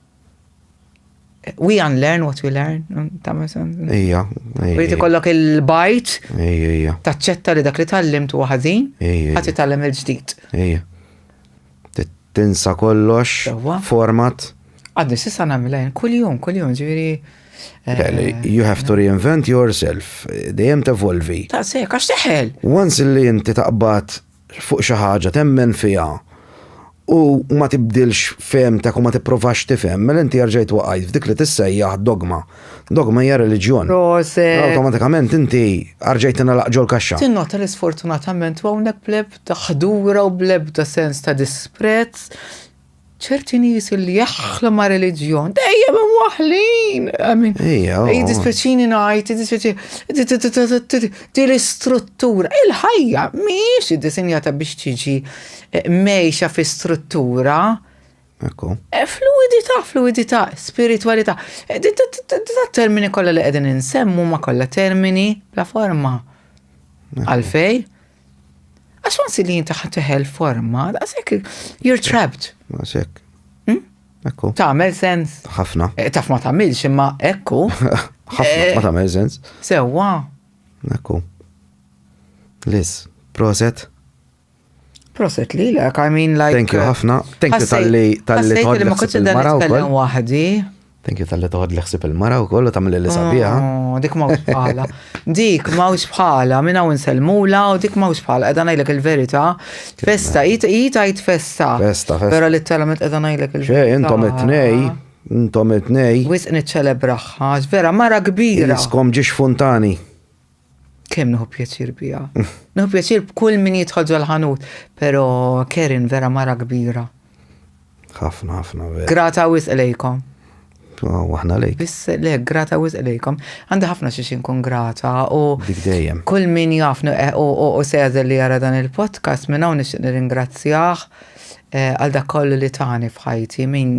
we unlearn what we learn, tagħmel sens. Ija. Irid ikollok il-bajt. Ija, ija. Taċċetta li dak li tgħallimt huwa ħażin, ħadd titgħallem il-ġdid. Ija. Tinsa kollox, format. Għadni s'issa nagħmilha jien kuljum, kuljum, ġifieri. Eh, you have to reinvent yourself, dejjem tevolvi. Ta' sek, għax teħel. Once li inti taqbad fuq xi ħaġa temmen fiha u ma tibdilx fehmtek u ma tipprovax tifhem, mela inti erġajt waqajt f'dik li tissejjaħ dogma. Dogma hija reliġjon. Proset. Awtomatikament inti erġajt tingħalaq ġol-kaxxa. Tinnota li sfortunatament u hawnhekk bl-ebda ħdura u bl-ebda sens ta' disprezz, ċerti nies li jaħlu ma' reliġjon, dejjem imwaħħlin. I mean, Ejja, oh. Jiddispjaċini ngħid, jiddispjaċini di l-istruttura. Il-ħajja mhijiex iddisinjata biex tiġi eh, mejxa fi struttura. Ekku. Eh, fluidità, fluidità, spiritualità. Eh, da termini kollha li qegħdin insemmu ma kollha termini bla forma. Għalfej? Għax once li inti ħa teħel forma, daqshekk you're trapped. Daqshekk. Hmm? Ekku. Tagħmel sens. Ħafna. Eh, taf ma tagħmilx imma ekku. Ħafna eh, ma tagħmel sens. Sewwa. Ekku. Liz, proset. Proset lilek, I mean like. Thank you ħafna. Thank you tal-li tal-li tħodd li ma kontx qed nitkellem waħdi. Thank you talli toħodli ħsieb il-mara wkoll u tagħmilli sabiħa. Oh, dik m'hawnx bħala. Dik m'hawnx bħala, minn hawn insellmula u dik m'hawnx bħala. Qiegħda ngħidlek il-verità. Festa, hi tgħid festa. Festa, festa. Però litteralment qiegħda ngħidlek il-verità. Xejn, intom it-tnej, intom it-tnej. Wisq niċċelebraha, vera mara kbira. Iskom ġiex funtani. Kemm nieħu pjaċir biha. Nieħu pjaċir b'kull min jidħol ġol-ħanut, però Karen vera mara kbira. Ħafna, ħafna vera. Grata wisq lejkom. U aħna lejk. Biss le, grata wisq lejkom. Għandi ħafna xiex inkun grata u Dik dejjem. kull min jafni eh, u u u se jagħżel li jara dan il-podcast minn hawn nixtieq nirringrazzjah eh, għal dak kollu li tani f'ħajti min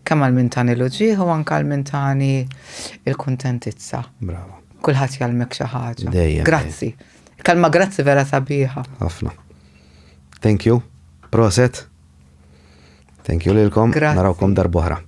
Kemm għal min tani l-uġigħ u anke għal min tani l-kuntentizza. Brava. Kulħadd jgħallmek xi ħaġa. Dejjem. Grazzi. Kelma grazzi vera sabiħa. Ħafna. Thank you. Proset. Thank you lilkom. Grazzi. Narawkom darb'oħra.